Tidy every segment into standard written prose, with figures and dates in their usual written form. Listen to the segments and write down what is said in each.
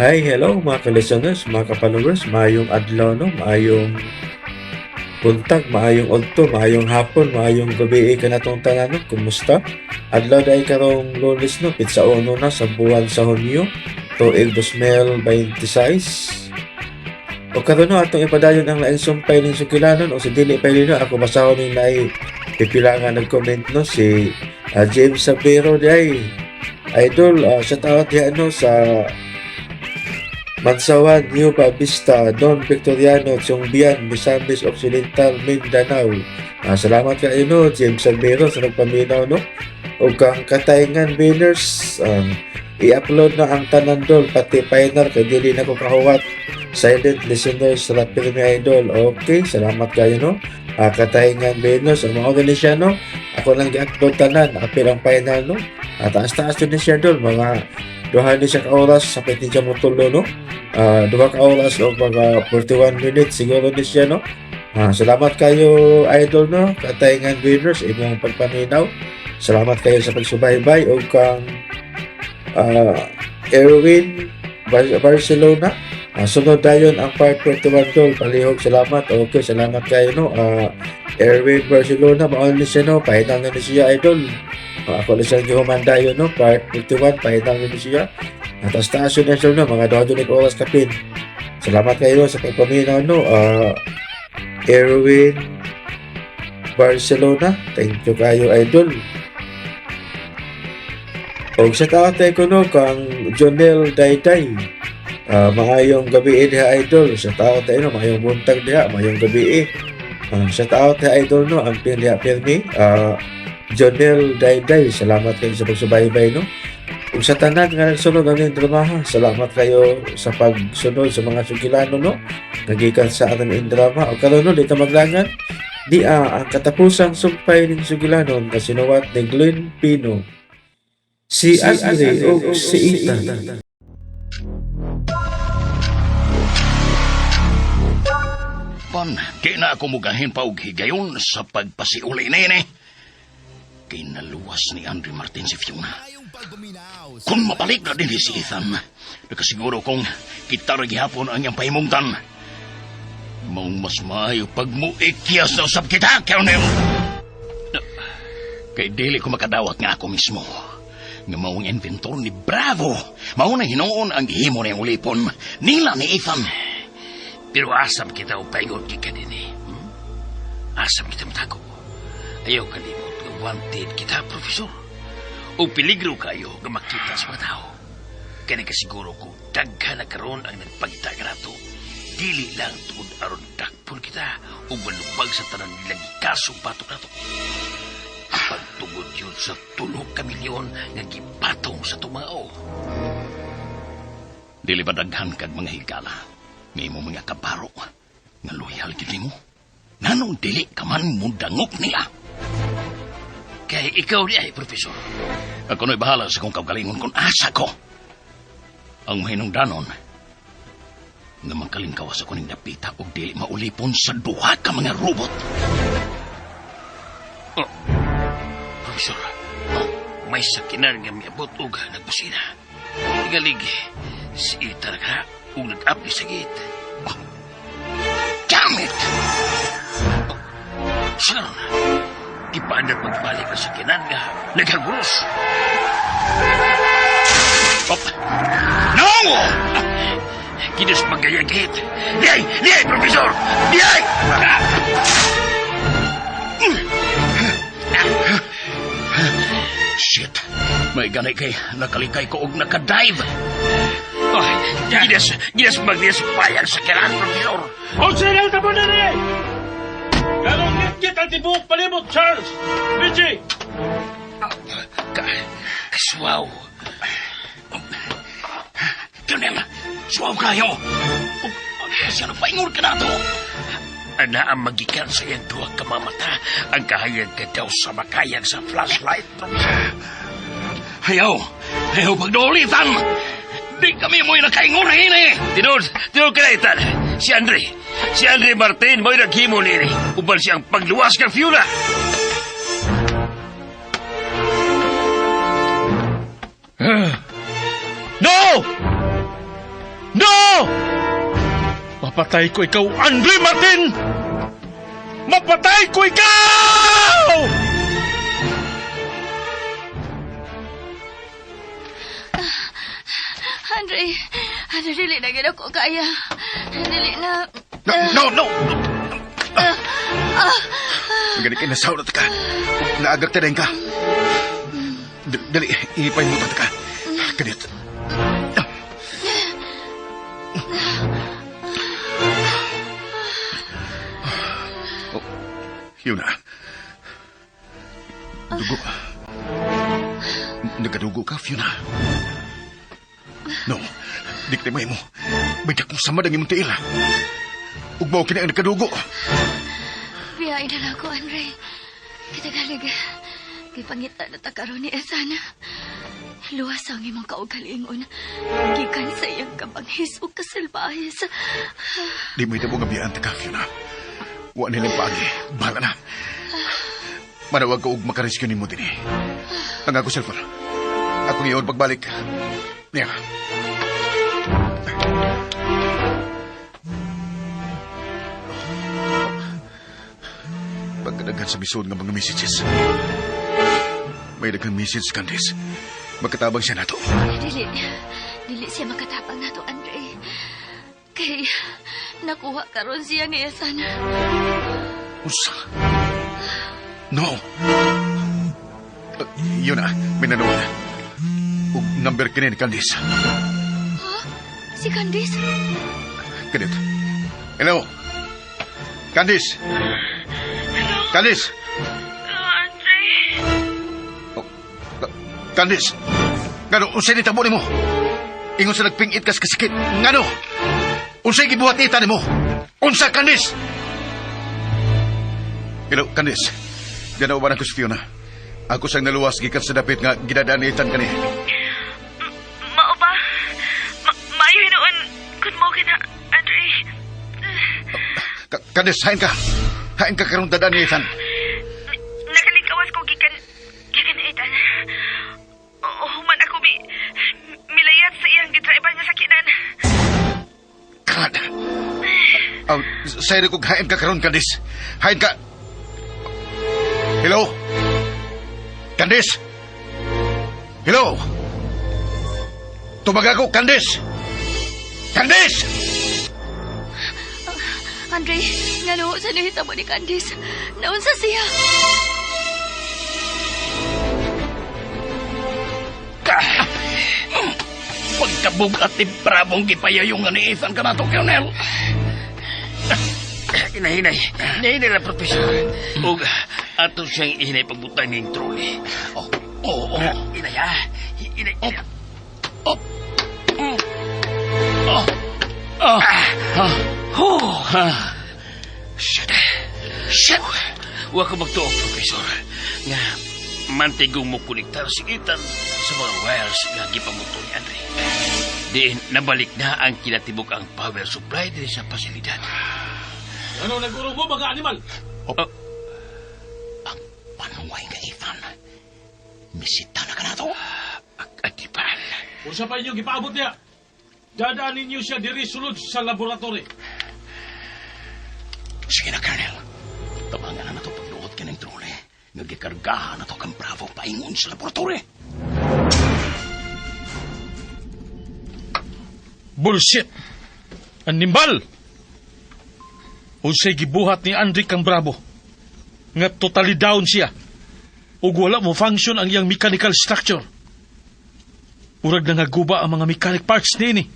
Hi, hello mga ka-listeners, mga ka-followers, maayong adlaw, no, maayong buntag, maayong udto, maayong hapon, maayong gabi kanatong tanan, no? Kumusta? Adlaw dahil karong Lunes, no, pitsa uno na sa buwan sa Hunyo, tuig 2026. O karon, no, atong ipadayon ang laing sumpay ning sugilanon o sa dili pa no, ako basahon ning naay pipila nga nag-comment, no, si James Sabero diay. Idol, shout out diha, no, sa Mansawan, Nueva Vista, Don Victoriano, Chiongbian, Misamis Occidental, Mindanao. Salamat kayo, no, James Sabero, sa nagpaminaw, no. O kang Katayngan Winners, i-upload na ang tanan, dol, pati final kay dili na ko kahuwat. Silent listeners sa Pirmi Idol. Okay, salamat kayo, no. Katayngan Winners, ang mga ni siya, no. Ako lang gi-upload tanan, apil ang final, no. Taas-taas ni siya, dol, mga 2 ni siya ka oras, sapit ni siya motulo, no. 2 ka oras o mga 41 minutes siguro ni siya, no. Salamat kayo, idol, no. Katayngan Winners, imong pagpaminaw. Salamat kayo sa pagsubaybay. O kang Erwin Barcelona. Sunod dayon ang part 41, dol. Palihog, salamat. Okay, salamat kayo, no. Erwin Barcelona, mao ni siya, no. Final na ni siya, idol. Ako na siya gihuman dayon, no. Part 51, final na ni siya. Taas-taas yun na siya, no. Mga 2 ni oras kapin. Salamat kayo sa pagpaminaw, no. Erwin Barcelona. Thank you kayo, idol. Og sa tayo ko, no, kang Jonel Dayday. Maayong gabi diha, idol. Sa tao tayo, no, maayong buntag diha, maayong gabi. Sa tao tayo, idol, no, ang diha pirmi. Jonel Dayday, salamat kayo sa pagsubaybay, no. Ug sa tanan nga nagsunod aning dramaha, salamat kayo sa pagsunod sa mga sugilano, no. Nagikan sa atong drama. O karon, no, di ta maglangan. Di ang katapusang sumpay ning sugilanon nga sinuwat ni Glenn Pino. Si Andre ug si Ethan. Pan, di na ako mugahin pa og higayon sa pagpasiuli nini. Kay naluwas ni Andre Martin si Fiona. Kung mabalik na din si Ethan, nakasiguro kong kita ra gihapon ang iyang pahimungtan. Maong mas maayo pag muikyas na usab kita, Colonel. Kay dili ko makadawat nga ako mismo nga maong inventor ni Bravo. Mao na hinuon ang gihimo niyang ulipon. Nila ni Ethan. Pero asam kita og paingon gikan dinhi. Asam kita matago. Ayaw kalimot nga wanted kita, Profesor. O peligro kayo nga makita sa mga tao. Kani kasiguro ko daghan na karon ang nagpangita kanato. Dili lang tungod aron dakpon kita o malubag sa tanan nilang kaso batok nato. Pagtugod yun sa 3 ka milyon nga gipatong sa tumao. Dili ba daghan kag mga higala? May mo mga kabaro nga loyal gid nimo. Nganong dili ka man mudangop nila? Kay ikaw di ay, Profesor. Ako na'y bahala sa kong kaugalingon kung asa ko. Ang mahinungdanon, nga makalingkawas ako ning dapita og dili maulipon sa duha ka mga robot. Oh, Profesor, may sakinan nga miabot og nagbusina. Igalig, si Ethan ka ug nag-apli sa gate. Oh, damn it! Oh, sa karon, gipaandar pagbalik ang sakinan nga naghaguros. Oh. No! Gidas magayang gate. Diyay! Diyay, Profesor! Diyay! Ah! Shit! May gani kay nakalikay ko og nakadive. Oh, gidas magdias payag sa kinan, Profesor. O sila na mo na rin! Ganong ngit ang tibuok palibot, Charles! Richie! Kaswaw. Colonel, suwaw kayo. Siya nagpaingon ka na to. Ana ang magikan sa iyang duha ka mga mata ang kahayag ka daw sa makayag sa flashlight, Profesor. Ayaw! Ayaw pagdulitan! Di kami mo'y nakaingon eh! Tinuod, tinuod ka na, Ethan. Si Andre, si Andre Martin mo'y naghimo nini. Uban siyang pagluwas kang Fiona. No! No! Mapatay ko ikaw, Andre Martin! Mapatay ko ikaw! Andre, Andre, dili na gid ako kaya. Dili na. No, no, no! Magaling ka, nasaw na ka. Naagak ta ka. Dali, ipay mo ta ka. Kanit. Oh, yun na. Dugo. Nagadugo ka, Fiona. No, di ka mo. May dakong samad ang imong tiil. Ugmaw kini ang nagkadugo. Biyain na lang ko, Andre. Kitagalig. Gipangita na ta karon ni Ethan. Luwas ang imong kaugalingon. Gikan sa iyang kabanghis o kasalbahis. Di mo itabo nga biyaan ta ka, Fiona. Wa nilang paagi. Bahala na. Manawag ko og makarescue nimo dinhi. Ang ako cellphone. Akong iyon pagbalik. Niya. Pagkadaghan sa misod nga mga messages. May daghang message, Candice. Magkatabang siya nato. Dili. Dili siya makatabang nato, Andre. Kay nakuha karon siya ni Ethan. Usa. No. Yun na, may nanuwag. Ug number kini ni Candice. Ha? Si Candice? Kanit. Hello. Candice. Hello. Candice. Hello, Andre. Oh, Candice. Ngano, unsay nitabo nimo? Ingon sa nagpingit kas kasikit. Ngano? Unsay gibuhat ni nimo? Unsa, Candice? Hello, Candice. Ganaw ba na ko si Fiona? Ako sang naluwas gikan sa dapit nga gidadaan ni Ethan kani. Mao ba? Maayo hinuon kun mo kina, Andre. Candice, hain ka. Hain ka karong dadaan ni Ethan. Nakalingkawas ko gikan Ethan. Human ako milayat sa iyang gidriver nga sakinan. God. Sayro ko hain ka karon, Candice. Hain ka. Hello? Candice? Hello? Tumag ako, Candice! Candice! Andre, ngano sa nahitabo ni Candice? Naunsa siya? Pagkabugat ni Bravong gipayayong nga ni Ethan ka na to, Colonel. Inahinay. Inahinay na, Professor. Ug ato siyang ihinay pagbutang ning trolley. Oh, oh, oh. Inay, ha? Inay, inay. Oh. Oh. Oh. Ah. Oh. Ah. Shit. Shit. Wa ko magtuo, Professor. Nga, mantigong mo kolektar si Ethan sa mga wires nga gipamuto ni Andre. Diin, nabalik na ang kinatibuk ang power supply diri sa pasilidad. Ano nag-urong mo, mga animal? Oh. Ang panuway nga, Ethan. Misita na ka na to. Agadipan. Unsa pa inyo gipaabot niya? Dadaan ninyo siya diri sulod sa laboratory. Sige na, Colonel. Tabangan na na to pagluot ka ng trolley. Nga gikargahan na to kang Bravo paingon sa laboratory. Bullshit! Animal! Unsay gibuhat ni Andre kang Bravo? Nga totally down siya. Ug wala mo function ang iyang mechanical structure. Urag na naguba ang mga mechanic parts niini.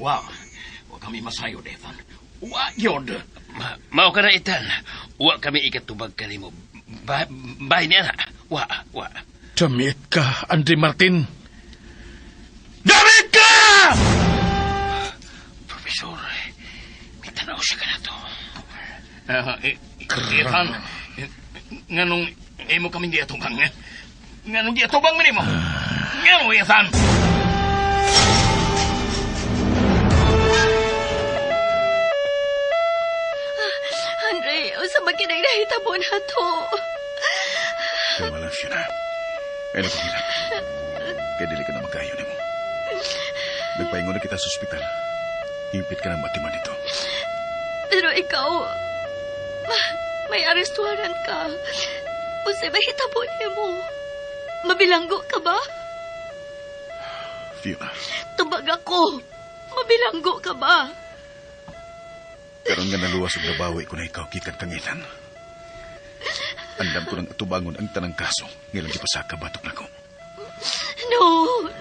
Wa. Wa kami masayod, Ethan. Wa yun. Mao ka na, Ethan. Wa kami ikatubag kanimo. Bahay niya na. Wa, wa. Damit ka, Andre Martin. Damit ka! Professor, may tanaw siya ka na to. Ethan, nganong imo kaming giatubang? Eh? Nganong giatubang mo nimo? Ngano, Ethan? Andre, unsa man kinang nahitabo nato? Kaya lang, Fiona. Ay, nagpahirap. Kaya dili ka na magkayo nimo. Nagpaingon na kita sa ospital. Hingpit ka ng matiman dito. Pero ikaw, may arrest warrant ka. Unsay mahitabo nimo? Mabilanggo ka ba? Fiona, Tubag ako. Mabilanggo ka ba? karon nga naluwas og nabawi ko na ikaw gikan kang Ethan. Andam ko ng atubangon ang tanang kaso nga ilang gipasaka batok nako. No,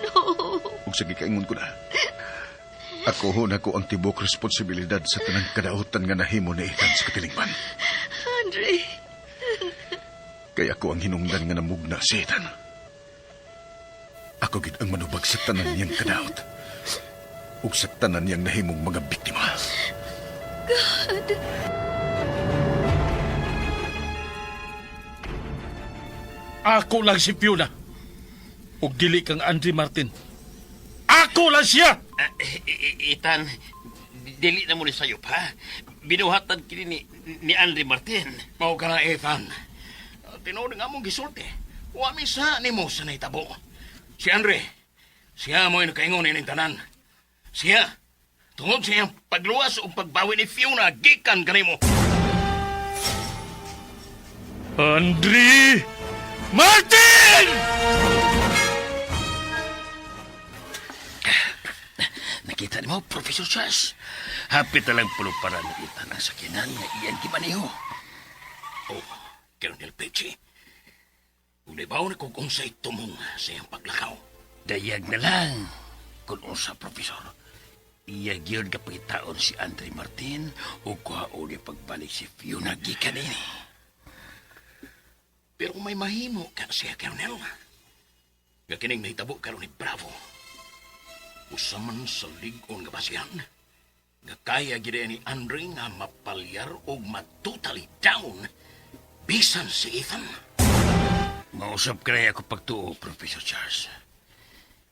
no. Ug sa gikaingon ko na. Ako ho nako ang tibok responsibilidad sa tanang kadautan nga nahimo ni Ethan sa katilingban. Andre, Kay ako ang hinungdan nga namugna si Ethan. Ako gid ang manubag sa tanan niyang kadaot. Ug sa tanan niyang nahimong mga biktima. God. Ako lang si Fiona. Ug dili kang Andre Martin. Ako lang siya! Ethan, dili na mo ni sayop, ha? Binuhatan kini ni Andre Martin. Mao ka na, Ethan. Tinuod nga mong gisulti. Wa mi sa nimo sa nahitabo. Si Andre, siya mo'y nakaingon ining tanan. Siya, tungod sa iyang pagluwas o pagbawi ni Fiona, gikan kanimo. Andre Martin! Nakita nimo, Professor Charles. Hapit na lang puluparan ni Ethan ang sakinan nga iyang gimaneho. Oh, Colonel Peche. Kung nabaw na kung unsay tumong sa iyang paglakaw. Dayag na lang kung unsa, Professor. Iya gyud kapangitaon si Andre Martin o kuhaon ni pagbalik si Fiona gikan ini. Pero may mahimo ka siya, Colonel. Nga kining nahitabo karon ni Bravo. Usa man sa lig-on nga basihan. Nga kaya gid ni Andre nga mapalyar og matotally down bisan si Ethan. Mausap ka na ako pagtuo, Professor Charles.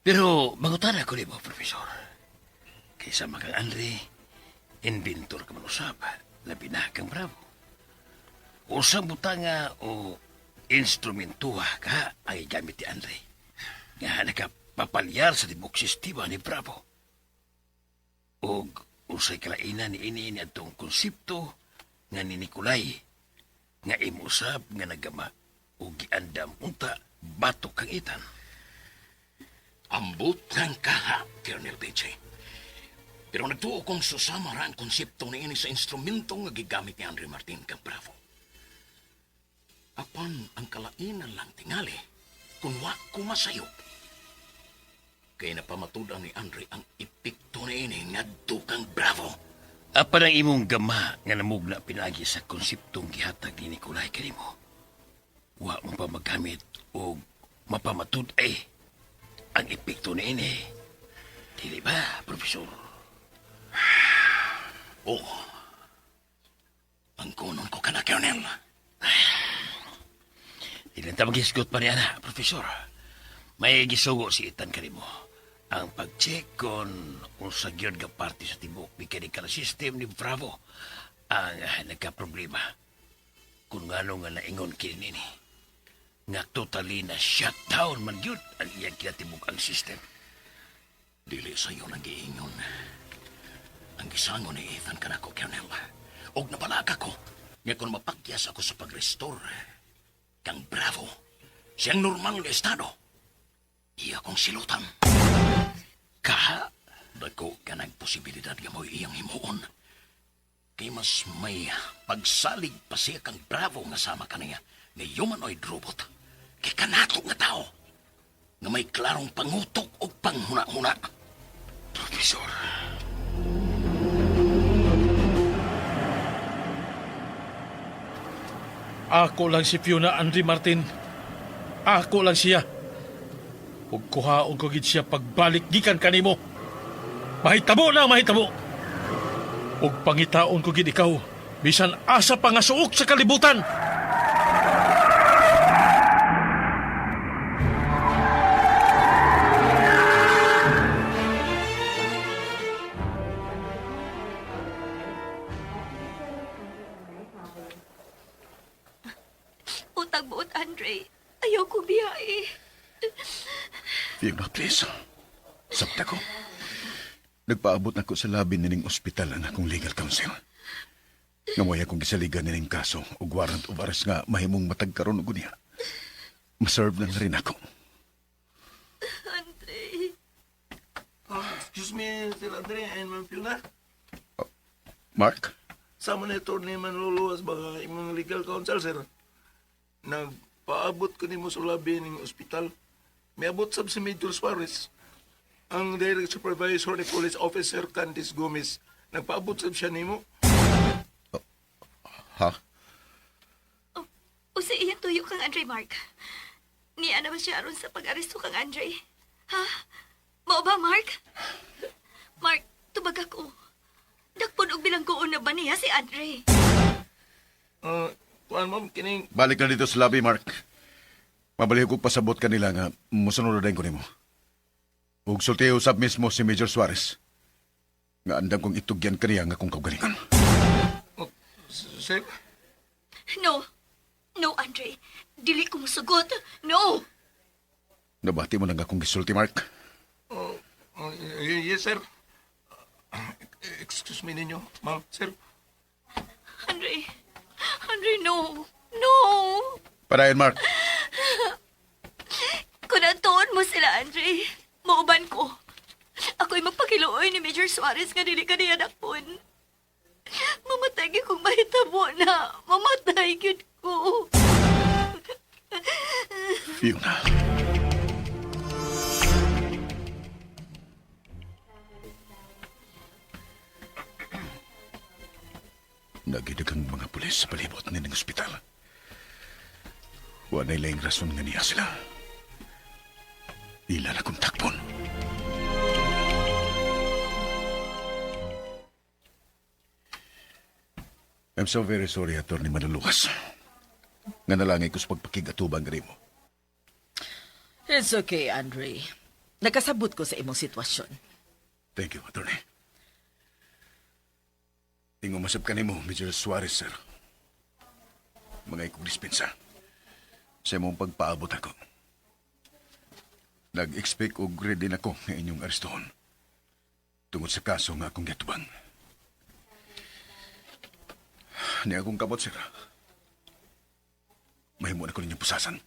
Pero mangutana ko nimo, Professor. Kaysa makang Andre, inventor ka man usab, labi na kang Bravo. Usang butanga o instrumentuha ka ang gamit ni Andre. Nga nakapapalyar sa tibok sistema ni Bravo. Og usay kalainan ni ini ni atong konsepto nga ni Nicolay nga imusab nga nagama o giandam unta batok kang Ethan. Ambot ng kaha, Colonel Peche. Pero nagtuo kong susama ra ang konsepto ni ini sa instrumento nga gigamit ni Andre Martin kang Bravo. Apan ang kalainan lang tingali kung wa ko masayop. Kay napamatud-an ni Andre ang epekto ni ini ngadto kang Bravo. Apan ang imong gama nga namugna pinagi sa konseptong gihatag ni Nicolay kanimo. Wa mo pa magamit o mapamatud-ay ang epekto ni ini. Dili ba, Profesor? Oo. Ang kunon ko kana, Colonel. Dili ta maghisgot pa ni ana, Profesor. May gisugo si Ethan kanimo. Ang pag-check kon unsa gyud nga parte sa tibuok mechanical system ni Bravo ang nagka-problema. Kung ngano nga naingon kini nini. Nga totally na shutdown man gyud ang iyang kinatibuk ang system. Dili sa iyo nang giingon. Ang gisango ni Ethan kanako, Colonel. Og nabalaka ko. Nga kung mapakyas ako sa pag-restore, kang Bravo, siyang normal nga estado, iya kong silutan. Kaha, Dako ka ng posibilidad nga mo'y iyang himuon. Kay mas may pagsalig pa siya kang Bravo nga sama kaniya nga humanoid robot. Kay kanato nga tao nga may klarong pangutok o panghuna-huna. Profesor. Ako lang si Fiona Andre Martin. Ako lang siya. Ug kuhaon ko gid siya pagbalik gikan kanimo. Mahitabo na mahitabo. Ug pangitaon ko gid ikaw bisan asa pa nga suok sa kalibutan. Utag buot, Andre. Ayaw ko biyahe. Fiona, please. Sabta ko. Nagpaabot nako sa labi nining ospital ang akong legal counsel. Nga mo'y akong gisaligan nining kaso ug warrant of arrest nga mahimong matag karon og niya. Ma-serve na rin ako. Andre. Oh, excuse me, Sir Andre and Ma'am Fiona. Mark? Sa mo ni Attorney Manluluwas ba imong legal counsel, sir? Nagpaabot ko nimo sa labi ning ospital. Miabot sab si Major Suarez. Ang direct supervisor ni Police Officer Candice Gomez. Nagpaabot sab siya nimo. Ha? O sa iyang tuyo kang Andre, Mark. Niya na ba siya aron sa pag-aresto kang Andre? Ha? Mao ba, Mark? Mark, tubag ako. Dakpon og bilanggoon na ba niya si Andre? Kuan ma'am, kining Balik na dito sa labi, Mark. Mabaliw kong pasabot kanila nga musunod na din ko nimo. Ug sulti usab mismo si Major Suarez. Nga andam kong itugyan kaniya nga kong kaugalingon. Oh, sir, No. No, Andre. Dili ko musugot. No! Nabati mo lang akong gisulti, Mark. Oh, yes, sir. Excuse me ninyo, ma'am, sir. Andre. Andre, no. No! Padayon, Mark. Kung natuon mo sila, Andre, mauban ko. Ako'y magpakiluoy ni Major Suarez nga dili ka niya dakpon. Mamatay gyud kung mahitabo na. Mamatay gyud ko. Fiona. Nagidag ang mga pulis sa palibot nining ospital. Wa na'y laing rason nga niya sila. Ila na kong takpon. I'm so very sorry, Atty. Manluluwas. Nga nalangay ko sa pagpakigatubang mo. It's okay, Andre. Nakasabot ko sa imong sitwasyon. Thank you, attorney. Ingo masab kanimo, Major Suarez, sir. Mga ikong dispensa. Sa imong pagpaabot ako. Nag-expect og ready na ko nga inyong arestohon. Tungod sa kaso nga akong giatubang. Ni akong kamot, sir. Mahimo na ko ninyong pusasan.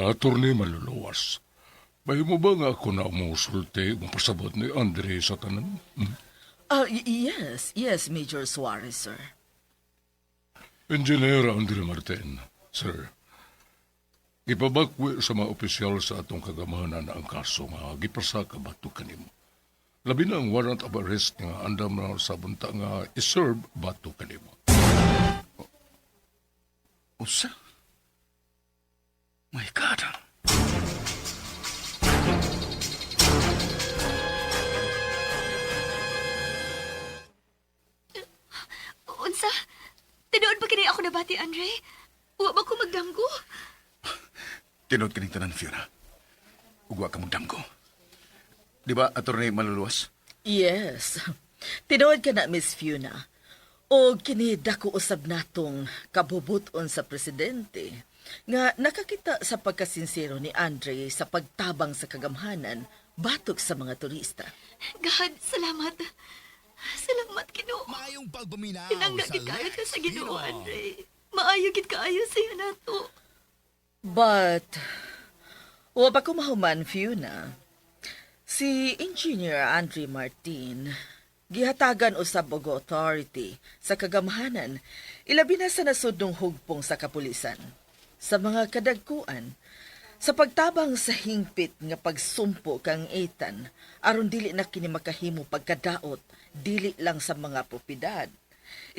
Attorney Maluluwas, mahimo ba nga ako na musulti mapasabot ni Andre sa tanan? Hmm? Yes, yes, Major Suarez, sir. Engineer Andre Martin, sir. Gipabakwi sa mga opisyal sa atong kagamahanan ang kaso nga gipasaka bato kanimo. Labi na ang warrant of arrest nga andam na sa bunta nga iserve bato kanimo. Usa? My God! Unsa? Tinuod ba kini ako nabati, Andre? Wa ba ko magdamgo? Tinuod kaning tanan, Fiona. Ug wa ka magdamgo. Di ba, Attorney Maluluwas? Yes. Tinuod ka na, Miss Fiona. O kini dako usab natong kabubuton sa presidente nga nakakita sa pagkasinsero ni Andre sa pagtabang sa kagamhanan batok sa mga turista. God, salamat. Salamat, Ginoo. Maayong pagpaminaw Tinangga sa gid kaayo ka Lex sa Ginoo, Hero. Andre. Maayo gid kaayo sa iyo nato. But, wa pa ko mahuman, Fiona. Si Engineer Andre Martin, gihatagan usab og authority sa kagamhanan, ilabi na sa nasudnong hugpong sa kapulisan. Sa mga kadagkuan, sa pagtabang sa hingpit nga pagsumpo kang Ethan, aron dili na kini makahimo pagkadaot, dili lang sa mga propiedad.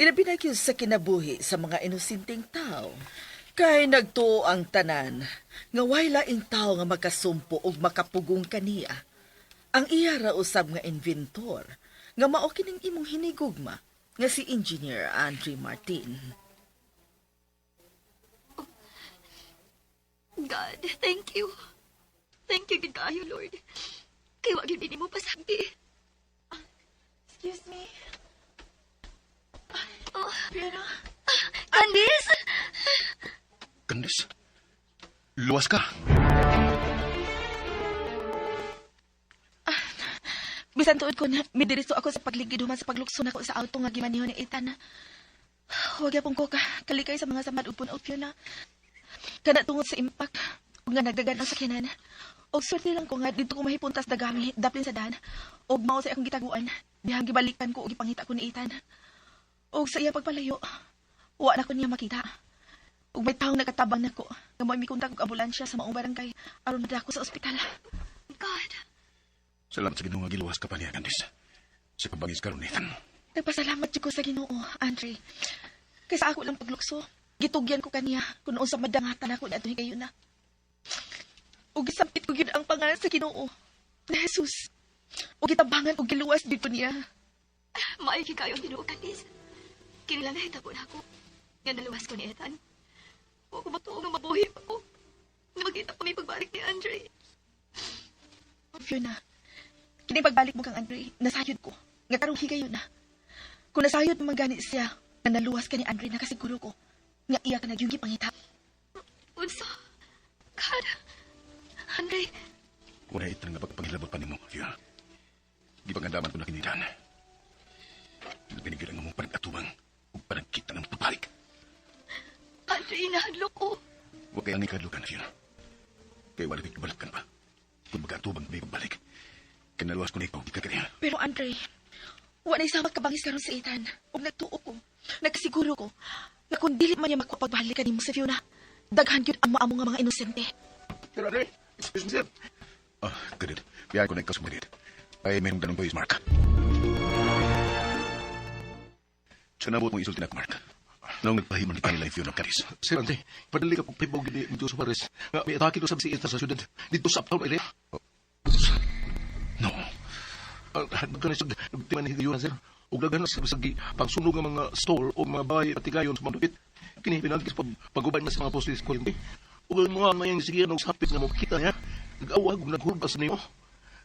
Ilabi na gyud sa kinabuhi sa mga inosenteng tao. Kay nagtuo ang tanan, nga way laing tao nga makasumpo ug makapugong kaniya. Ang iya ra usab nga inventor, nga mao kining imong hinigugma, nga si Engineer Andre Martin. God, thank you. Thank you gid kaayo, Lord. Kay wa gyud mo pasagdi. Excuse me. Oh, Fiona? Candice! Candice, luwas ka. Bisan tuod ko na midiriso ako sa pagligid human sa paglukso nako sa auto nga gimaneho ni Ethan. Wa gyapon ko ka kalikay sa mga samad ug puno, Fiona. Kana tungod sa impact ug nga nagdagan ang sakyanan. Og swerte lang ko nga didto ko mahipuntas dagami daplin sa daan. Og mao sa akong gitaguan. Dihang gibalikan ko og gipangita ko ni Ethan. Og sa iya pagpalayo, wa na ko niya makita. Ug may taong nakatabang nako nga mo'y mikontak og ambulansya sa maong barangay aron madako sa ospital. God. Salamat sa Ginoo nga giluwas ka pa niya, Candice. Sa kabangis karon, Nathan. Nagpasalamat jud ko sa Ginoo, Andre. Kay sa ako lang paglukso, gitugyan ko kaniya kung unsa madangatan ako na kayo na. Ug gisampit ko gyud ang pangalan sa Ginoo, na Jesus. Ug gitabangan og giluwas dito niya. Maayo gyud kayo ang Ginoo, Candice. Kini lang nahitabo nako. Nga naluwas ko ni Ethan. Wa ko matuo nga mabuhi pa ko. Nga makita pa may pagbalik ni Andre. Fiona, kini pagbalik mo kang Andre, nasayod ko. Nga karong higayon na. Kung nasayod man gani siya, nga naluwas ka ni Andre, nakasiguro ko nga iya ka nagyong gipangita. Unsa? God. Andre, Wala itang nga pagpangilabot pa nimo, Fiona. Gipangandaman ko na kinitan. Pinigil ang among panag-atubang ug panagkita ng pagbalik. Andre, nahadlok ko. Wa kay ang ikadlukan, Fiona. Kay wala kay kabalakan pa. Kung magkaatubang may pagbalik, kinaluwas ko na ikaw, di ka kaniya. Pero Andre, wa na isama kabangis karon sa Ethan. Ug nagtuo ko, nagsiguro ko, nga kung dili man niya makuha pagbalik kanimo sa Fiona, daghan gyud ang maamo nga mga inosente. Sir Andre, excuse me, sir. Ah, kadit. Biyahe ko na ikaw sumadit. Ay, mayroong ganun ko is Mark. Sa nabot mong isulti na ko, Mark. Noong nagpahimo ni kanila yung Fiona Caris. Sir Andre, padali ka pagpibog ni Major Suarez. Nga, may atake to sa si Ethan sa syudad. Dito sa uptown area. No. Nagtiman ni higayon, sir. Ug daghan sa sagi pagsunog ng mga store o mga bahay patigayon sa mga Kini pinagis pag paguban na sa mga postes kuryente. Ug ang mga mayang sige og sapit nga mokita niya, nag-awag ug naghulbas niyo.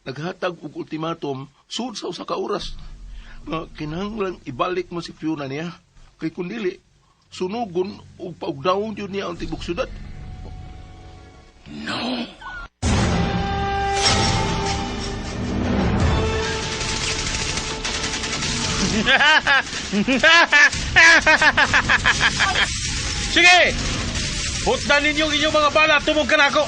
Naghatag og ultimatum sud sa usa ka oras. Nga kinahanglan ibalik mo si Fiona niya kay kun dili sunugon ug paugdawon jud niya ang tibok syudad. No! Sige! Hutdan ninyo ang inyong mga bala, tumong ka nako.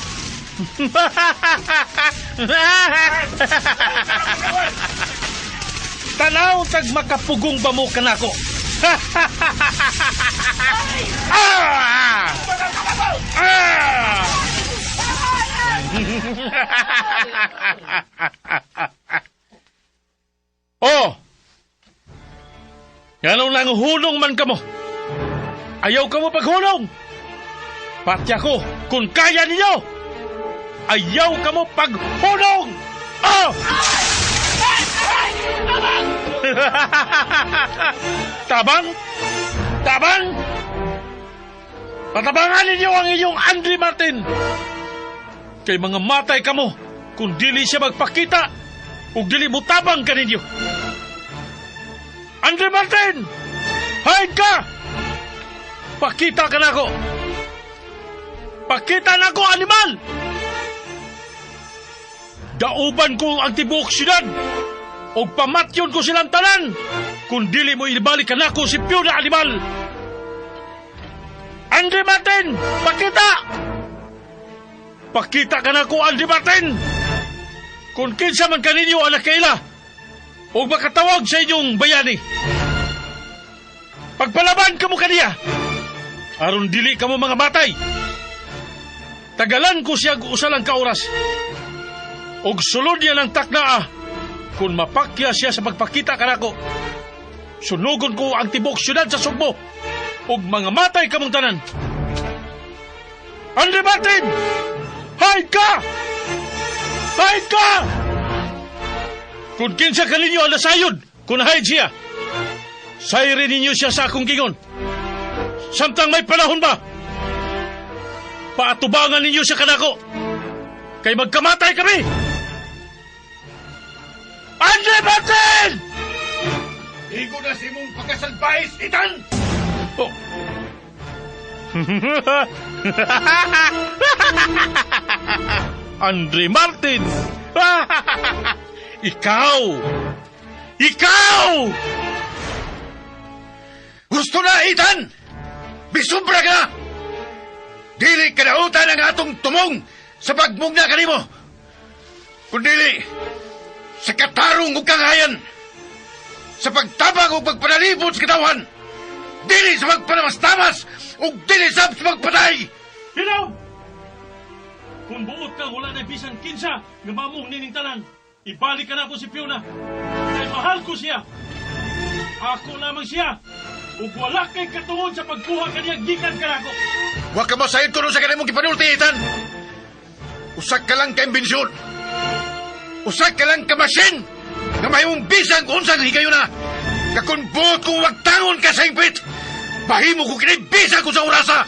Tanaw tag makapugong ba mo kanako? Ah! Ah! Oh! Nganong lang hulong man kamo? Ayaw ka mo paghulong! Pati ako, kung kaya ninyo! Ayaw ka mo paghulong! Oh! Tabang! Tabang! Patabangan ninyo ang inyong Andre Martin! Kay mga matay kamo kung dili siya magpakita ug dili mo tabang kaninyo. Andre Martin! Hide ka! Pakita ka nako! Pakita nako, animal! Dauban ko ang tibuok syudad og pamatyon ko silang tanan kung dili mo ibalik kanako si Fiona, animal! Andre Martin! Pakita! Pakita ka nako, Andre Martin! Kung kinsa man kaninyo ang nakaila o makatawag sa inyong bayani. Pagpalaban ka mo kaniya, aron dili ka mo mga matay. Tagalan ko siya usa lang ka oras. Og sulod niya ng taknaa kung mapakya siya sa pagpakita kanako. Sunugon ko ang tibok syudad sa Sugbo ug mga matay kamong tanan. Andre Martin! Hide ka! Hide ka! Kung kinsa ka ninyo ang nasayod, kung hide siya, sayri ninyo siya sa akong gingon. Samtang may panahon ba? Paatubangan ninyo siya kanako. Kay magkamatay kami! Andre Martin! Higo na si mong pagkasalbahis, Ethan! Oh. Andre Martin! Ikaw Ikaw! Gusto na, Ethan! Bisubra ka na! Dili kanautan ang atong tumong sa pagmugna kanimo. Kung dili, sa katarong ug kangayan, sa pagtabang ug pagpanalipod sa katawan, dili sa pagpanamastamas ug dili sab sa pagpatay! Hilaw! Kung buot kang wala na bisan kinsa nga mamong nining tanan, ibalik ka na ako si Fiona. Kay mahal ko siya. Ako lamang siya. Ug wala kay katungod sa pagkuha kaniya gikan kanako. Wa ka masayod kuno sa kanimong gipanulti, Ethan! Usa ka lang ka imbensyon! Usa ka lang ka machine! Nga mahimong bisang kung unsang higayon na! Nga kung buot kong wagtangon ka sa hingpit, mahimo ko kini bisan ko sa orasa!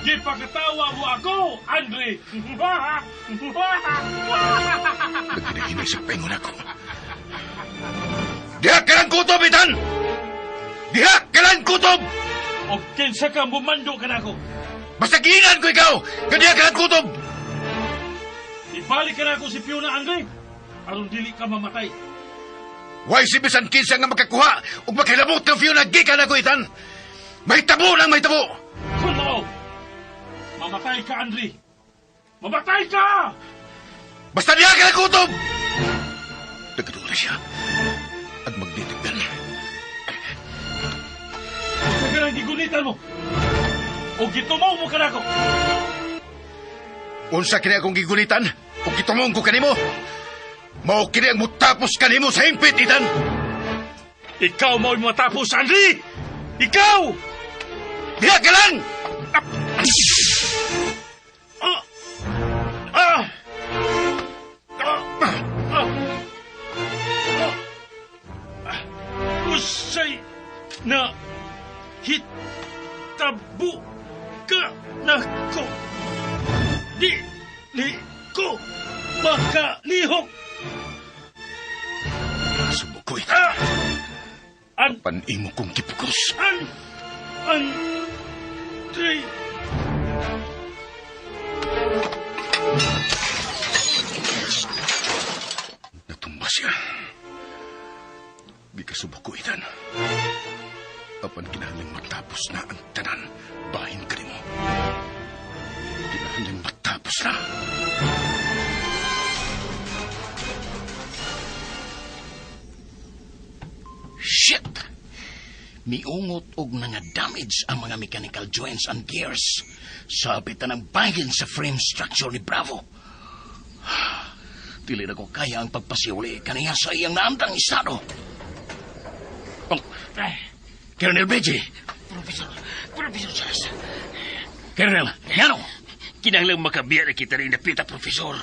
Gipakatawa mo ako, Andre! Nagkinahinay sa pengon ako. Diha ka lang kutob, Ethan! Diha ka lang kutob! O kinsa ka mumando ka nako. Basta giinan ko ikaw, nga diha ka lang kutob! Ibalik ka nako si Fiona, Andre! Aron dili ka mamatay. Why si bisan kinsa nga makakuha ug makahilabot kang Fiona gikan ako, Ethan? Mahitabo lang mahitabo! Kung mao, mamatay ka, Andre! Mamatay ka! Basta diha ka lang kutob! Nagkadula siya at magditigdan. Unsa ka nang gigunitan mo? O gitumaw mo ka nako. Unsa kini akong gigunitan ug gitumong ko kanimo? Mao kini ang mutapos kanimo sa hingpit, Ethan! Ikaw mo'y matapos, Andre! Ikaw! Diha ka lang! Ah! Ah! Ah! Ah! Ah! Usay na hitabo ka nako. Di li ko makalihok. Subo ko, Ethan. Ah! An Panimo kong gipugos. an Andre. Natumba siya. Gikasubo ko, Ethan. Apan kinahanglan matapos na ang tanan. Bahin ka nimo. Kinahanglan matapos na. Shit! Miungot og nga damage ang mga mechanical joints and gears. Sabit na ng bahin sa frame structure ni Bravo. Dili na ko kaya ang pagpasiuli kaniya sa iyang naamtang estado. Oh, Colonel Benji. Professor, Professor Charles. Colonel, ngano? Kinahanglang makabiya na kita rin napita, Profesor.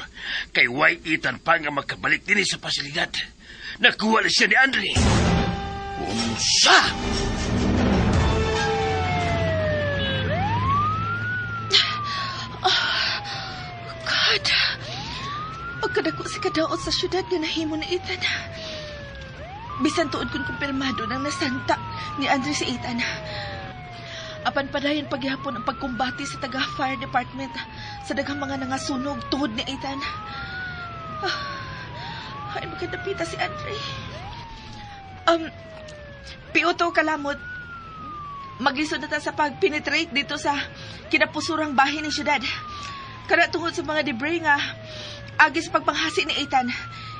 Kay way Ethan pa nga makabalik din sa pasilidad. Nakuha na siya ni Andre. Unsa? God! Pagkadako sa kadaot sa syudad nga nahimo ni Ethan. Bisan tuod kung kumpirmado nang nasanta ni Andre si Ethan. Apan padayon paghihapon ang pagkumbati sa taga fire department sa daghang mga nangasunog tuhod ni Ethan. Ah, ay, magkadapita si Andre. Piuto kalamot. Maglisod na ta sa pag-penetrate dito sa kinapusurang bahin ng syudad. Kada tungod sa mga debris nga agi sa pagpanghasi ni Ethan.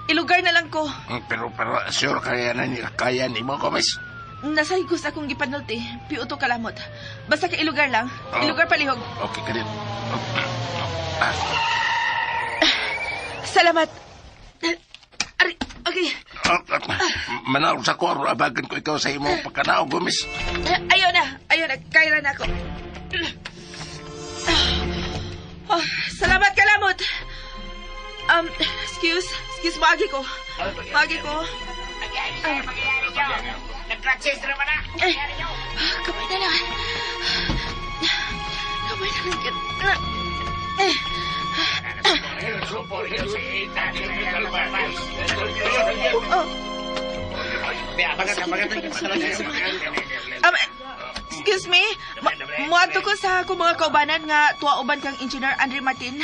Ilugar na lang ko. Pero, pero, sure kaya na niya, kaya ni mo, Gomez. Nasa higos akong gipanulti. Piuto kalamot. Basta ka ilugar lang. Oh. Ilugar palihog. Okay, ganit. Salamat. Ari, okay. Manaw sa ko, abagan ko ikaw sa imong pagkanao, Gomez. Ayaw na. Ayaw na. Kaya na ako. Oh, salamat kalamot. Excuse. Excuse, maagi ko. Maagi ko. Eh, kamay na lang. Kamay na lang. Eh. Oh. Excuse me. Muadto ko sa akong mga kaubanan nga tuwa uban kang Engineer Andre Martin.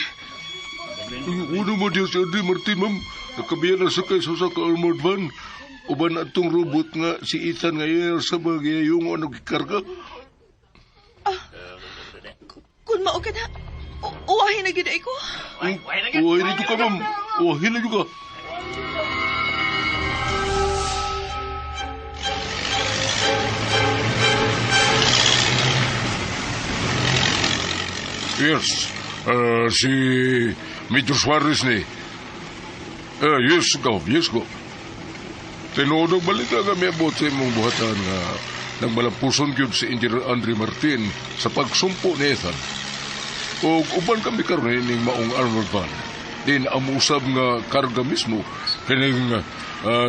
Uno mo diya si Andre Martin, ma'am. Nakabiya na sakay sa usa ka armored van. Uban atong robot nga si Ethan nga iya sa bagay yung ano gikarga. Kung mao ka na, uwahin na gid ay ko. Uwahin na ka, ma'am. Uwahin na ka. Yes, si Major Suarez ni. Yes, Gov, yes, Gov. Tinuod og balita nga miabot sa imong buhatan nga nagmalampuson gyud si Engineer Andre Martin sa pagsumpo ni Ethan. Og uban kami karon ning maong armored van. Din ang usab nga karga mismo kining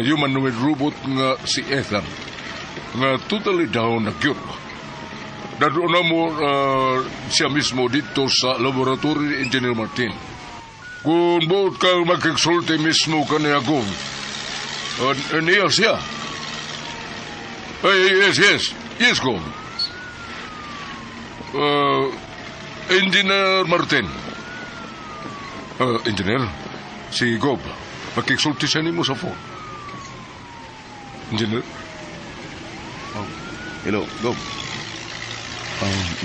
humanoid robot nga si Ethan nga totally down na gyud. Dadto na mo siya mismo dito sa laboratory ni Engineer Martin. Kung buot kang makiksulti mismo kaniya, Gov, niya siya. Ay, yes, yes. Yes, Gov. Engineer Martin. Engineer, si Gov, makiksulti siya nimo sa phone. Engineer? Oh, hello, Gov.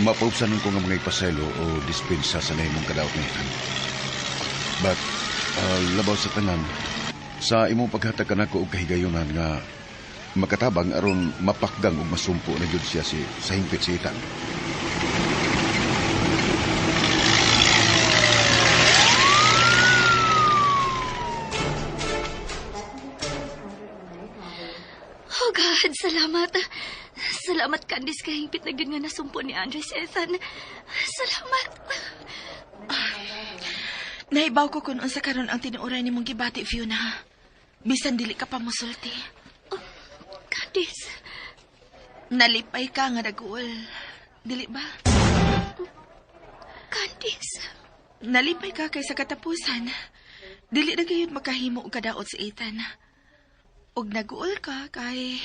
Mapaupsanon ko nga mga ipaselo o dispensa sa nahimong kadaot ni Ethan. But, labaw sa tanan, sa imong paghatag kanako og kahigayonan nga makatabang aron mapakgang og masumpo na gyud siya sa hingpit si Ethan. Oh God, salamat. Salamat, Candice, kay hingpit na gyud nga nasumpo ni Andre si Ethan. Salamat. Nahibaw ko kung unsa karon ang tinuoray nimong gibati, Fiona. Bisan dili ka pa mosulti. Oh, Candice. Nalipay ka nga naguol. Dili ba? Candice. Nalipay ka kay sa katapusan. Dili na gayud makahimo og kadaot si Ethan. Og naguol ka kay...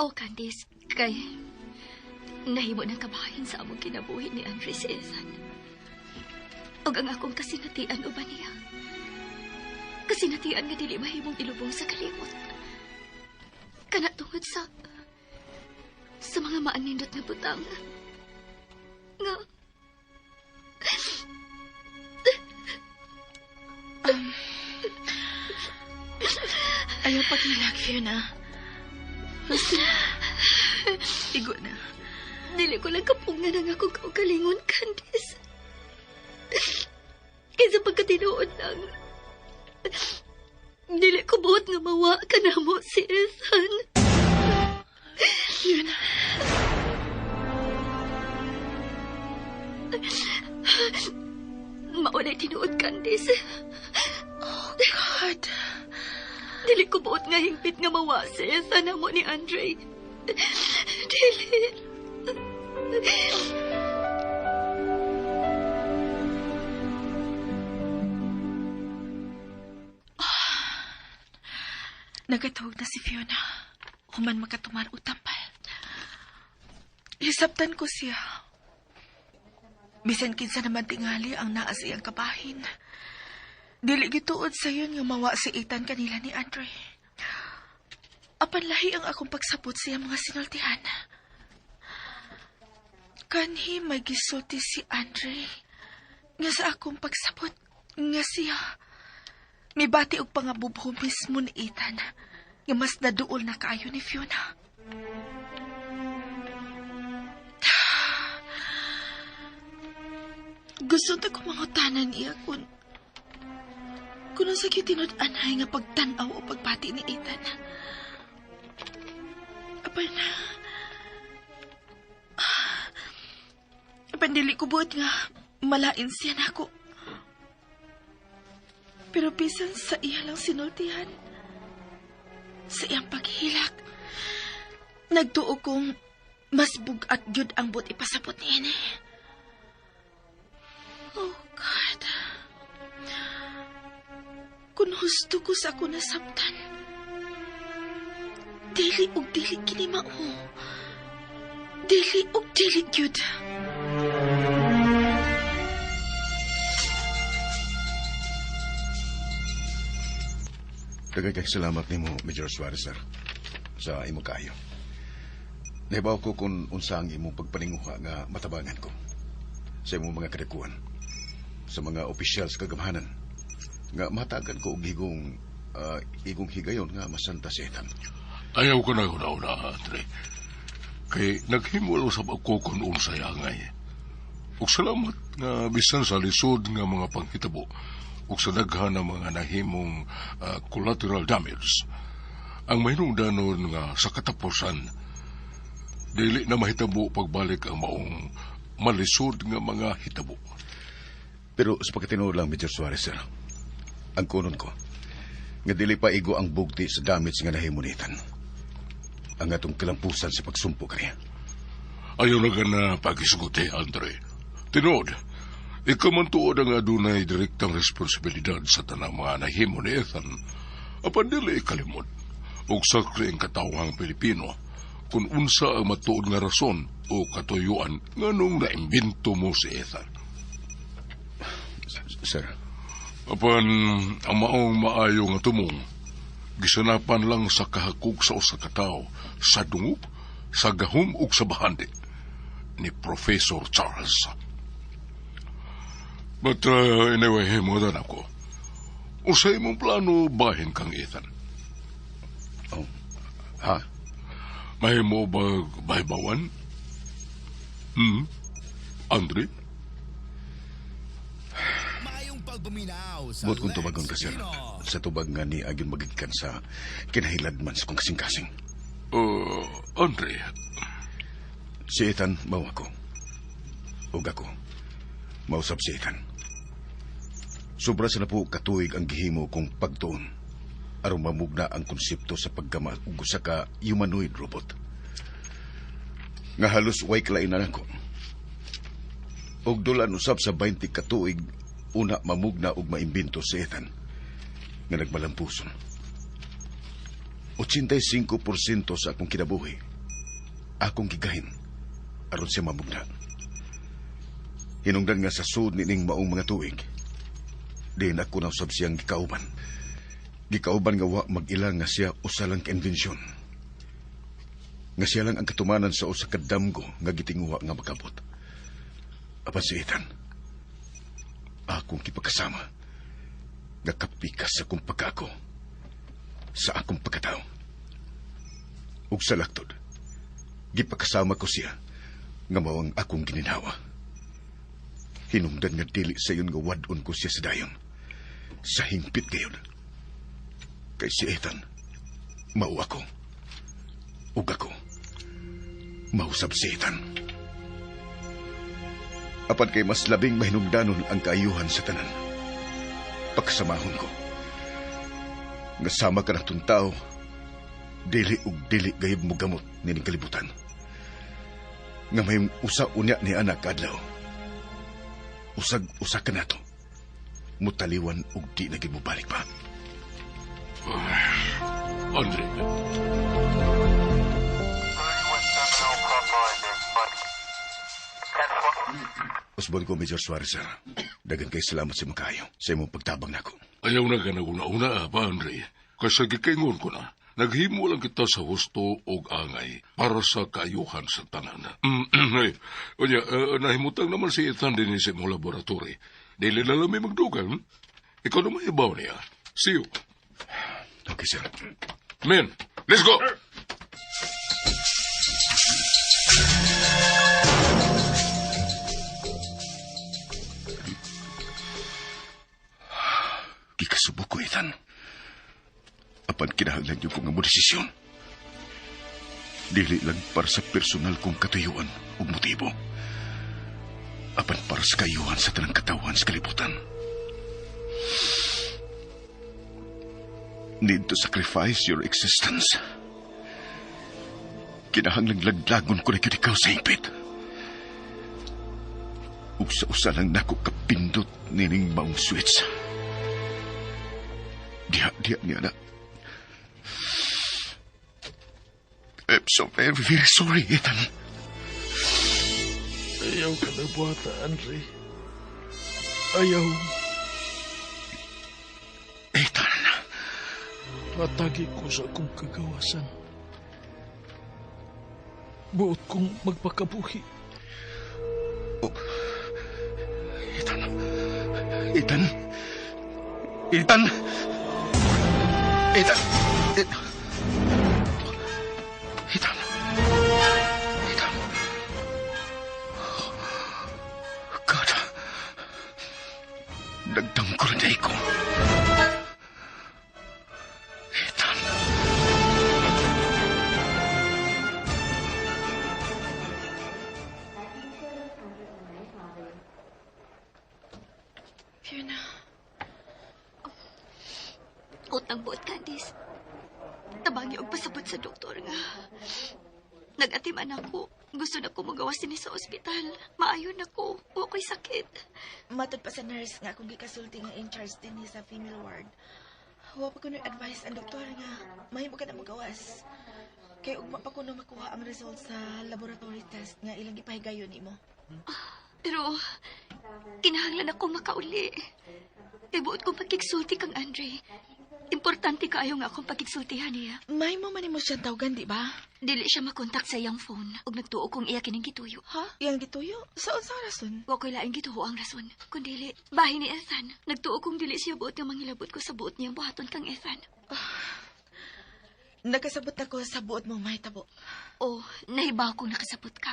Oh, Candice, kay nahimo ng kabahin sa among kinabuhi ni Andre si Ethan. Og ang akong kasinatian uban niya. Kasinatian nga dili mahimong ilubong sa kalimot. Kana tungod sa mga maanindot na butang. Nga ayaw paghilak, Fiona. Igo na. Dili ko lang kapungan ang akong kaugalingon, Candice. Kaysa pagkatinuod lang. Dili ko buot nga mawa ka na mo si Ethan. Fiona. Maunay tinuod, Candice. Oh, God. Dili ko buot nga hingpit nga mawa si Ethan mo ni Andre. Dili. Nagatawag na si Fiona. Human makatumar o tampal. Hisabtan ko siya. Bisan kinsa naman tingali ang naa sa iyang kabahin. Dili gituod sayon nga mawa si Ethan kanila ni Andre. Apan lahi ang akong pagsabot sa iyang mga sinultihan. Kanhi may gisulti si Andre nga sa akong pagsabot nga siya mibati og pangabubho mismo ni Ethan nga mas naduol na kaayo ni Fiona. Gusto ta ko mangutanan niya kung unsa gyud tinud-anay nga pagtan-aw o pagbati ni Ethan. Apan, apan dili ko buot nga malain siya nako. Pero bisan sa iya lang sinultihan, sa iyang paghilak, nagtuo kong mas bugat gyud ang buot ipasabot niya ni. Oh, God. Kung husto ko sa ako nasabtan, dili og dili kini mao. Dili og dili gyud. Daghay kay salamat nimo, Major Suarez, sir. sa imong kaayo. Nahibaw ko kung unsa ang imong pagpaninguha nga matabangan ko sa imong mga kadakuan, sa mga opisyal sa kagamhanan, nga matagan ko og igong higayon nga masanta si Ethan. Ayaw ko na una-una, Andre. Kay naghimo usab ako kung unsay angay. Ug salamat nga bisan sa lisod nga mga panghitabo ug sa daghan nga mga nahimong collateral damage, ang mahinungdanon nga sa katapusan, dili na mahitabo pagbalik ang maong malisod nga mga hitabo. Pero sa pagkatinuod lang, Major Suarez, sir, ang kunon ko, nga dili pa igo ang bugti sa damage nga nahimo ni Ethan. Ang atong kalampusan sa pagsumpo kaniya. Ayaw na ka na pag-isguti, Andre. Tinuod, ikaw man tuod ang adunay direktang responsibilidad sa tanang mga nahimo ni Ethan. Apan dili ikalimot og sakri ang katawhang Pilipino kung unsa ang matuod nga rason o katuyuan nganong naimbento mo si Ethan. Sir. Apan ang maong maayo nga tumong, gisanapan lang sa kahakog sa usa ka tawo sa dungog, sa gahom ug sa bahandi ni Professor Charles. But anyway, mga ako, unsay imong plano bahin kang Ethan? Oh, ha? Mahimo ba bahibawan? Andre? Buot kong tubagon ka, sir. Sa tubag nga ni agyon magigikan sa kinahiladman sa kong kasing-kasing. Andre? Si Ethan, mao ako. Ug ako, mausap si Ethan. Sobra sa napo katuig ang gihimo kong pagtuon aron mamugna ang konsepto sa paggama og usa ka humanoid robot nga halos way kalainan ako. Og dulan usab sa 20 katuig una mamugna og maimbento si Ethan nga nagmalampuson. 85% sa akong kinabuhi akong gigahin aron siya mamugna. Hinungdan nga sa sud nining maong mga tuig, diin ako nausab siyang gikauban. Gikauban nga wa mag-ila nga siya usa lang ka inbensyon. Nga siya lang ang katumanan sa usa ka damgo nga gitinguha nga makabot. Apan si Ethan, akong kipagkasama, nga kapikas sa akong pagkaako, sa akong pagkatao. Ug sa laktod, gipakasama ko siya nga mao ang akong gininhawa. Hinungdan nga dili sayon nga wad-on ko siya sa dayon. Sa hingpit gayon. Kay si Ethan, mao ako. Ug ako, mausab si Ethan. Apan kay mas labing mahinungdanon ang kaayuhan sa tanan. Pagkasamahon ko, nga sama ka natong tao, dili ug dili gayud mo gamot nining kalibutan. Nga may usa unya ni anak adlaw. Usag usa ka nato. Mutaliwan ug di na gid mobalik pa. Andre. Usbon ko, Major Suarez, sir. Dagan kay salamat sa imong kaayo sa imong pagtabang nako. Ayaw na ka naguna-una, pa, Andre. Kasi gikaingon ko na, naghimo lang kita sa husto og angay para sa kaayuhan sa tanan. Ay, unya, nahimutang naman si Ethan din sa imong laboratory. Dili na lang may magdugang. Ikaw na maibaw niya. See you. Okay, sir. Men, let's go! Gikasubo ko, Ethan. Apan kinahanglan niyo ko nga mo desisyon. Dili lang para sa personal kong katuyuan ug motibo. Apan para sa kayuhan sa tanang katawan sa kalibutan. Need to sacrifice your existence. Kinahanglang laglagon ko na gyud ikaw sa hingpit. Usa-usa lang nako kapindot nining maong switch. Diha, diha niya na. I'm so very, very sorry, Ethan. Ayaw ka na buhata, Andre. Ayaw. Ethan. Matagi ko sa akong kagawasan. Buot kong magpakabuhi. Oh. Ethan. Ethan. Ethan. Ethan. Ethan. Ethan. Ethan. God. Nagdangkol na ko. Ethan. Fiona. Utang buot, Candice. Tabangi og pasabot sa doktor nga. Nag-atiman ako. Gusto na ko magawas dinhi sa ospital. Maayo na ko. Wa ko'y sakit. Matod pa sa nurse nga akong gikasulti nga in charge dinhi sa female ward. Wa pa kuno advice ang doktor nga mahimo ka na magawas. Kay ugma pa kuno makuha ang result sa laboratory test nga ilang gipahigayon nimo. Pero kinahanglan ako makauli. Kay buot kong pagkigsulti kang Andre. Importante kaayo nga akong pagkigsultihan niya. Mahimo man nimo siyang tawgan, di ba? Dili siya makontak sa iyang phone ug nagtuo kong iya kining gituyo. Ha? Iyang gituyo? Sa unsang rason? Wa ko'y laing gituo ang rason. Kun dili, bahin ni Ethan. Nagtuo kong dili siya buot nga mangilabot ko sa buot niyang buhaton kang Ethan. Nakasabot ako sa buot mong mahitabo. Oh, nahibaw kong nakasabot ka.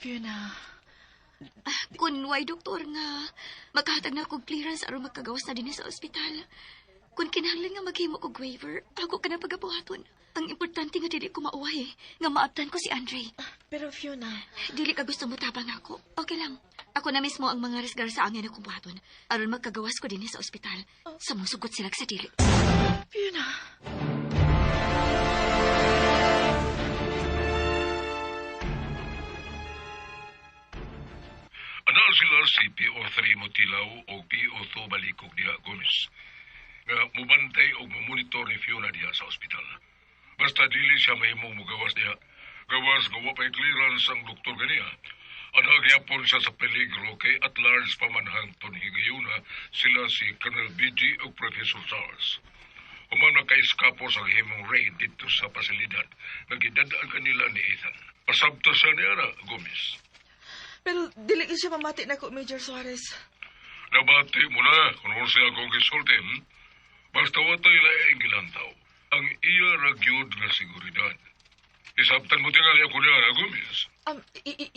Fiona. Kun way doktor nga makahatag na kog clearance aron makagawas na dinhi sa ospital. Kun kinahanglan nga maghimo og waiver, ako ka na pagabuhaton. Ang importante nga dili ko mauway, nga maabtan ko si Andre. Pero Fiona, dili ka gusto mo tabang ako. Okay lang. Ako na mismo ang mga resgar sa angin akong buhaton. Aron magkagawas ko dinhi sa ospital. Sa musugot sila sa dili. Fiona. Ana sila si PO3 Motilaw o PO2 Balikog diha Gomez. Nga mubantay og monitor ni Fiona diha sa ospital. Basta dili siya mahimong mugawas diha. Gawas nga wa pa'y clearance ang doktor ganiya. Ana gyapon siya sa peligro kay at large pa man hangtod higayuna sila si Colonel BG o Professor Charles. Human nakaeskapo sa himong raid dito sa pasilidad nga gidadaan kanila ni Ethan. Pasabto siya ni Ana Gomez. Pero dili siya mamati nako, Major Suarez. Nabati mo na kung ano siya akong gisulti. Basta watay laing gilantaw. Ang iya ragyod nga seguridad. Isabtan mo tingali ako niya, Ana Gomez.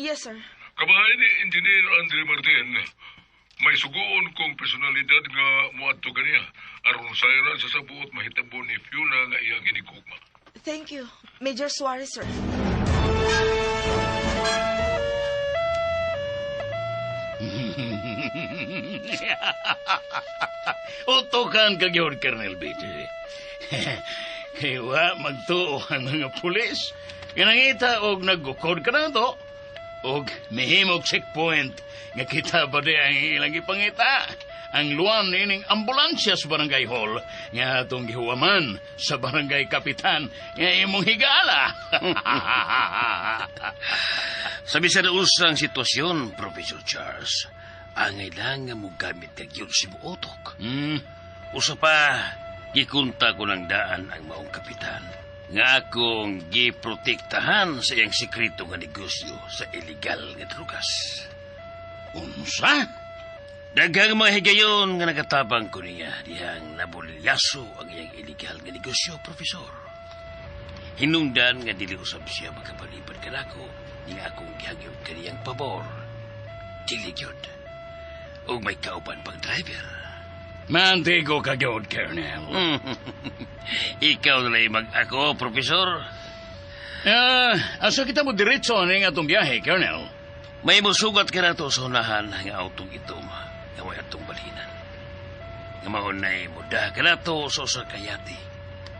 Yes, sir. Kabahay ni Engineer Andre Martin, may sugoon kong personalidad nga muadto kaniya. Aron sayran sa sabuot mahitabo ni Fiona nga iyang ginikugma. Thank you, Major Suarez, sir. Utokan ka gyud, Colonel BT. Kay wa magtuo ang mga pulis. Kanangita og naggukod ka na to. Og mihimog checkpoint nga kita ba di ang ilang ipangita. Ang luwan nining ambulansya sa barangay hall nga atong gihuwaman sa barangay kapitan nga imong higala. Sa bisan usang sitwasyon, Professor Charles, angay lang nga mogamit ka gyud si Buotok. Usa pa, gikunta ko ng daan ang maong kapitan nga akong giprotektahan sa iyang sekreto nga negosyo sa illegal nga drugas. Unsa? Daghang mga higayon nga nagatabang ko niya dihang nabulyaso ang iyang illegal nga negosyo, Profesor. Hinungdan nga dili usab siya makabalibad kanako ning akong gihagyod kaniyang pabor. Dili gyud. Og may kauban pang driver. Mantigo ka gyud, Colonel. Ikaw na lang mag-ako, Profesor. Asa kita mo diretso ning atong biyahe, Colonel? May musugat ka na to sa unahan nga autong itom nga may atong balhinan. Nga maunay muda ka na to sa usa ka yate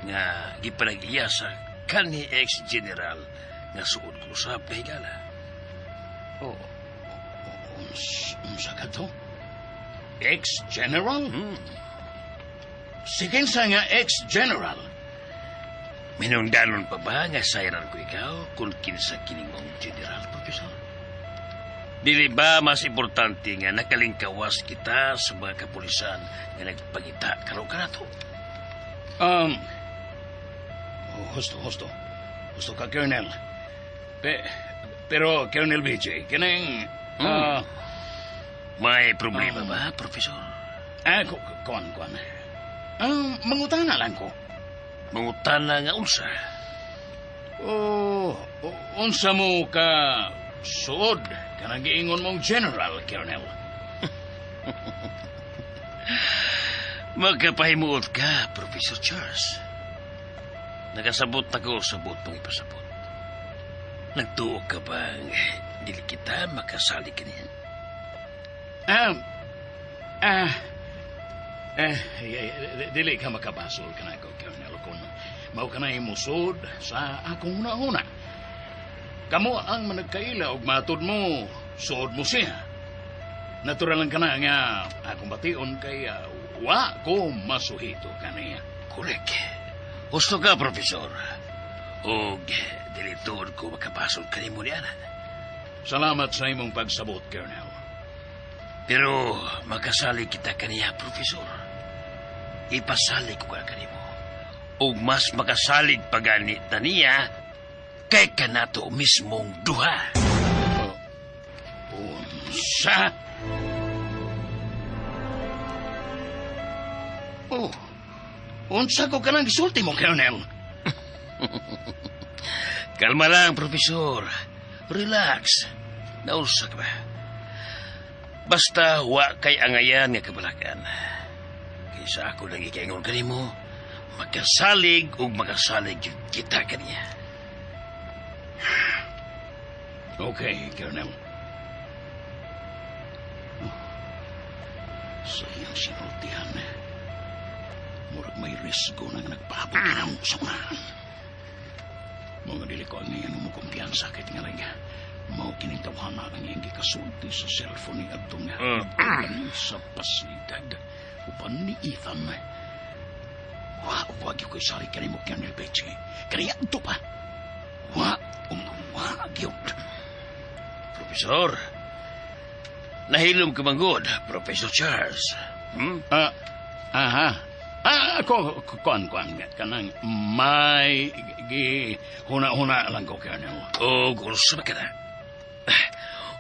nga gipanag-iya sa kanhi ex-general nga suod ko sa higala. Oh, unsa ka to? Ex-general? Si kinsa nga ex-general? Minungdanon pa ba nga sayran ko ikaw kung kinsa kining mong general, Profesor? Dili ba mas importante nga nakalingkawas kita sa mga kapulisan nga nagpangita karon kanato? Husto, husto. Husto ka, Colonel. Pero, Colonel BJ, kanang... May problema ba, Profesor? Ah, kuan, kuan. Mangutana lang ko. Mangutana nga unsa? Oh, unsa mo ka suod kanang giingon mong general, Colonel? Magkapahimuot ka, Professor Charles. Nakasabot ako sa buot mong ipasabot. Nagtuo ka bang dili kita makasali kaniya? Dili ka makabasol kanako, Colonel, kung mao ka na imusod sa akong huna-huna. Kamo ang managkaila og matud mo, suod mo siya. Natural lang ka na nga akong bation kay wa ko masuhito kaniya. Correct. Gusto ka, Profesor. Og dili tuod ko makabasol kanimo niya. Salamat sa imong pagsabot, Colonel. Pero makasali kita kaniya, Profesor. Ipasali ko ka kanimo. Og mas makasalig pa gani ta niya kay kanato mismong duha. Unsa? Oh, unsa ko kanang gisulti mo, Colonel? Kalma lang, Profesor. Relax. Naulsa ka ba? Basta wa kay angayan nga kabalakan. Kaysa ako lang ikaingon kanimo, makasalig ug makasalig gyud kita kaniya. Okay, Colonel. Oh, sa iyang sinultihan, murag may risgo na nga nagpaabot ka na mo sa unahan. Mga dili ko ang ngayon mo kumpiyansa kahit nga lang mao kining tawhana ang iyang gikasulti sa cellphone ni adtong nagtulan sa pasilidad uban ni Ethan. Wa, wa gyud ko'y sali kanimo, Colonel Beche. Kaniya ito pa. Wa, wa gyud. Profesor, nahilom ka manggod, Professor Charles. Hmm? Aha. Ako, kuan, kuan, kanang may gi huna-huna lang ko, Colonel. O, unsa ba ka na?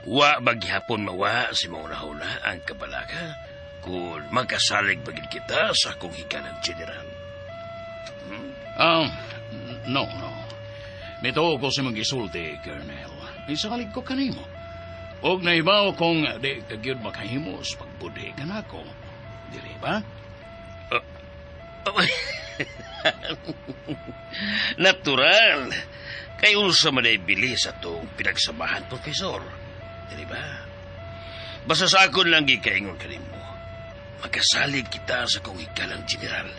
Wa maghapon mawa si mauna-huna ang kabalaka kung magkasalig bagid kita sa akong hikalang general. No, no. Nito ko sa mga gisulti, Colonel. Isalig ko kanimo. Og naibaw kong di ka gyud makahimo sa pagbudhi kanako. Dili ba? Natural. Kay unsa man ay bilis atong pinagsamahan, Profesor. Dili ba? Basta sa akon lang gikaingon kanimo. Magkasalig kita sa kong hikalang general.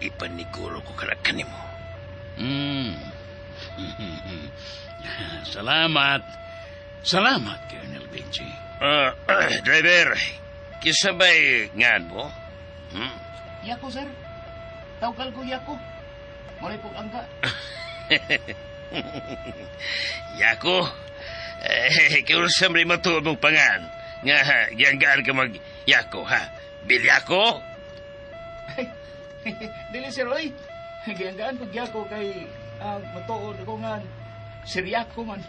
Ipaniguro ko kana kanimo. Salamat. Salamat, Colonel Benji. Driver, kinsa ba'y ngan mo? Hmm? Yako, sir. Tawgal ko Yako. Mali po angga. Yako, eh, kaya sa may matuod mong pangan. Nga, giyanggaan ka mag Yako, ha? Bilyako? Dili, sir, oy. Giyanggaan ko Yako kay matuod ko nga Sir Yako man.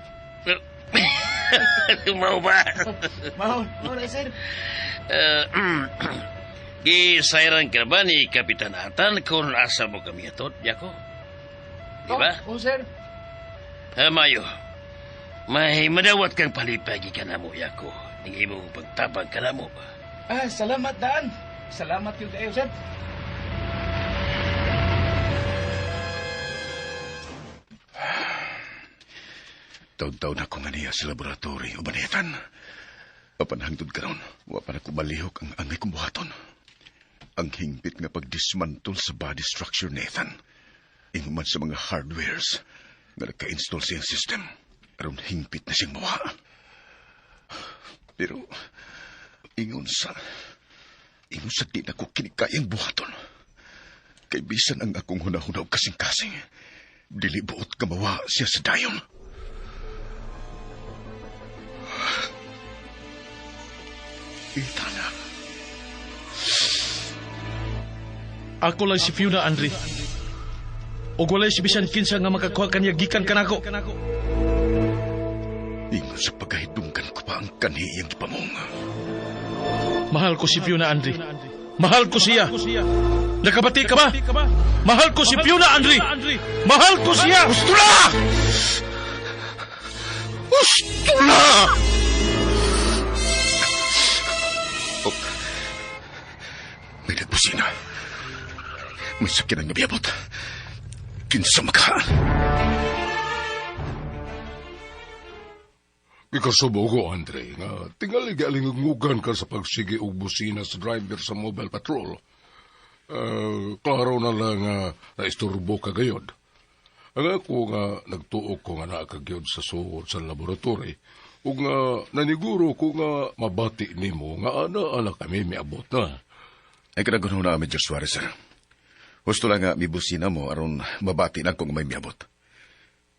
Mao ba? Mao, mao na, sir. Gisayran ka ba ni Kapitan Atan kung asa mo kami atot, Yako? Di ba? Oh, sir. Ha, Mayo, may madawat kang palipay ka na mo, Yako. Ning imong pagtabang ka na mo. Ah, salamat daan. Salamat yung kayo, sir. Taon-taon ako nga niya sa laboratory o banhitan. Apan hangtod karon, wa pa na ko malihok ang angay kong buhaton. Ang hingpit nga pagdismantle sa body structure ni Ethan. Ingon man sa mga hardwares nga nagka-install siyang system. Aron hingpit na siyang mawa. Pero, ingon sa di na ko kinikayang buhaton. Kay bisan ang akong hunahuna og kasing-kasing, dili buot kamawa siya sa dayon. Ethan. Ako lang si Fiona, Andre. Ug walay si bisan kinsa nga makakuha kaniya gikan kanako. Ingon sa pagkahidunggan ko pa ang kanhi iyang gipamong. Mahal ko si Fiona, Andre. Mahal ko siya. Nakabati ka ba? Mahal ko si Fiona, Andre. Mahal ko siya. Gusto na! Gusto na! Oh. May nagbusina. May sakyanan nga biyabot. Kinsa makahaan. Ikasubo ko, Andre, nga tingali gialingungugan ka sa pagsigi og busina sa driver sa mobile patrol. Klaro na lang nga naisturbo ka gayod. Ang ako nga nagtuo ko nga naa ka gyud sa suod sa laboratory ug nga naniguro ko nga mabati nimo nga ana-ana kami miabot na. Ay kanagun na, Major Suarez, sir. Husto lang nga mibusina mo aron mabati na kung may miabot.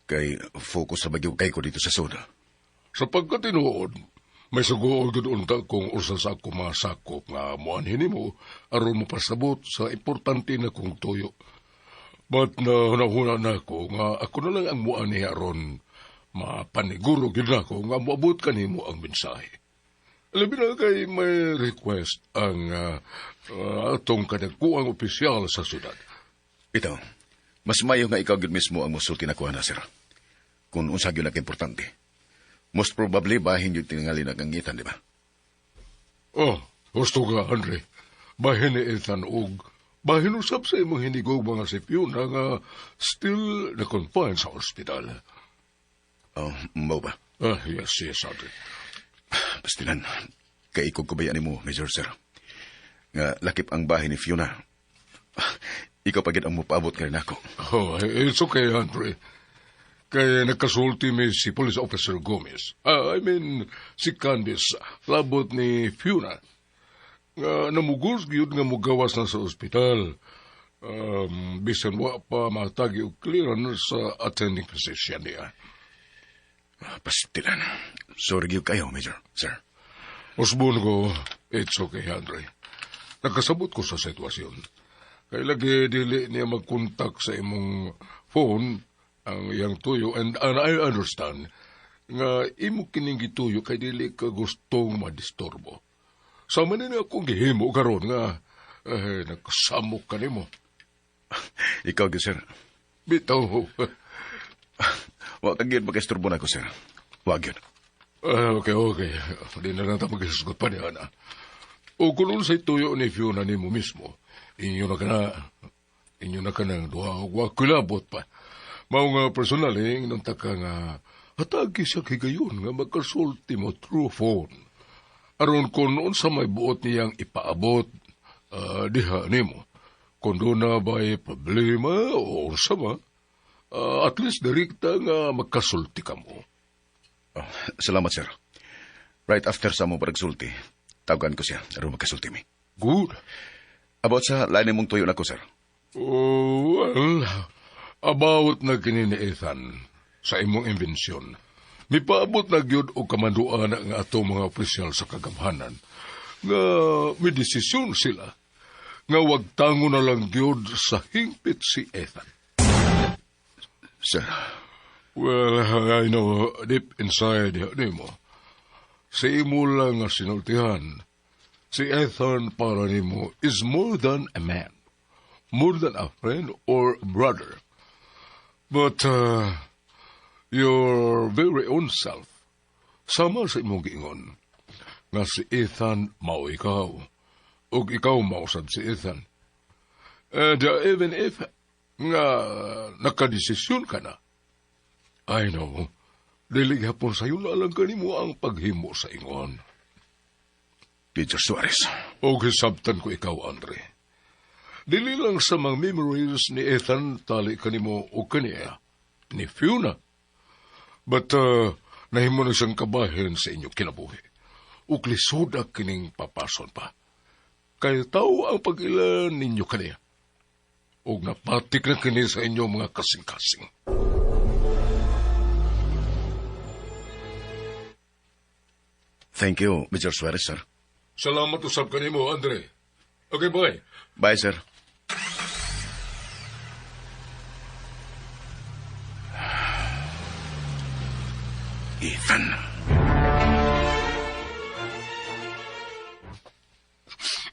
Kay focus sa bagyo kay ko dito sa soda. Sa pagkatinuod, may sugool gud unta kung usa sa ako mga sakop nga muanhin nimo aron mopasabot sa importante na kong tuyo. But na hunahuna na ako nga ako na lang ang muanhi aron mapaniguro gyud nako nga moabot kanimo ang mensahe. Labi na kay may request ang atong kadagkuang opisyal sa syudad. Bitaw, mas mayo nga ikaw gyud mismo ang musulti na kuha na, sir. Kung unsa gyud ang importante. Most probably, bahin yung tingali na kang Ethan, di ba? Oh, gusto ka, Andre. Bahin ni Ethan og bahin usab sa imong hinigog mga si Fiona nga still na-confine sa ospital. Oh, mao ba? Ah, yes, Andre. Pastilan, kaikog ko ba yan mo, Major Sir? Nga lakip ang bahin ni Fiona. Ikaw pa gid ang mupaabot ka rin ako. Oh, it's okay, Andre. Kay nagkasulti mi si Police Officer Gomez. I mean, si Candice, labot ni Fiona. Nga namugos gyud nga mugawas na sa ospital. Bisan wa pa matagi og clearance sa attending physician niya. Pastilan. Sorry gyud kayo, Major, sir. Usbon ko, it's okay, Andre. Nakasabot ko sa sitwasyon. Kay lagi dili niya magkontak sa imong phone ang iyang tuyo and I understand nga imo kining gituyo kay dili ka gustong madisturbo. Sama ni akong gihimo karon nga nagkasamok ka nimo. Ikaw gyud, sir. Bitaw. Wa ka gyud makaisturbo nako, sir. Wa gyud. Okay. Di na lang ta maghisgot pa niya na. O kung unsay tuyo ni Fiona nimo mismo, inyo na ka ng duha, wa kilabot pa. Mao nga personal eh, nung ka nga hatagi siya higayon nga magkasulti mo through phone. Aron kung unsa may buot niyang ipaabot diha nimo. Kung doon na ba'y problema o unsa ba, at least direkta nga magkasulti ka mo. Oh, salamat, sir. Right after sa mo pagsulti, tawagan ko siya aron magkasulti mi. Good. About sa lain mong tuyo nako, sir. Oh, well, about na kini ni Ethan sa imong imbensyon. Mipaabot na gyud og kamanduan ang ato mga opisyal sa kagamhanan nga may desisyon sila nga wag tango na lang gyud sa hingpit si Ethan. Sir. Well, I know deep inside nimo, sa imo lang nga sinultihan, si Ethan para nimo is more than a man, more than a friend or brother. But your very own self, sama sa imong giingon, nga si Ethan mao ikaw, ug ikaw mao sad si Ethan. And even if nga nakadesisyon ka na, I know, dili gihapon sayo na lang kanimo ang paghimo sa ingon. Major Suarez. Og hisabtan ko ikaw, Andre. Dili lang sa mga memories ni Ethan tali kanimo o kaniya, ni Fiona. But nahimo na siyang kabahin sa inyong kinabuhi. Ug lisod kining papason pa. Kay tao ang pag-ila ninyo kaniya. Ug napatik na kini sa inyong mga kasing-kasing. Thank you, Major Suarez, sir. Salamat usab kanimo, Andre. Okay, bye. Bye, sir. Ethan.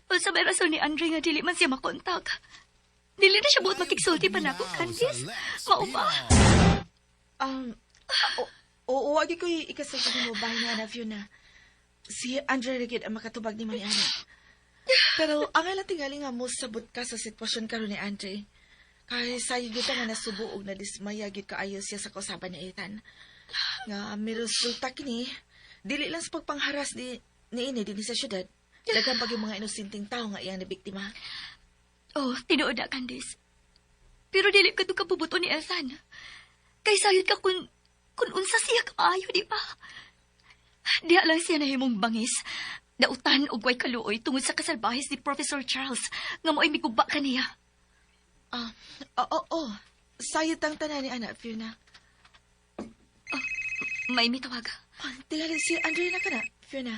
Unsa may rason ni Andre nga dili man siya makontak. Dili na siya buot makigsulti pa nako, Candice. Mao ba? Oo, wag ko ikasal mo bahay na na Fiona. Si Andre ra gyud ang makatubag ni Mami Ana. Pero ang ilang tingali nga mo sabot ka sa sitwasyon karon ni Andre. Kay sayo gyud nga nasubo og nadismaya gyud kaayo siya sa kausaban ni Ethan. Nga may resulta kini dili lang sa pagpangharas ni niini dinhi sa syudad. Daghan pa gyud mga inosenteng tawo nga iyang nabiktima. Oh, tinuod na, Candice. Pero dili ka to kabubuto ni Ethan. Kay sayod ka kung unsa siya kaayo, di ba? Diha lang siya nahimong bangis. Dautan og way kaluoy tungod sa kasalbahis ni Professor Charles nga mo'y miguba kaniya. Ah, oo, oo. Sayod ang tanan ni Ana, Fiona. May mitawag. Ah, tingali si Andre na kana, Fiona.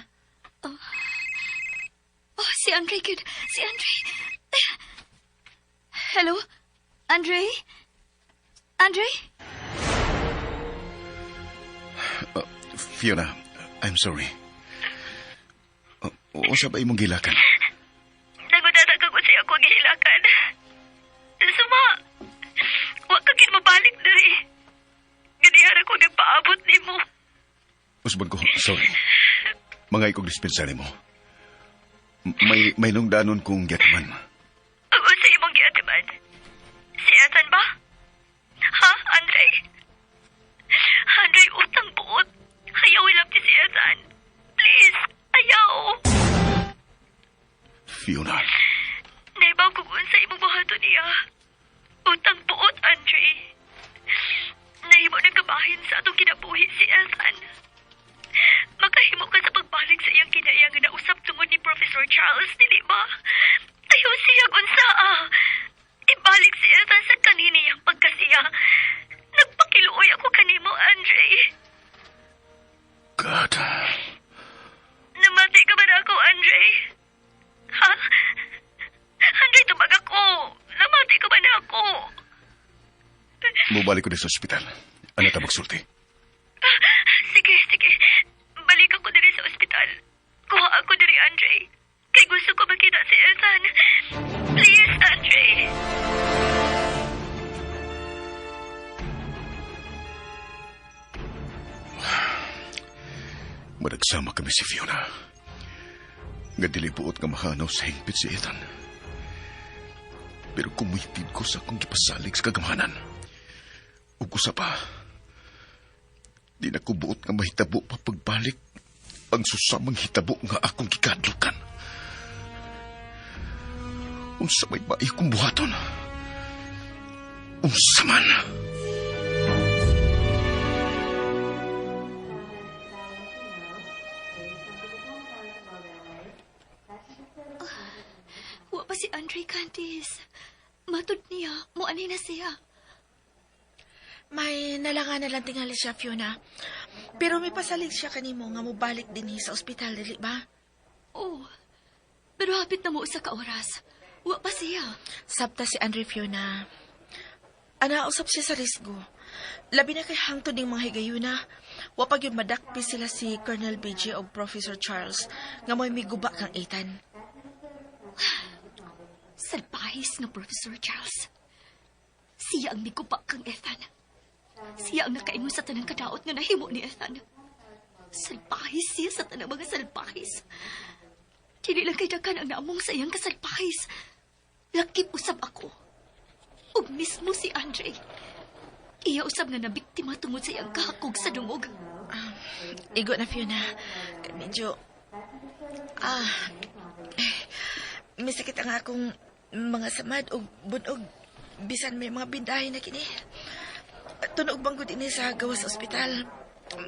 Oh, si Andre, kid. Si Andre. Hello? Andre? Andre? Fiona, I'm sorry. Unsa ba imong gilakan? Nagudata ka ko siya akong gihilakan. Suma, wa ka gid mabalik diri. Ganihan ako nagpaabot nimo. Usbon ko, sorry. Mga ikog dispensa nimo. May nungdanon kong giatiman. Ang unsa imong giatiman? Si Ethan ba? Ha, Andre? Andre, utang buot. Ayaw ilapti si Ethan. Please, ayaw. Fiona, Naibaw kung unsa imong buhaton niya. Utang buot, Andre. Nahimo ng kabahin sa atong kinabuhi si Ethan. Makahimo ka sa pagbalik sa iyang kinaiya nga nausap tungod ni Professor Charles, dili ba? Ayaw siya unsa ah. Ibalik si Ethan sa kaniniyang pagkasiya. Nagpakiluoy ako kanimo, Andre. God. Namati ka ba na ako, Andre? Ha? Andre, tumag ako. Namati ka ba na ako? Mubalik ko di sa ospital. Ano ta magsulti? Sige, sige. Balik ako diri sa ospital. Kuha ako diri, Andre. Kay gusto ko makita si Ethan. Please, Andre. Madagsama kami si Fiona. Nga dili buot nga mahanaw sa hingpit si Ethan. Pero kumitid ko sa akong gipasalig sa kagamhanan. Ug usa pa, di na ko buot nga mahitabo pa pagbalik ang susamang hitabo nga akong gikadlukan. Unsa may bae kong buhaton? Unsa man? Wa pa si Andre, Candice. Matud niya, mo ani na siya. May nalangan na lang tingali siya, Fiona. Pero may pasalig siya kanimo nga mobalik dinhi sa ospital, dili ba? Oh, pero hapit na mo usa ka oras. Wa pa siya. Sabta si Andre, Fiona. Ana, usap siya sa risgo. Labi na kay hangtod ning mga higayuna. Wa pa gyud madakpi sila si Colonel BJ o Professor Charles nga mo'y miguba kang Ethan. Salpahis nga Professor Charles. Siya ang miguba kang Ethan. Siya ang nakaingon sa tanang kadaot nga nahimo ni Ethan. Salpahis siya sa tanang mga salpahis. Dili lang kay daghan ang naamong sa iyang kasalpahis. Lakip usab ako. Ug mismo si Andre. Iya usab nga nabiktima tungod sa iyang kahakog sa dungog. Igo na, Fiona. Kay medyo... Misakit ang akong mga samad og bunog. Bisan may mga bindahe na kini. Tunog bang gud ini sa gawas ospital.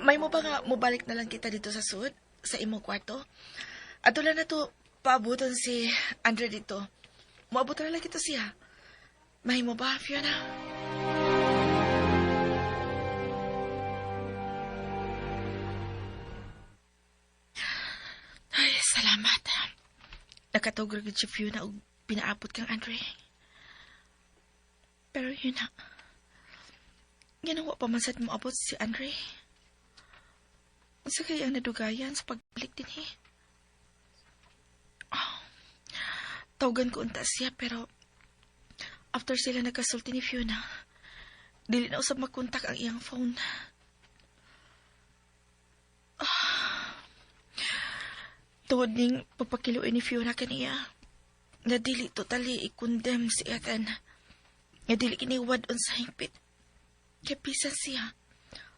May mo ba nga mobalik na lang kita dito sa sud, sa imong kwarto? Ato lang na to paabuton si Andre dito. Moabot na lang kita siya. Mahimo ba, Fiona? Ay, salamat. Nakatawag ra gid si Fiona og pinaabot kang Andre. Pero yun na. Ginawa pa man sad moabot si Andre. Unsa kay ang nadugayan sa pagbalik dinhi? Oh, tawagan ko unta siya pero after sila nagkasulti ni Fiona, dili na usab makontak ang iyang phone. Ah, tungod ning pagpakiluoy ni Fiona kaniya, nga dili totally i-condemn si Ethan. Nga dili kini wad-on sa hingpit. Kay bisan siya,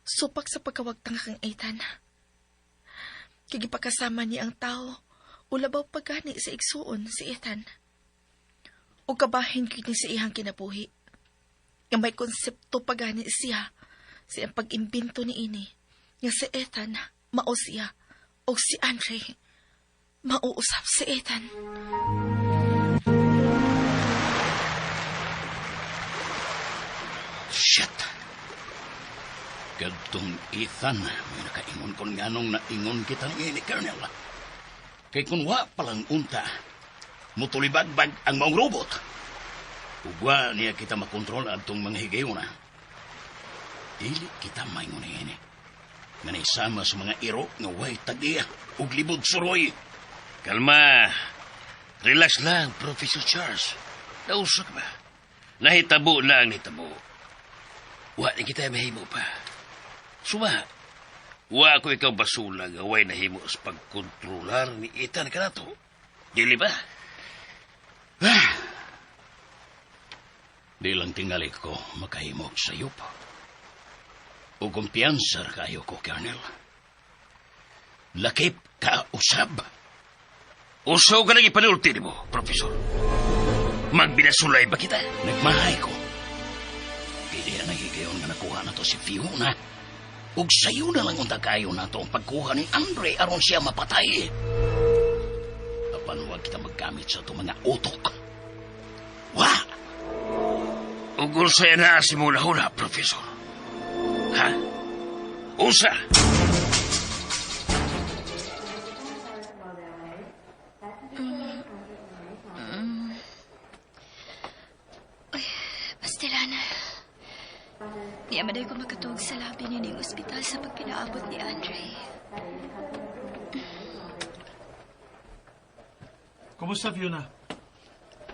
supak sa pagkawagtang kang Ethan. Kay gipakasama niya ang tao, o labaw pagani sa igsuon si Ethan. O kabahin kini sa iyang kinabuhi. Nga may konsepto pagani siya sa iyang pag-imbento ni ini. Nga si Ethan, mao siya. O si Andre, mauusap si Ethan. Shit! Kadtong Ethan, may nakaingon kon nganong naingon kita ni Colonel. Kay kung wa palang unta, mutulibagbag ang maong robot. Ug wa niya kita makontrol adtong mga higayona. Dili kita maingon ini. Nga naisama sa mga iro nga way tag-iya ug libod suroy. Kalma. Relax lang, Professor Charles. Nausa ka ba? Nahitabo na ang nahitabo. Wa ni kita mahimo pa. Suma, wa ko ikaw basula nga way nahimo sa pagkontrolar ni Ethan kanato. Dili ba? Di lang tingali ko makahimo sayop. O kumpiyansa kayo ko, Colonel. Lakip ka usab. Usaw ka nang ipanulti mo, Profesor. Magbinasulay ba kita? Nagmahay ko. Pili na nagigayon nga nakuha na to si Fiona. Ug sayo na lang unta kayo na to ang pagkuha ni Andre aron siya mapatay. Apan huwag kita maggamit sa itong mga utok. Wa! Ug unsay na si muna huna, Profesor? Ha? Unsa? Pastilana. Niya maday ko makatuog sa labi ni ning ospital sa pagpinaabot ni Andre. Kumusta, Fiona?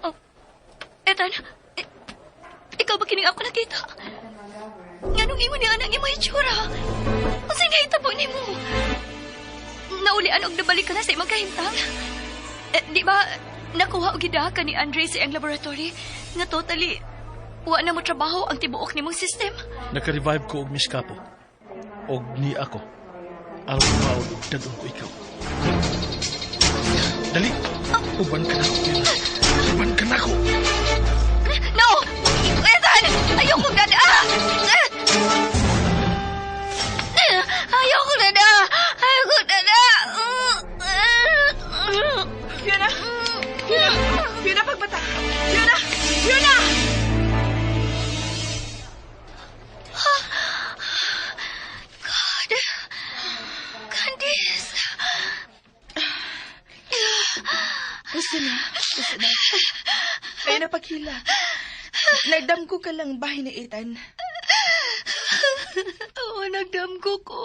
Oh, Ethan, ikaw ba kining ako nakita? Nganong ingon niya ang imong itsura? Unsay nahitabo nimo? Naulian og nabalik ka na sa imong kahimtang? Eh, di ba nakuha og gidaka ni Andre sa iyang laboratory nga totally wa na mo trabaho ang tibuok nimong system? Naka-revive ko og Miss Capo. Og ni ako. Aron maod og dadon ko ikaw. Dali! Uban ka na ako, Fiona. Uban ka na ako! No! Ethan! Ayoko na! Ah! Ayoko na na! Ayoko na na! Fiona! Fiona! Fiona, pagbata! Fiona! Fiona! God! Candice! Gusto na. Gusto na. Kaya na paghila. Nagdamgo ka lang bahay ni Ethan. Oo, nagdamgo ko.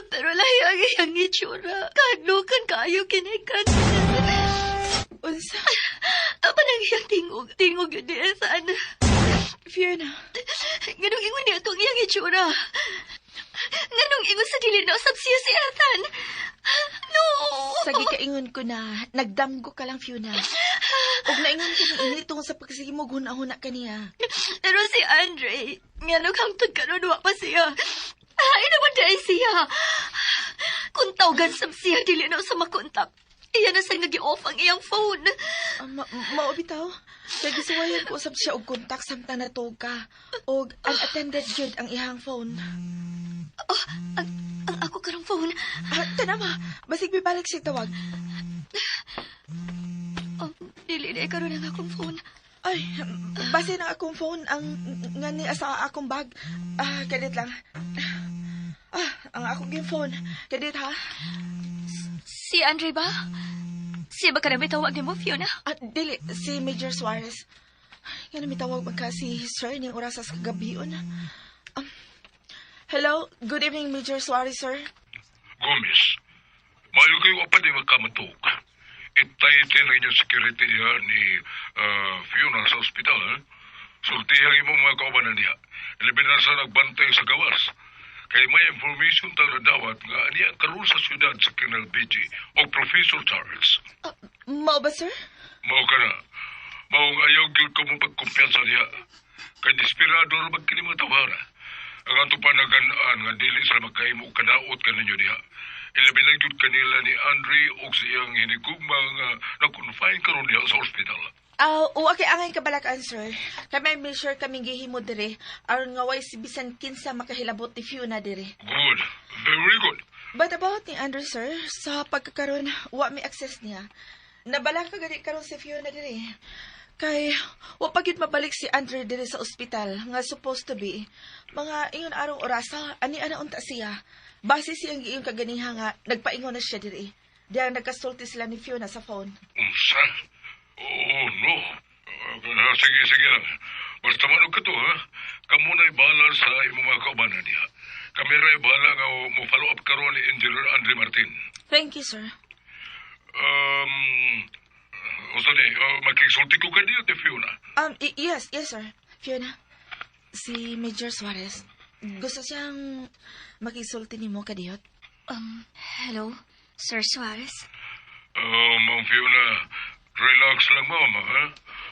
Pero lahi ang iyang itsura. Kadlukan kaayo kini Candice. Unsa? Apan ang iyang tingog. Tingog yun ni Ethan. Fiona. Nganong ingon niya itong iyang itsura? Nganong ingon sa dili na usab siya si Ethan? No! Sa gikaingon ko na, nagdamgo ka lang, Fiona. Ug naingon ko ni ini tungod sa pagsigimog huna-huna kaniya. Pero si Andre, nganong hangtod karon wa pa siya. Ay naman dahil siya. Kung tawgan sab siya, dili na sa makontak. Iya na sa nag-off ang iyang phone. Mao bitaw. Kay gisuwayan ko usab siya og kontak samtang natuog ka. Og unattended gyud ang iyang phone. Oh, ang ako karong phone. Ah, tanawa, basig bibalik siya tawag. Oh, dili na karon ang akong phone. Ay, base na akong phone ang nga ni asa akong bag. Ah, kadit lang. Ah, ang akong game phone. Kadit ha. Si Andre ba? Siya ba ka na may tawag ni mo, Fiona? Ah, dili, si Major Suarez. Nga na may tawag man ka si Sir ning oras sa kagabion. Hello, good evening, Major Suarez, sir. Gomez. Mayo kayo pa di makamatok. Itighten ang inyong security diha ni Fiona sa ospital. Eh? Sultihan imong mga kaubanan diha. Labi na sa nagbantay sa gawas. Kay may information tang nadawat nga niya karon sa syudad sa Colonel BG o Professor Charles. Mao ba, sir? Mao ka na. Mao nga ayaw gyud ko mo pagkumpiyansa niya. Kay desperado ra bag kini mga tawhana. Ang ato panagan-an nga dili sila makahimo kadaot kaninyo diha. Ilabi na gyud kanila ni Andre og sa iyang hinigugma nga na-confine karon diha sa ospital. Ah, uh, kay angay kabalakan, sir. Kay may measure kaming gihimo dire aron nga way si bisan kinsa makahilabot ni Fiona dire. Good. Very good. But about ni Andrew, sir, sa pagkakaroon, wa may access niya. Nabalaka gani karon si Fiona dire. Kay wa pa gyud mabalik si Andre dire sa ospital nga supposed to be mga ingon arong orasa ani ana unta siya. Base siyang giingon kaganiha nga nagpaingon na siya dire. Diyang nagkasulti sila ni Fiona sa phone. Unsa? Oh, no. Sige, sige lang. Basta man og kato, ha? Kamo na'y bahala sa imong mga kaubanan diha. Kami ra'y bahala nga mo follow up karon ni Engineer Andre Martin. Thank you, sir. Unsa ni, makigsulti ko kaniyo ti Fiona. Yes, sir. Fiona, si Major Suarez, gusto siyang makisulti nimo kadiyot. Hello, Sir Suarez? Oh, Ma'am Fiona, relax lang, ma'am, ha?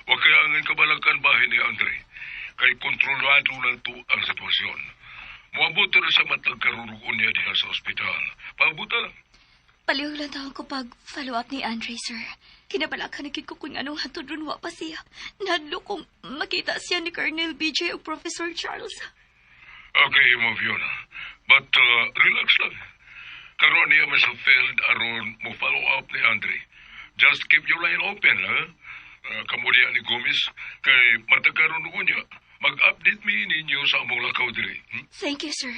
Huwag kaya angin kabalakan bahin ni Andre. Kay kontrolado na to ang sitwasyon. Muabot rin sa matag karurugon niya diha sa ospital. Pabuta lang. Palihog lang taon ko pag follow up ni Andre, sir. Kinabalaka na gid ko kung anong hantod ron wa pa siya. Nahadlok kong makita siya ni Colonel BJ o Professor Charles. Okay, Ma'am Fiona. But relax lang. Karon niya man sa field aron mo follow up ni Andre. Just keep your line open, ha? Kamo diha ni Gomez, kay matag karon niya, mag-update mi ninyo sa among lakaw diri. Thank you, sir.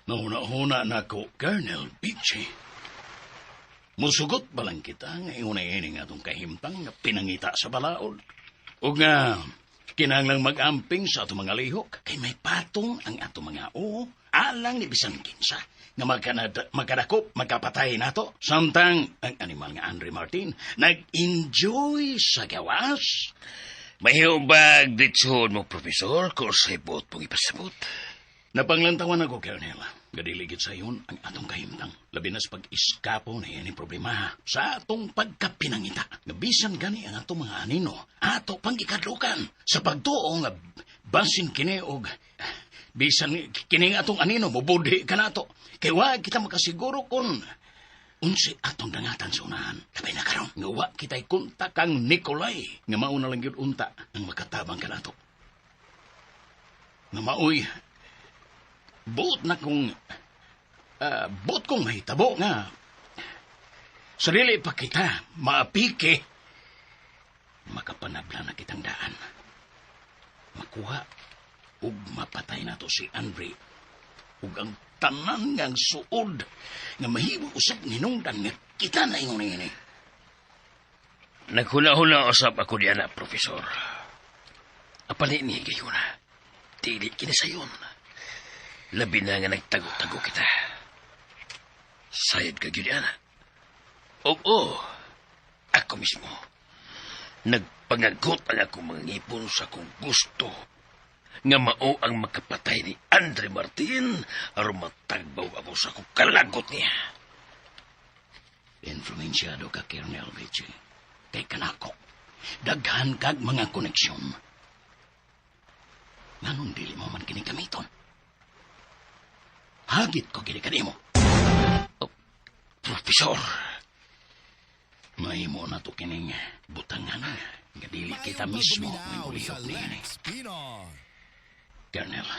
Nahuna-huna na ko, Colonel Beachy. Musugot ba lang kita nga ingon ini nga atong kahimtang nga pinangita sa balaod? O nga, kinahanglang mag-amping sa atong mga lihok, kay may patong ang atong mga oo, alang ni bisan kinsa, nga magkadakop, magkapatay nato. Samtang ang animal nga Andre Martin, nag-enjoy sa gawas. Mahihubag ditsuhon mo, Profesor, kung sa buot pong ipasabot. Napanglantawan ako, Colonel. Gadiligid sa iyon ang atong kahimtang. Labi na sa pag-iskapo na yan problema sa atong pagkapinangita. Nga bisan gani ang atong mga anino, ato pang gikadlukan. Sa pagtuo nga basin kini og bisan kini nga atong anino, mubudhi ka nato. Kay wa kita makasiguro kung unsay atong dangatan sa unahan. Labay na karon nga wa kita'y kontak kang Nikolay nga mauna lang gyud unta ang makatabang kanato. Nga maoy buot na kong buot kong mahitabo nga sarili pa kita maapike makapanabla na kitang daan makuha ug mapatay nato si Andre ug ang tanan ngang suod nga mahimo usab ninungdan nga kita na ingon ini. Naghuna-huna usab ako diyan na, Profesor. Apan ni gayon na. Dili kini sayon. Labi na nga nagtago-tago kita. Sayad ka gyud ana. Oo, ako mismo. Nagpangagot ang akong mga ngipon sa akong gusto nga mao ang makapatay ni Andre Martin aron matagbaw ako sa akong kalagot niya. Influensyado ka, Colonel Richie. Kay kanako, daghan kag mga koneksyon. Nganong dili mo man kini gamiton? Hagit ko kini kanimo. Oh, Profesor. Mahimo na to kining butangan nga dili kita mismo may mulihok niini. Colonel.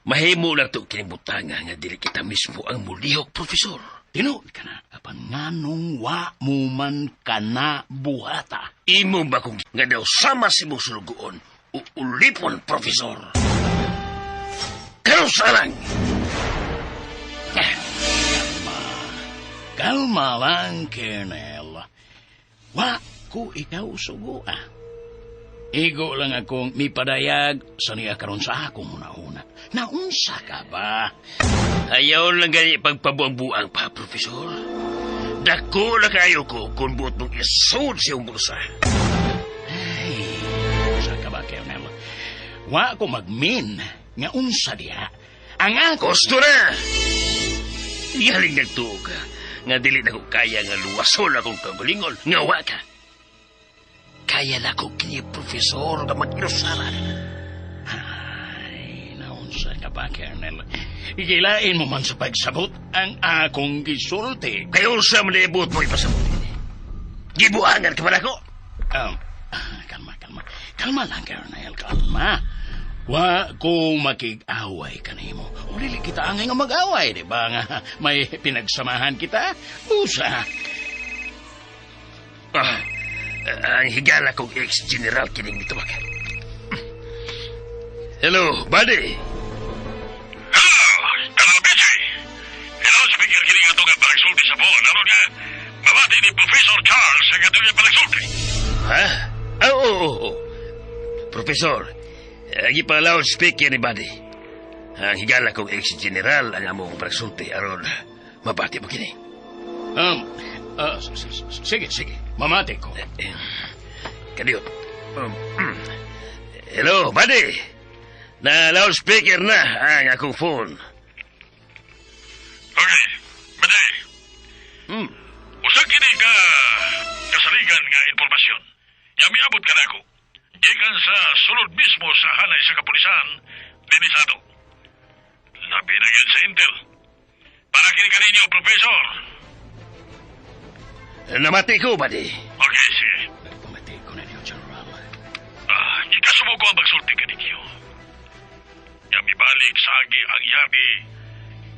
Mahimo na to kining butanga nga dili kita mismo ang mulihok, Profesor. Tinuod ka na. Apan nganong wa mo man ka na buhata? Imo ba kung nga daw sama si mong sulugoon o ulipon, Profesor? Karon sa lang! Kalma. Kalma lang, Colonel. Wa ko ikaw sugo, ah. Igo lang akong mipadayag sa niya karon sa akong una-una. Naunsa ka ba? Ayaw lang gani pagpabuang-buang pa, Profesor. Dako na kayo ko kung buot mong isod sa iyong bulsa. Ay, unsa ka ba, Colonel? Wa ko magmin nga unsa diha. Ang ako... Gusto na! Galing nagtuo ka nga dili na ko kaya nga luwason akong kagalingon nga wa ka. Kaya na ko kini, Profesor, nga mag-inusaran. Ay, naunsa ka ba, Colonel? Ikilain mo man sa pagsabot ang akong gisulti. Kaya unsa man ibot mo ipasabot ini. Gibuangan ka ba nako? Kalma, kalma. Kalma lang, Colonel, kalma. Wa ko makig-away kanimo. O dili kita angay nga mag-away, di ba nga may pinagsamahan kita? Usa. Ang higala kong ex-general kining mitubag. Hello, buddy. Hello, Colonel BJ. Hello, speaker kini ato nga panagsulti sa phone. Aron nga, mabati ni Professor Charles ang ato nga panagsulti. Ha? Ah, oo, oo, oo. Professor, gipa loudspeaker ni buddy. Ang higala kong ex-general ang among panagsulti aron mabati mo kini. Sige, sige. Mamati ko. Kadiyot. Hello, buddy. Na loudspeaker na ang akong phone. Okay, buddy. Usa kini ka kasaligan nga impormasyon. Ya miabot ka nako. Gikan sa sulod mismo sa hanay sa kapulisan, dinhi sa ato. Labi na gyud sa Intel. Para kini kaninyo, Professor. Namati ko, buddy. Okay, sige. Pamati ko na niyo, General. Gikasubo ko ang pagsulti kaninyo. Ya mibalik sa agi ang yabi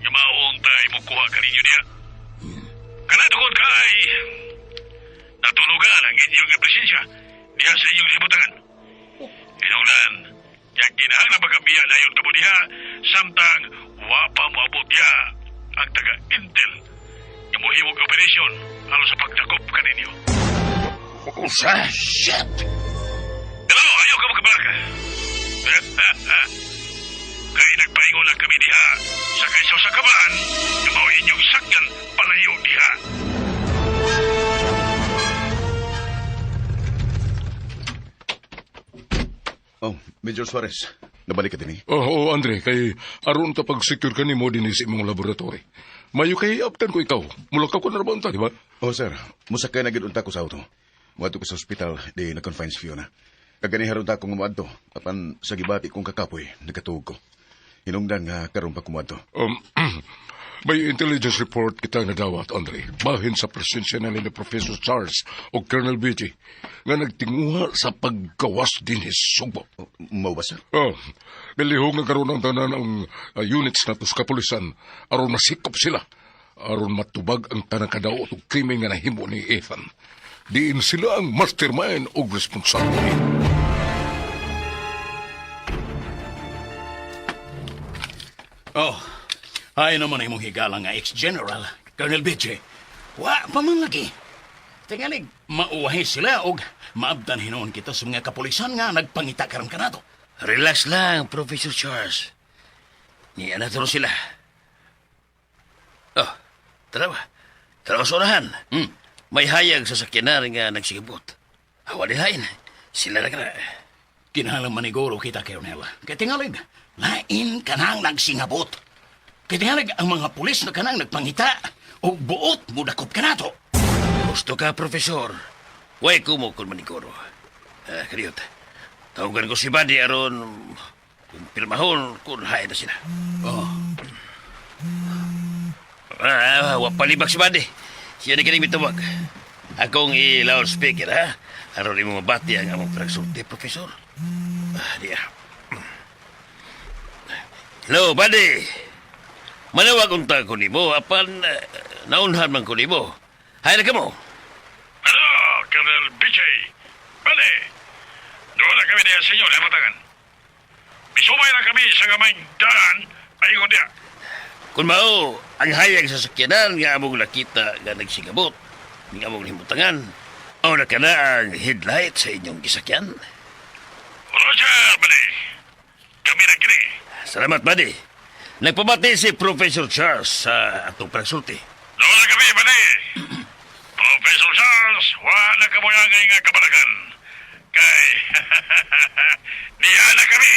nga mauntay mo kuha kaninyo diya. Kana tungod kay natunugan ang inyong presensya diha sa inyong libutangan. Hinungdan, ya kinahanglan pagkabiya dayon kamo diha samtang wa pa moabot diha ang taga-Intel nga mohimog operasyon aron sa pagdakop kaninyo. Usa, shit! Hello, ayaw ka makabalaka. Kay nagpaingon lang kami diha sa kaysa sa kabahan nga mao inyong sakyan palayo diha. Oh, Major Suarez, nabalik ka din eh. Oo, oh, Andre, kay aron ta pag-secure ka nimo dinhi sa imong laboratory. Mayo kay abtan ko ikaw. Mulakaw ko na ra ba unta, di ba? Oh, sir, musakay na gid unta ko sa auto. Muadto ko sa ospital, di na-confine si Fiona. Kaganiha ron ta akong muadto, apan sa gibati kong kakapoy, nagkatuog ko. Hinungdan nga karon pa kumuadto. May intelligence report kita nadawat, Andre. Bahin sa presensya na ni Professor Charles o Colonel Beatty nga nagtinguha sa paggawas din Sugbo. Oh, mao ba, sir? Oh, bilihog nga karon ang tanan ang units nato sa kapulisan aron masikop sila aron matubag ang tanang kadaot og krimen nga nahimo ni Ethan. Diin sila ang mastermind og responsable. Oh, ay naman imong higala nga ex-general, Colonel BJ. Wa pa man lagi. Tingalig, mauwahi sila og maabdan hinuon kita sa mga kapulisan nga nagpangita karon kanato. Relax lang, Professor Charles. Niya na sila. Oh, tara ba? Tara sa unahan. May hayag sa sakyanan nga nagsigabot. Awa dihain. Sila na kana. Kinahanglan maniguro kita, Colonel. Kay tingalig, lain kanang nagsingabot. Kay tingalig, ang mga pulis na kanang nagpangita o buot mo dakop kanato. Gusto ka, Profesor. Way kumo kung maniguro. Kadiyot. Tawagan ko si Buddy aron kumpirmahon kung hain na sila. Oh. Wa palibak si Buddy. Siya na kining mitawag. Akong i-loudspeaker, ha? Aron imo mabati ang among panagsulti, Profesor. Diya. Hello, Buddy. Manawag unta ko nimo apan naunhan man ko nimo. Hay na kamo. Hello, Colonel BJ. Bale, doon na kami diya sa inyo, labatangan. Misumay na kami sa gamay daan, paingon diya. Kung mao, ang hayag sa sakyanan nga among nakita nga nagsigabot, nga among himutangan, mao na kana ang headlight sa inyong gisakyan. Roger, buddy. Kami na kini. Salamat, buddy. Nagpabati si Professor Charles sa atong pagsulti. Doon na kami, buddy. Professor Charles, wala ka mo nga kabalagan. Kay, niya na kami.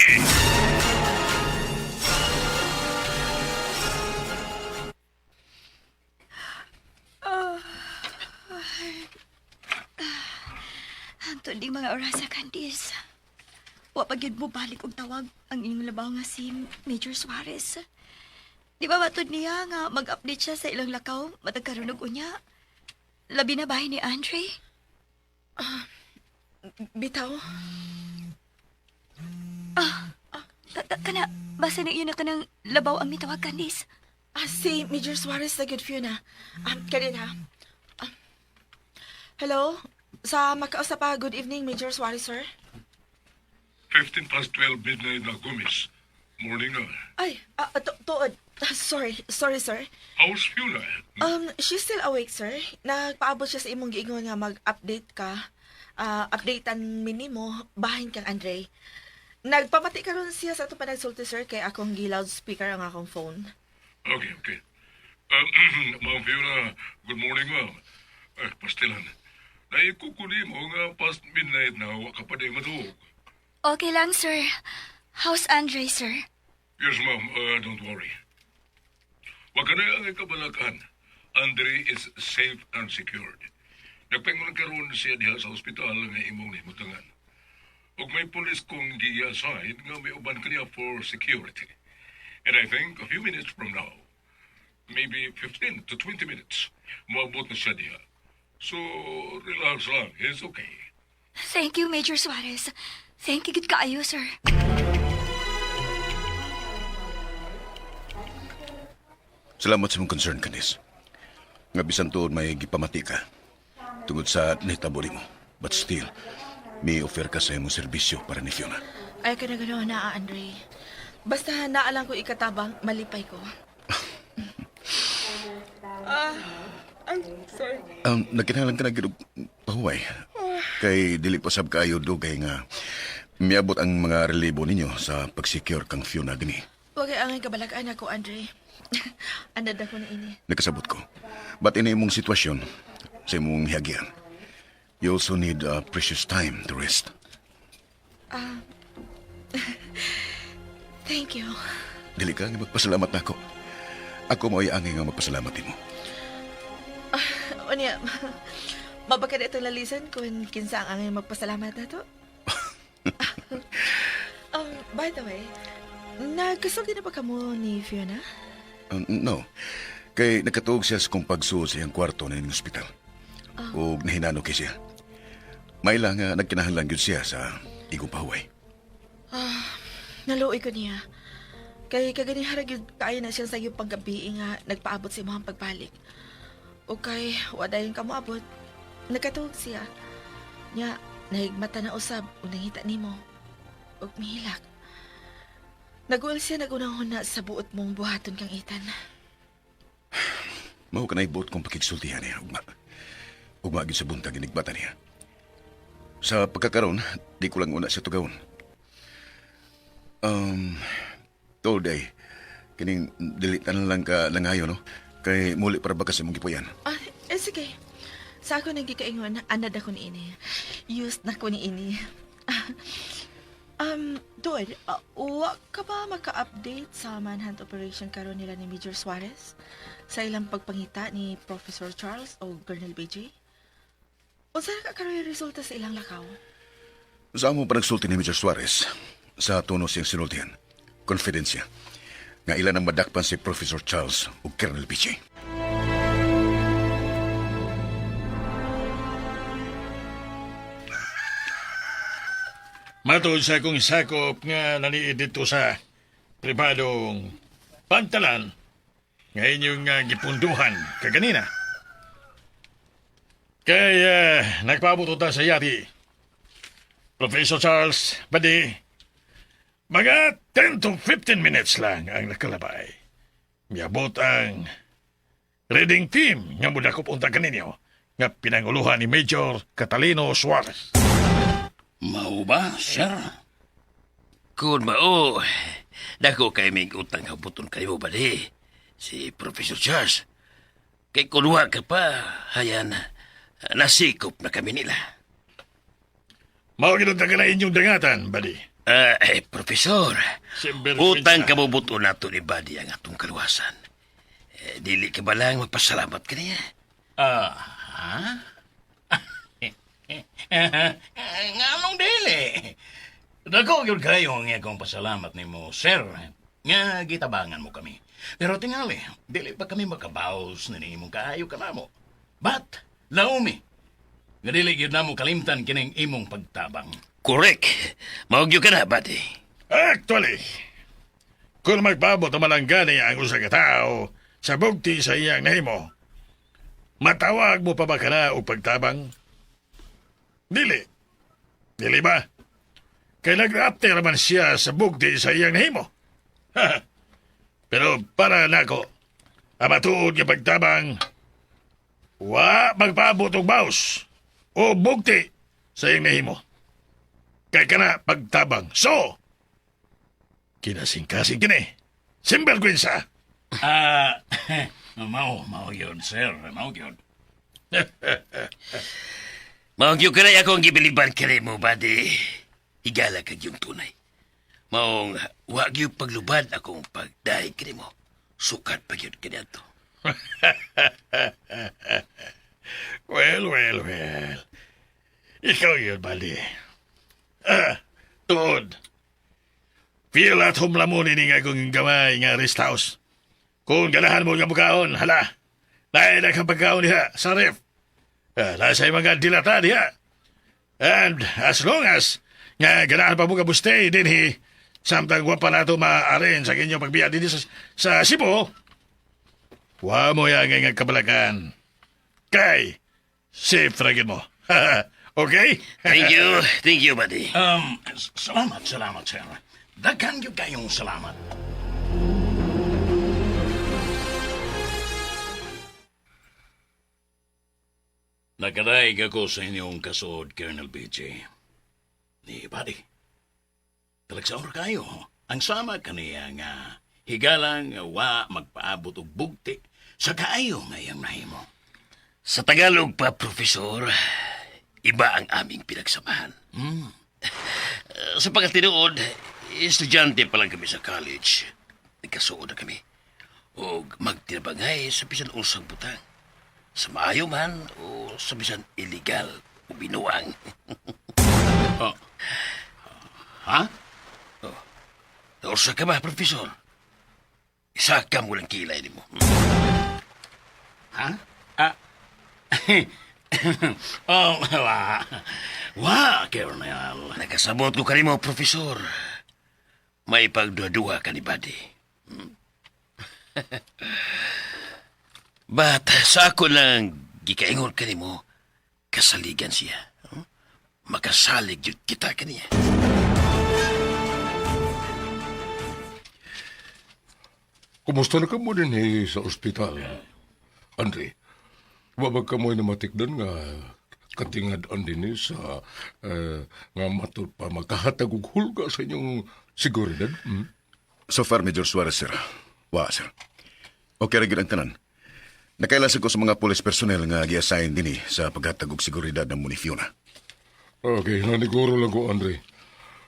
Ang tundi mga orasa, Candice. Wa pa gyud mo balik og tawag ang inyong labaw nga si Major Suarez. Di ba matud niya nga mag-update siya sa ilang lakaw matag karon og unya? Labi na bahin ni Andre? Bitaw. Kana, basa na iyon na kanang labaw ang mitawag, Candice. Si Major Suarez na good Fiona. Kanina. Hello? Sa makausap pa, good evening, Major Suarez, sir. 12:15 midnight na, Gomez. Morning na. Ay, tuod. Sorry, sorry, sir. How's Fiona? She's still awake, sir. Nagpaabot siya sa imong giingon nga mag-update ka. Updatean minimo, bahin kang Andre. Nagpamati karon siya sa atong panagsulti, sir, kay akong gi-loudspeaker ang akong phone. Okay. Ma'am Fiona, good morning, ma'am. Eh, pastilan. Naikukuli mo nga past midnight na wa ka pa di matuog. Okay lang, sir. How's Andre, sir? Yes, ma'am. Don't worry. Wa ka na ang kabalakan. Andre is safe and secured. Nagpaingon karon siya diha sa ospital nga imong nahimutangan. Ug may pulis kong gi-assign nga may uban kaniya for security. And I think a few minutes from now, maybe 15 to 20 minutes, moabot na siya diha. So, relax lang. It's okay. Thank you, Major Suarez. Thank you gid kaayo, sir. Salamat sa mong concern, Candice. Nga bisan tuod may gipamati ka tungod sa nahitabo nimo. But still, may offer ka sa imong serbisyo para ni Fiona. Ay, ka na gano'n na, Andre. Basta naalang ko ikatabang, malipay ko. Ay, sorry. Nagkinahanglan ka na gid og pahuway. Kay dili pa sab kaayo dugay nga miabot ang mga relibo ninyo sa pag-secure kang Fiona gani. Huwag ay angay kabalakaan ako, Andre. Anad ako na ini. Nakasabot ko. But in imong sitwasyon, sa imong hiagian, you also need precious time to rest. Thank you. Dili ka nga magpasalamat nako. Ako mao'y angay nga magpasalamat nimo. Unya, mabaka na itong lalisan kung kinsa ang angay magpasalamat na to. By the way, nagkasulti na ba kamo ni Fiona? No. Kay nakatuog siya sa kong pagsuod sa iyang kwarto na ospital. O nahinano kay siya. May lang nga nagkinahanglan gyud siya sa igong pahuway. Naluoy ko niya. Kay kaganihara gyud kaayo na siya sa iyong panggabi nga nagpaabot sa imong pagbalik. O kay wadayon ka moabot. Nagkatuog siya. Nya, nahigmata na usab ug nangita nimo. Ug mihilak. Naguol siya nagunahon na sa buot mong buhaton kang Ethan. Mao kanay buot kong pakigsultihan niya, ugma. Ugma gyud sa buntag inigbata niya. Sa pagkakaroon, di ko lang una siya tugawon. Tuod ay, kining dili tanan lang ka langayo, no? Kay muli para ba kasi mong gipuyan. Ah, eh sige. Sa ako nagkikaingon, anad ako ni ini. Used na ko ni ini. Dude, wa ka ba maka-update sa manhunt operation karon nila ni Major Suarez sa ilang pagpangita ni Professor Charles o Colonel BJ? Unsa na ka karon yung resulta sa ilang lakaw? Sa among panagsulti ni Major Suarez, sa tono siyang sinultihan, konfidensya, nga ilan ang madakpan si Professor Charles ug Colonel BJ. Matod sa akong sakop nga naniid dito sa pribadong pantalan nga inyong gipunduhan kaganina. Kay nagpaabot ta sa yati. Professor Charles, badi, mga 10 to 15 minutes lang ang nakalabay. Miabot ang raiding team nga mudakop unta kaninyo nga pinanguluhan ni Major Catalino Suarez. Mao ba, sir? Kung mao, dako kay may utang habuton kayo ba di? Si Professor Charles. Kay kunwa ka pa, hayan, nasikop na kami nila. Mao gid ka na inyong dangatan, buddy. Professor, Simbergwensa. utang kabubuto nato ni Buddy ang atong kaluwasan. Eh, dili ka ba lang magpasalamat kaniya? Ah, ha? Nga anong dili? Dako gyud kayo ang akong pasalamat nimo, sir. Nga gitabangan mo kami. Pero tingali, dili pa kami makabaws na nimong kaayo kanamo. But, laumi, nga dili gyud namo kalimtan kining imong pagtabang. Correct. Mao gyud ka na, Buddy. Actually, kung magpaabot ang malanggani ang usa ka tawo sa bugti sa iyang nahimo, matawag mo pa ba kana og pagtabang? Dili. Dili ba? Kay nag-after man siya sa bugti sa iyang nahimo. Pero para nako, ang matuod nga pagtabang, wa magpaabot og baws o bugti sa iyang nahimo. Kay kana pagtabang. So, kinasing-kasing kini. Simbergwensa. Ah, mao yun, sir. Mao yun. Mao gyud ka na akong gibiliban kanimo, Buddy. Higala ka yung tunay. Maong wa gyud paglubad akong pagdahig kanimo. Sukat pa gyud kaniadto. Well, well, well. Ikaw yun, buddy. Tuod. Feel at home lamunin ni nga kung gamay nga rest house. Kung ganahan mo nga bukaon, hala. Lain na kang pagkaon diha sa ref. Nasa mga dilata diha. And as long as nga ganahan pa mo ka stay dinhi, samtang wa pa nato ma-arrange ang inyong pagbiya dinhi sa Cebu, wa mo yang nga kabalakan. Kay, safe ra gyud mo. Okay? Thank you. Thank you, Buddy. Salamat, salamat, sir. Daghan gyud kayong salamat. Nakadaig ako sa inyong kasuod, Colonel BJ. Ni Buddy. Talagsaor kayo. Ang sama kaniya nga higalang nga wa magpaabot og bugti sa kaayo nga iyang nahimo. Sa Tagalog pa, Profesor, iba ang aming pinagsamahan. Sa pagkatinuod, estudyante pa lang kami sa college. Nagkasuod na kami. O magtinabangay sa bisan usang butang. Sa maayo man o sa bisan illegal o binuang. Oh. Ha? Oh. Nausa ka ba, Profesor? Isa ka mo lang kilay ni mo. Ha? Ah. Oh, wa. Wa, Colonel. Nakasabot ko kanimo, Profesor. May pagduha-duha ka ni Buddy. But sa ako lang gikaingon kanimo, kasaligan siya. Makasalig yun kita kaniya. Kumusta na kamo din eh, sa ospital? Andre, wa ba kamo namatikdan nga katingad-an din eh, sa nga matud pa makahatag og hulga sa inyong seguridad? Hmm? So far, Major Suarez, sir. Wa, sir. Okay ra gyud ang tanan. Nakaila ko sa mga police personnel nga gi-assign dinhi sa paghatag og seguridad ng ni Fiona. Okay, naniguro lang ko, Andre.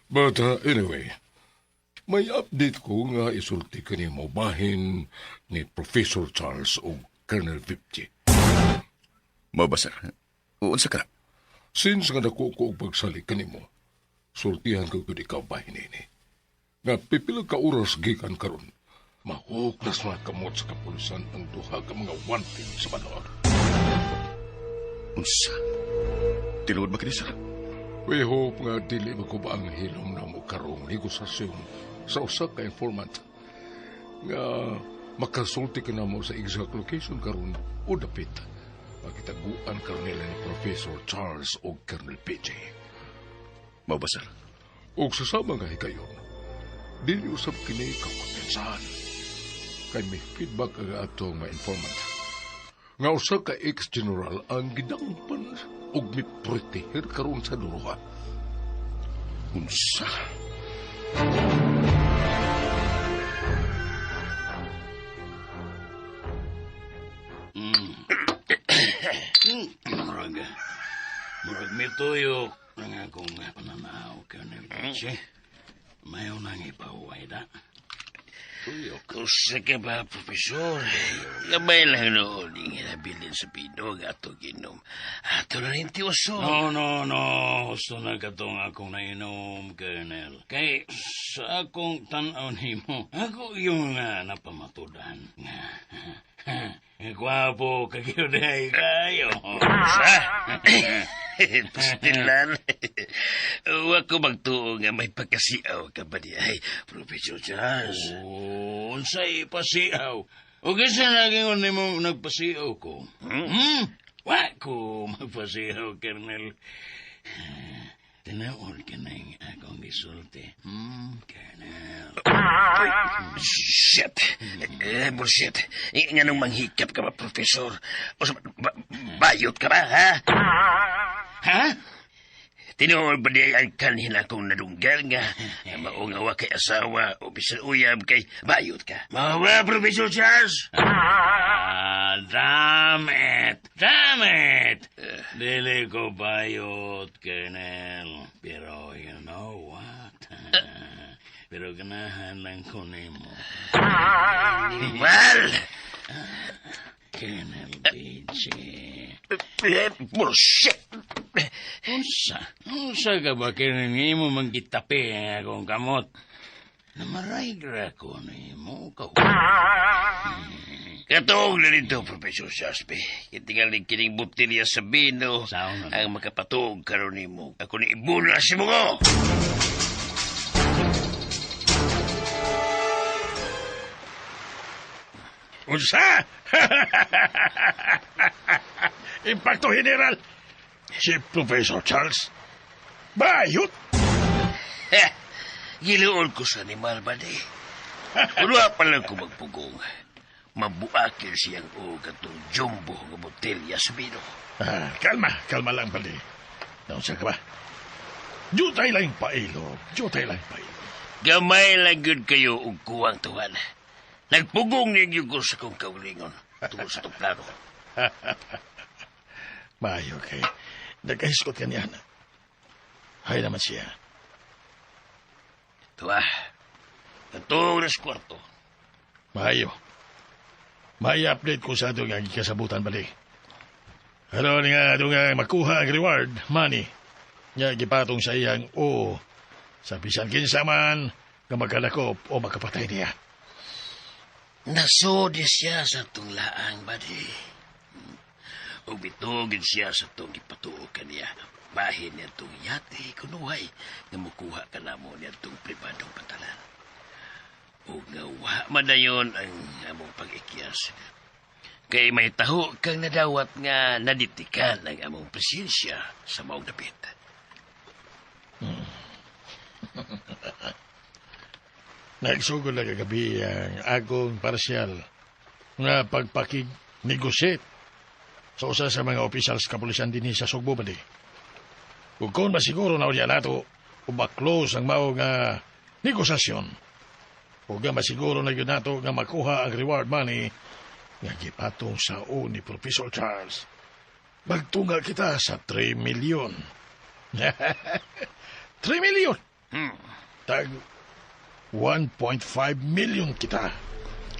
But anyway, may update ko nga isulti kanimo bahin ni Professor Charles o Colonel Vipche. Mao ba, sir? Unsa ka na? Since nga dako ko og pagsalig kanimo, sultihan ko gud ikaw bahin ini. Nga pipila ka oras gikan karon, mahuklas mga kamot sa kapulisan ang duha ka mga wanted sa Banaag. Unsa? Tinuod ba kini, sir? We hope nga dili maguba ang hilom na mo karong negosasyon sa usa ka informant nga makasulti ka na mo sa exact location karon o dapit makitaguan karon nila ni Professor Charles o Colonel PJ. Mao ba, sir? Og sa sama nga higayon, dili usab kini kakumpensahan. Kay may feedback ang atong mga informant. Nga usa ka ex-general ang gidangpan og miproteher karon sa duha. Unsa? Murag, murag mituyok ang akong pananaw, Colonel Pichi. Mayo nang ipahuway da. Tuyok. Usa ka ba, Profesor? Gamay lang noon yung hinabilin sa pinog ato ginom. Ato na rin tiwaso. No, no, no. Gusto na katong akong nainom, Colonel. Kay sa akong tanaw nimo, ako yung nga napamatudan. Nga, Gwapo ka gyud ay kayo. Sa? Pastilan. Wa ko magtuo nga may pagkasiaw ka ba di ay, Professor Charles? Oh, unsay pasiaw? O kinsa nagingon nimo nagpasiaw ko? Hmm? Wa ko magpasiaw, Colonel. Tinuod ka na yung akong gisulti. Colonel. Shit! Eh, bullshit. Nga nung manghikap ka ba, Professor? O, bayot ka ba, ha? Ha? Tinuod ba di ang kanhin akong nadunggal nga maungawa wa kay asawa o bisan uyab kay bayot ka? Mao ba, Professor Charles? Ah, damn it! Damn it! Dili ko bayot, Colonel. Pero you know what? Pero ganahan lang ko nimo. Well, Colonel Beachy. Bullshit! Unsa? Unsa ka ba, Colonel, nga imo man gitapi ang akong kamot? Namaray gra ko nimo ka. Katuog na rito, Professor Shasby. Kitingaling kining botelya sa bino ang makapatuog karon nimo. Ako ni ibula si mo. Unsa? Impacto General. Si Professor Charles. Bayot! Giluol ko sa animal ba di? Wala pa lang ko magpugong. Mabuakil siyang og atong jumbo nga botelya sa bino. Ah, kalma, kalma lang pali. Naunsa ka ba? Jutay lang pailo. Jutay lang pailo. Gamay lang gyud kayo og kuwang tuwan. Nagpugong ninyo ko sa kong kaulingon tungod sa itong plano. Mayo kay. Nagkahiskot ka niya. Hay naman siya. Tuwa, katong nas kwarto. Mayo. May update ko sa itong nga gikasabutan balik. Aron nga doon nga makuha ang reward money nga gipatong sa iyang o sa bisan kinsa man nga magkalakop o makapatay niya. Nasodi siya sa itong laang, buddy. Ug bitugin siya sa itong gipatuo kaniya. Bahin niya itong yate kunuhay nga mukuha ka namo niya itong pribadong patalan. Ug nga wa madayon ang among pag-ikyas. Kay may taho kang nadawat nga naditikan ang among presensya sa maong dapit. Nagsugod lang kagabi ang akong parsyal nga pagpakig-negosyate sa usa sa mga opisyal sa kapulisan dinhi sa Sugbo ba di. Ug kung masiguro na unya nato o ma-close ang mao nga negosasyon. Ug nga masiguro na gyud nato nga makuha ang reward money nga gipatong sa o ni Professor Charles. Magtunga kita sa 3 milyon. 3 milyon! Tag 1.5 million kita.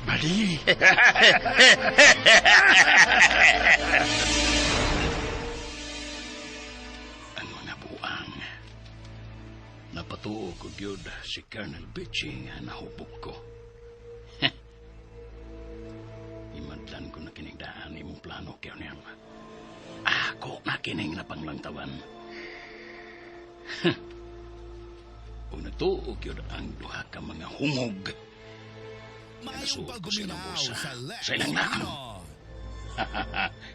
Mali. Ang mga buang. Napatuo ko gyud si Colonel Bitching nga nahubog ko. Imadlan ko na kinigdaan imong plano, Colonel. Ako na kining napanglangtawan. O natuo gyud ang duha ka mga hungog. Nasuot ko silang bulsa sa ilang laang.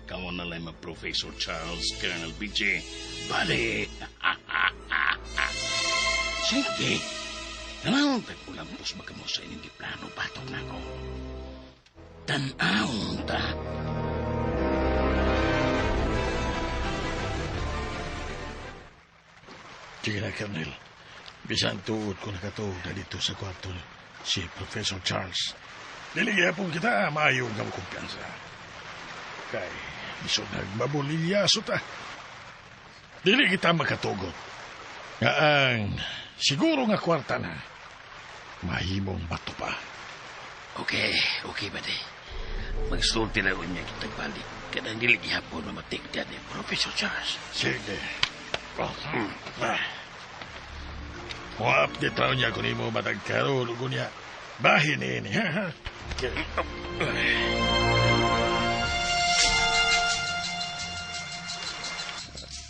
Kamo na lang ma Professor Charles, Colonel BJ. Bale! Sige! Tanawang tag-ulampos ba kamo sa inyong giplano batok na ako? Tanawang ta! Sige na, Colonel. Bisan tuod ko nakatuog na dito sa kwarto si Professor Charles. Dili gyapon kita maayo nga kumpiyansa. Kay bisog nagmabulilyaso ta. Dili kita makatugot. Nga ang siguro nga kwarta na mahimong bato pa. Okay, okay ba di? Magsulti na unya kita balik. Kanang dili gihapon mamatigdan ni Professor Charles. Sige. Oh, ah. Mo-update raw niya kung imo matag karon ug unya. Bahin ini, ha? Ha? Okay.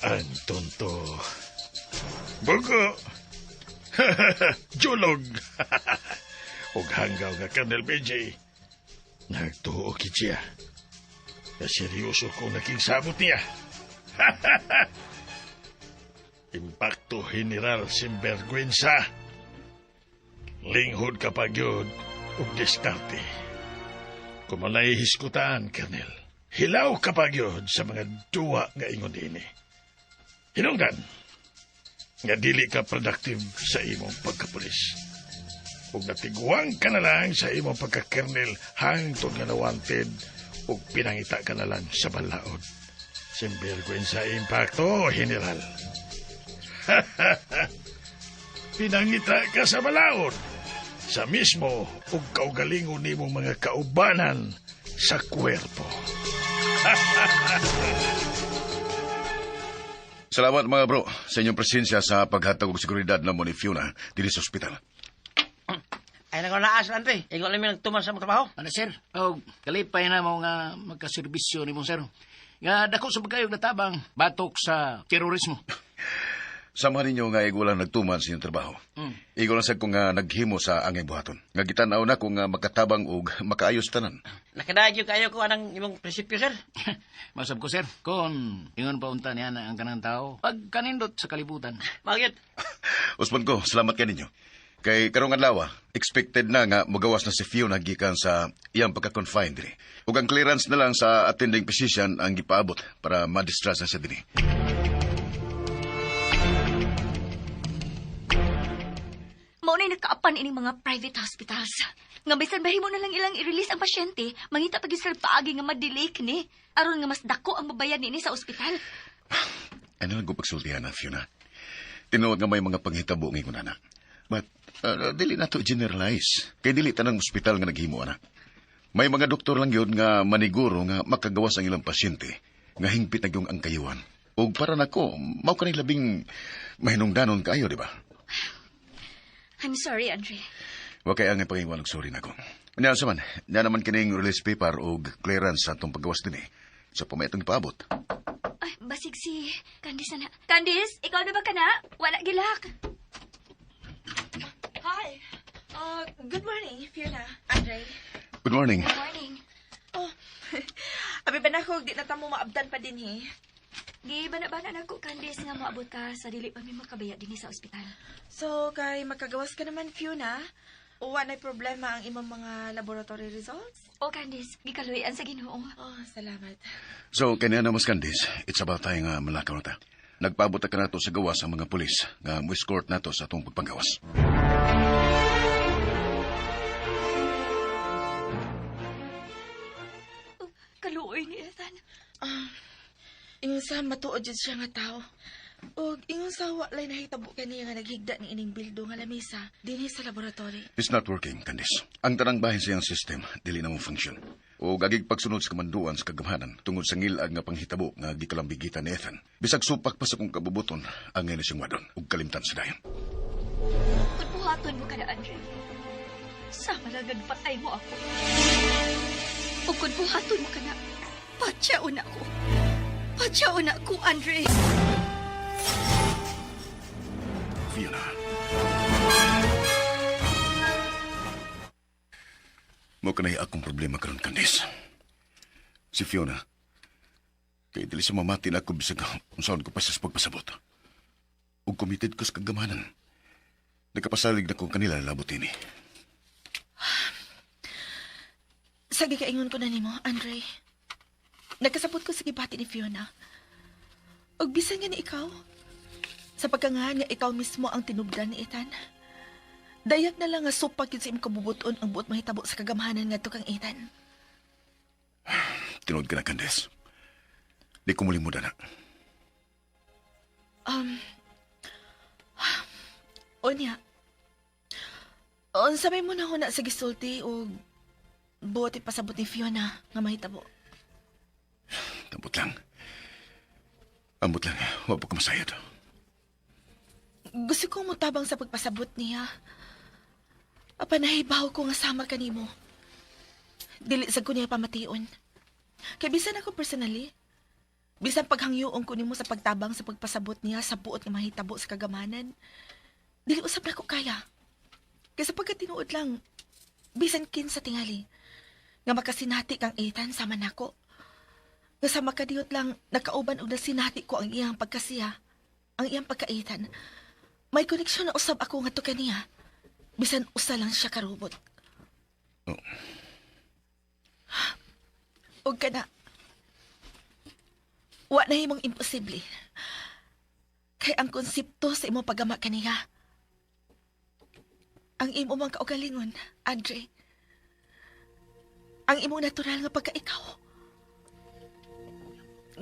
Ang tonto. Bugo. Julog. Ug hanggaw nga Colonel BJ. Nagtuo kit siya. Na seryoso kong nakigsabot niya. Impacto General Sinvergüenza. Linghod ka pa gyud ug diskarte. Kung malay hiskutan, Colonel, hilaw ka pa gyud sa mga duwa nga ingon dinhi. Hinungdan, nga dili ka productive sa imong pagkapulis. Ug natiguang ka na lang sa imong pagka-colonel hangtod nga na-wanted ug pinangita ka na lang sa balaod. Sinvergüenza impacto, General. Pinangita ka sa balaod sa mismo ug kaugalingon nimong mga kaubanan sa kwerpo. Salamat mga bro sa inyong presensya sa paghatag og seguridad namo ni Fiona diri sa ospital. Ay, nako naas, Andre. Ikaw lang may nagtuman sa mong trabaho. Ano, sir? O, kalipay na mo nga magkaserbisyo ni mo, sir. Nga dako sa pagkayog natabang batok sa terorismo. Sama ninyo nga igo lang nagtuman sa inyong trabaho. Igo lang sad ko nga naghimo sa angay buhaton. Nga gitan-aw na ko nga makatabang og makaayos tanan. Nakadagyo kayo ko anang imong prinsipyo, sir. Masab ko, sir. Kung ingon pa unta niya na ang kanang tao, pagkanindot sa kalibutan. Magyot. Usman ko, salamat kaninyo. Kay karong adlaw, expected na nga mogawas na si Fiona gikan sa iyang pagka-confine diri. Ug ang clearance na lang sa attending physician ang gipaabot para ma-discharge na siya dinhi. Mao na nakaapan ining mga private hospitals. Nga bisan bahimo na lang ilang i-release ang pasyente, mangita pag sila paagi nga ma-delay kini. Aron nga mas dako ang mabayad niini sa ospital. Ano lang ko pagsultihan na, Fiona? Tinuod nga may mga panghitabo ngayon, anak. But, dili na to generalize. Kay dili tanang ospital nga naghimo, anak. May mga doktor lang yun nga maniguro nga makagawas ang ilang pasyente nga hingpit na yung ang kayuan. O para nako, mao ka labing mahinungdanon kaayo, di ba? I'm sorry, Andre. Wa kay ang pangingwan og sorry nako. Nya sa man, nya naman kining release paper og clearance sa atong paggawas dinhi. Sa pamay itong ipaabot. Ay, basig si Candice na. Candice, ikaw na ba ka na? Wala gilak. Hi. Good morning, Fiona. Andre. Good morning. Good morning. Oh, abi ba na ko, di na ta mo maabdan pa din, he? Di ba na ba na nako, Candice, nga moabot ka sa dili pa mi makabaya dinhi sa ospital. So, kay makagawas ka naman, Fiona, wa na'y problema ang imong mga laboratory results? O, Candice, gikaluy-an sa Ginoo. Oh, salamat. So, kanya na mas Candice, it's about time nga malakaw na ta. Nagpaabot na ka nato sa gawas ang mga pulis nga mo-escort nato sa atong pagpanggawas. Kaluoy ni Ethan. Ingon sa matuod jud siya nga tao. Og ingon sa walay nahitabo kaniya nga naghigda ni ining bildo nga lamesa dinhi sa laboratory. It's not working, Candice. Ang tanang bahin sa iyang system, dili na mo function. O gagig pagsunod sa kamanduan sa kagamhanan tungod sa ngilag nga panghitabo nga gikalambigitan ni Ethan. Bisag supak pa sa kong kabubuton, ang ngayon siyang wadon ug kalimtan sa dayon. Kung buhaton mo ka na, Andre. Sama lang patay mo ako. O kung buhaton mo ka na, patyaon ako. Patyaon ako, Andre. Fiona. Mo kanay akong problema karon, Candice. Si Fiona. Kay dili sa mamati na ako bisag unsaon ko pa sa pagpasabot. Ug committed ko sa kagamanan. Nagkapasalig na ko kanila labot ini. Sa gikaingon ko na nimo, Andre. Nagkasabot ko sa gibati ni Fiona. Og bisan nga ni ikaw, Sa pagkangahan nga ikaw mismo ang tinubdan ni Ethan. Dayag na lang nga supak yun sa imong kabubuton ang buot mahitabo sa kagamhanan ngadto kang Ethan. Tinuod ka na, Candice. Di ko mulimudan na. Unya. Unsa may mo na huna sa gisulti o buot ipasabot ni Fiona nga mahitabo. Ambot lang. Ambot lang. Wa pa ka masayod. Gusto kong mutabang sa pagpasabot niya. Apan nahibaw ko nga sama kanimo. Dili sa ko niya pamation. Kay bisan ako personally, bisan paghangyoon ko nimo sa pagtabang sa pagpasabot niya sa buot nga mahitabo sa kagamanan, dili usab nako kaya. Kay sa pagkatinuod lang, bisan kinsa tingali, nga makasinati kang Ethan sama nako. Nga sa makadiyot lang, nakauban og nasinati ko ang iyang pagkasiya, ang iyang pagka-Ethan. May koneksyon na usab ako ngadto kaniya. Bisan usa lang siya karubot. Oh. Og kana. Wa na himong imposible. Kay ang konsepto sa imong paggama kaniya. Ang imo mang kaugalingon, Andre. Ang imong natural nga pagka-ikaw.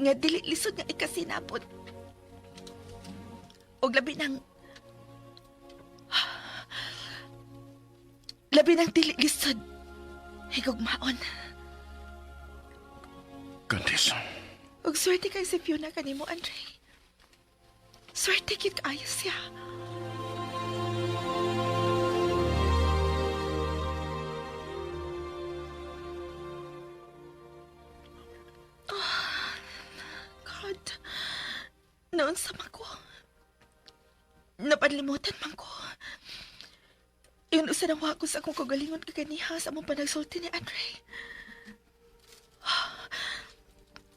Nga dili lisod nga ikasinabot. Og labi nang dili lisod higugmaon. Candice. Og swerte kay si Fiona kanimo, Andre. Swerte kit kaayo siya. Oh, God. Noon sama ko. Napanlimutan man ko. Yun usa na ko sa akong kagalingon kaganiha sa among panagsulti ni Andre.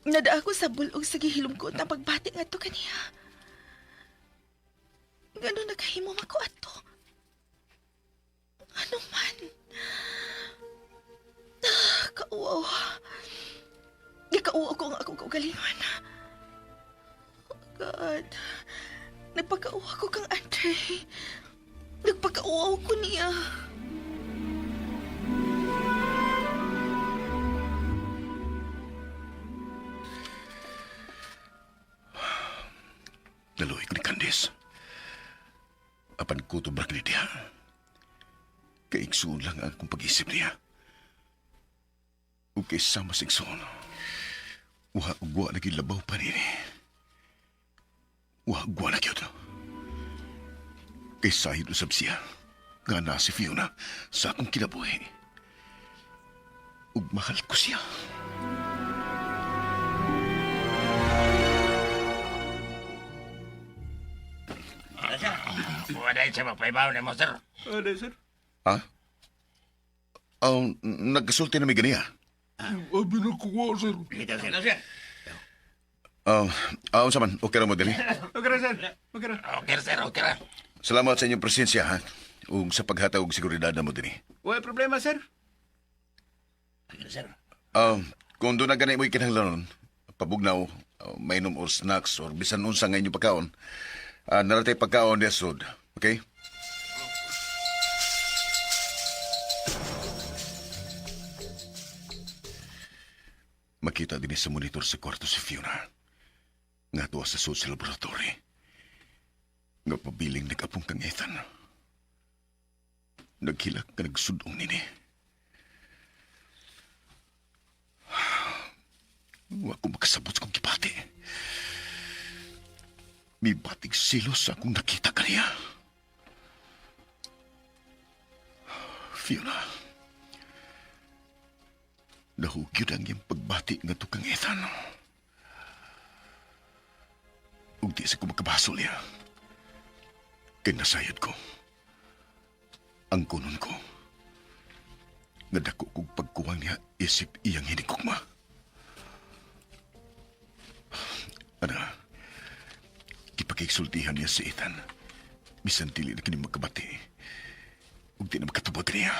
Nada ako sa bulog sa gihilom ko ang pagbati ngadto kaniya. Ngano nakahimo man ko ato? Ano man? Ah, kauaw. Gikauaw ko ang akong kaugalingon. Oh God. Nagpakauaw ko kang Andre. Nagpakauaw ko niya. Naluhi ko ni Candice. Apan kutob ra kini diha. Kay igsuon lang ang akong pag-isip niya. Ug kay sama sa igsuon. Wa ug wa lagi labaw pa nini. Wa ug wa na gyud. Kay sayod usab siya nga na si Fiona sa akong kinabuhi. Ug mahal ko siya. Wala siya magpaibaw ni mo, sir. Ano, sir? Ha? Oh, nagkasulti na may ganiya. Abi na kuha, sir. Kita, sir. Sir. Oh, unsa man, okay ra mo diri. Okay ra, sir. Okay ra. Okay, sir. Okay ra. Salamat sa inyong presensya, ha? Ug sa paghatag og seguridad na mo dinhi. Wala problema, sir. Okay, sir. Kung doon na ganay mo'y kinahanglanon, pabugnaw, mainom or snacks or bisan unsa nga inyong pagkaon, naratay pagkaon niya sud. Okay? Makita din sa monitor sa kwarto si Fiona. Nga tuwa sa sud sa laboratory. Nga pabiling nag-apong kang Ethan. Naghilak ka nagsudong nini. Wa ko makasabot sa kong gibati. May batig silos sa akong nakita kaniya. Fiona. Nahugyod ang iyang pagbati nga to kang Ethan. Ug di sa ko makabasol niya. Kay nasayod ko. Ang kunon ko. Nga dako kong pagkuwang niya isip iyang hinigugma. Ana, gipakigsultihan niya si Ethan. Bisan dili na kini magkabati. Ug di na makatubag niya.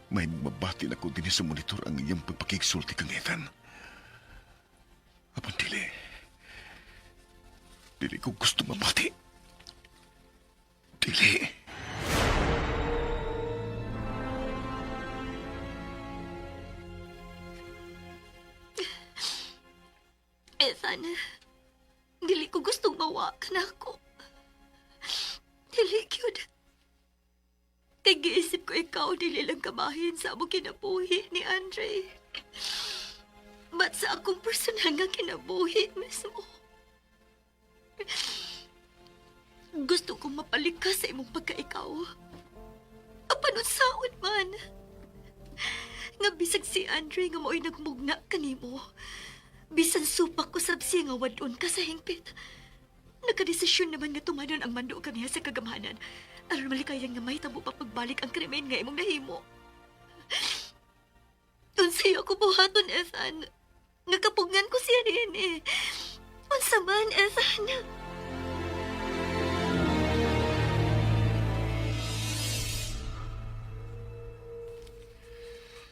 May mabati na ko din sa monitor ang iyang pagpakigsulti kang Ethan. Apan dili. Dili ko gusto mapati. Dili. Ethan, dili ko gustong mawa ka na ako. Dili, cute. Kay giisip ko ikaw, dili lang kamahin sa among kinabuhi ni Andre. But sa akong personal nga kinabuhi mismo. Gusto kong mapalikas sa imong pagkaikaw. Apan unsaon man. Nga bisag si Andre nga mao'y nagmugna kanimo. Bisan supak ko sab siya nga wadon ka sa hingpit. Nakadesisyon naman nga tumanon ang mando kaniya sa kagamhanan. Aron malikayan nga mahitabo pa pagbalik ang krimen nga imong nahimo. Unsay ako buhaton, Ethan? Nakapugngan ko siya niini. Unsa man, Ethan?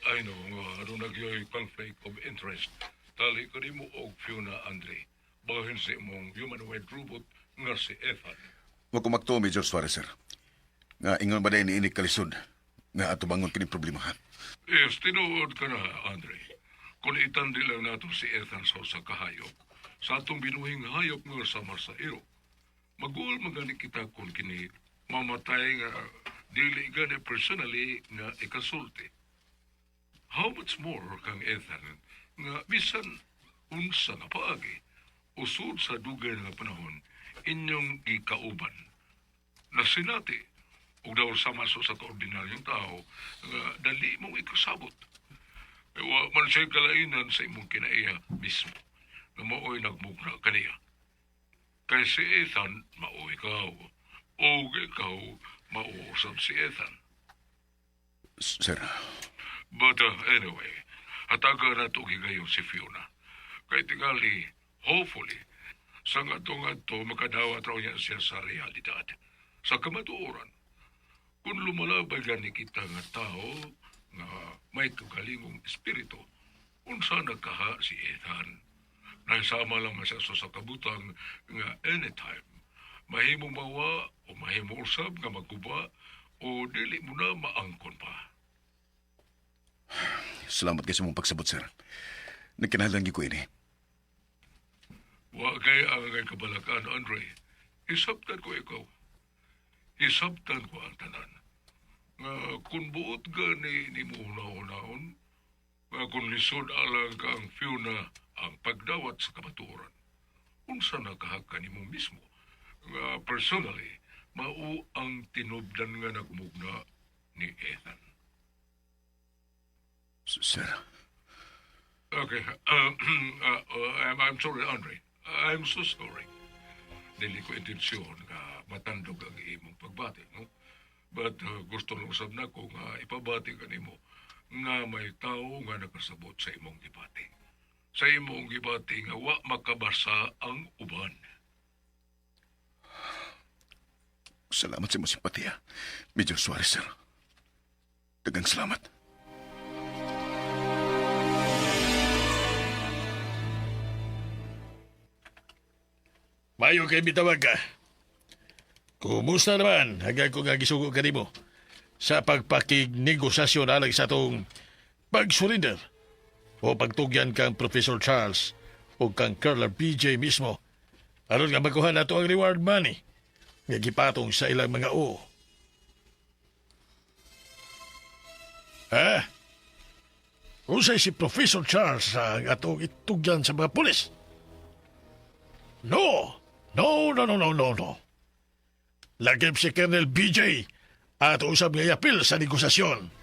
I know nga aduna gyoy conflict of interest. Tali ko nimo og Fiona Andre. Bahin sa imong humanoid robot nga si Ethan. Wa ko magtuo, Major Suarez, sir. Nga ingon ba dahil niini kalisod nga ato bangon kini problema, ha? Yes, tinuod ka na, Andre. Kung itandi lang nato si Ethan sa usa ka hayop, sa atong binuhing hayop nga sama sa iro, magul magani kita kung kini mamatay nga dili gani personally nga ikasulti. How much more kang Ethan nga bisan unsa nga paagi usod sa dugay nga panahon inyong gikauban. Nasinati ug daw sama sa usa ka ordinaryong tao nga dali mong ikasabot. Kay wa man siya kalainan sa imong kinaiya mismo nga mao'y nagmugna kaniya. Kay si Ethan mao ikaw ug ikaw mao usab si Ethan. Sir. But anyway, hatagan na ito higayon si Fiona. Kay tingali, hopefully, sa nga to makadawat raw niya siya sa realidad. Sa kamatuoran, kung lumalabay gani kita nga tao nga may kagalingong espiritu, unsa nagkaha si Ethan. Naisama lang man siya sa kabutang nga anytime, mahimo mawa o mahimo usab nga magguba o dili mo na maangkon pa. Salamat kay sa mong pagsabot, sir. Nagkinahanglan gyud ko ini. Wa kay ang kay kabalakan, Andre. Isabtan ko ikaw. Isabtan ko ang tanan. Nga kung buot gani ni mo hunahunaon, nga kung lisod alang ka ang Fiona ang pagdawat sa kamatuoran, unsa na kahaka nimo mismo, nga personally, mao ang tinubdan nga nagmugna ni Ethan. Sir. Okay. I'm sorry, Andre. I'm so sorry. Dili ko intensyon nga matandog ang imong pagbati, no? But gusto lang usab nako nga ipabati kanimo nga may tao nga nakasabot sa imong gibati. Sa imong gibati nga wa makabasa ang uban. Salamat sa imong simpatiya, Major Suarez, sir. Daghang salamat. Mayo kay bitawag ka. Kumusta naman hanggang ko nga gisugo kanimo sa pagpakignegosasyon alang sa atong pag-surrender o pagtugyan kang Professor Charles o kang Colonel BJ mismo aron nga makuha nato ang reward money nga gipatong sa ilang mga o. Ha? Unsay si Professor Charles ang atong itugyan sa mga pulis? No! No, no, no, no, no, no. Lagip si Colonel BJ at usab nga yapil sa negosasyon.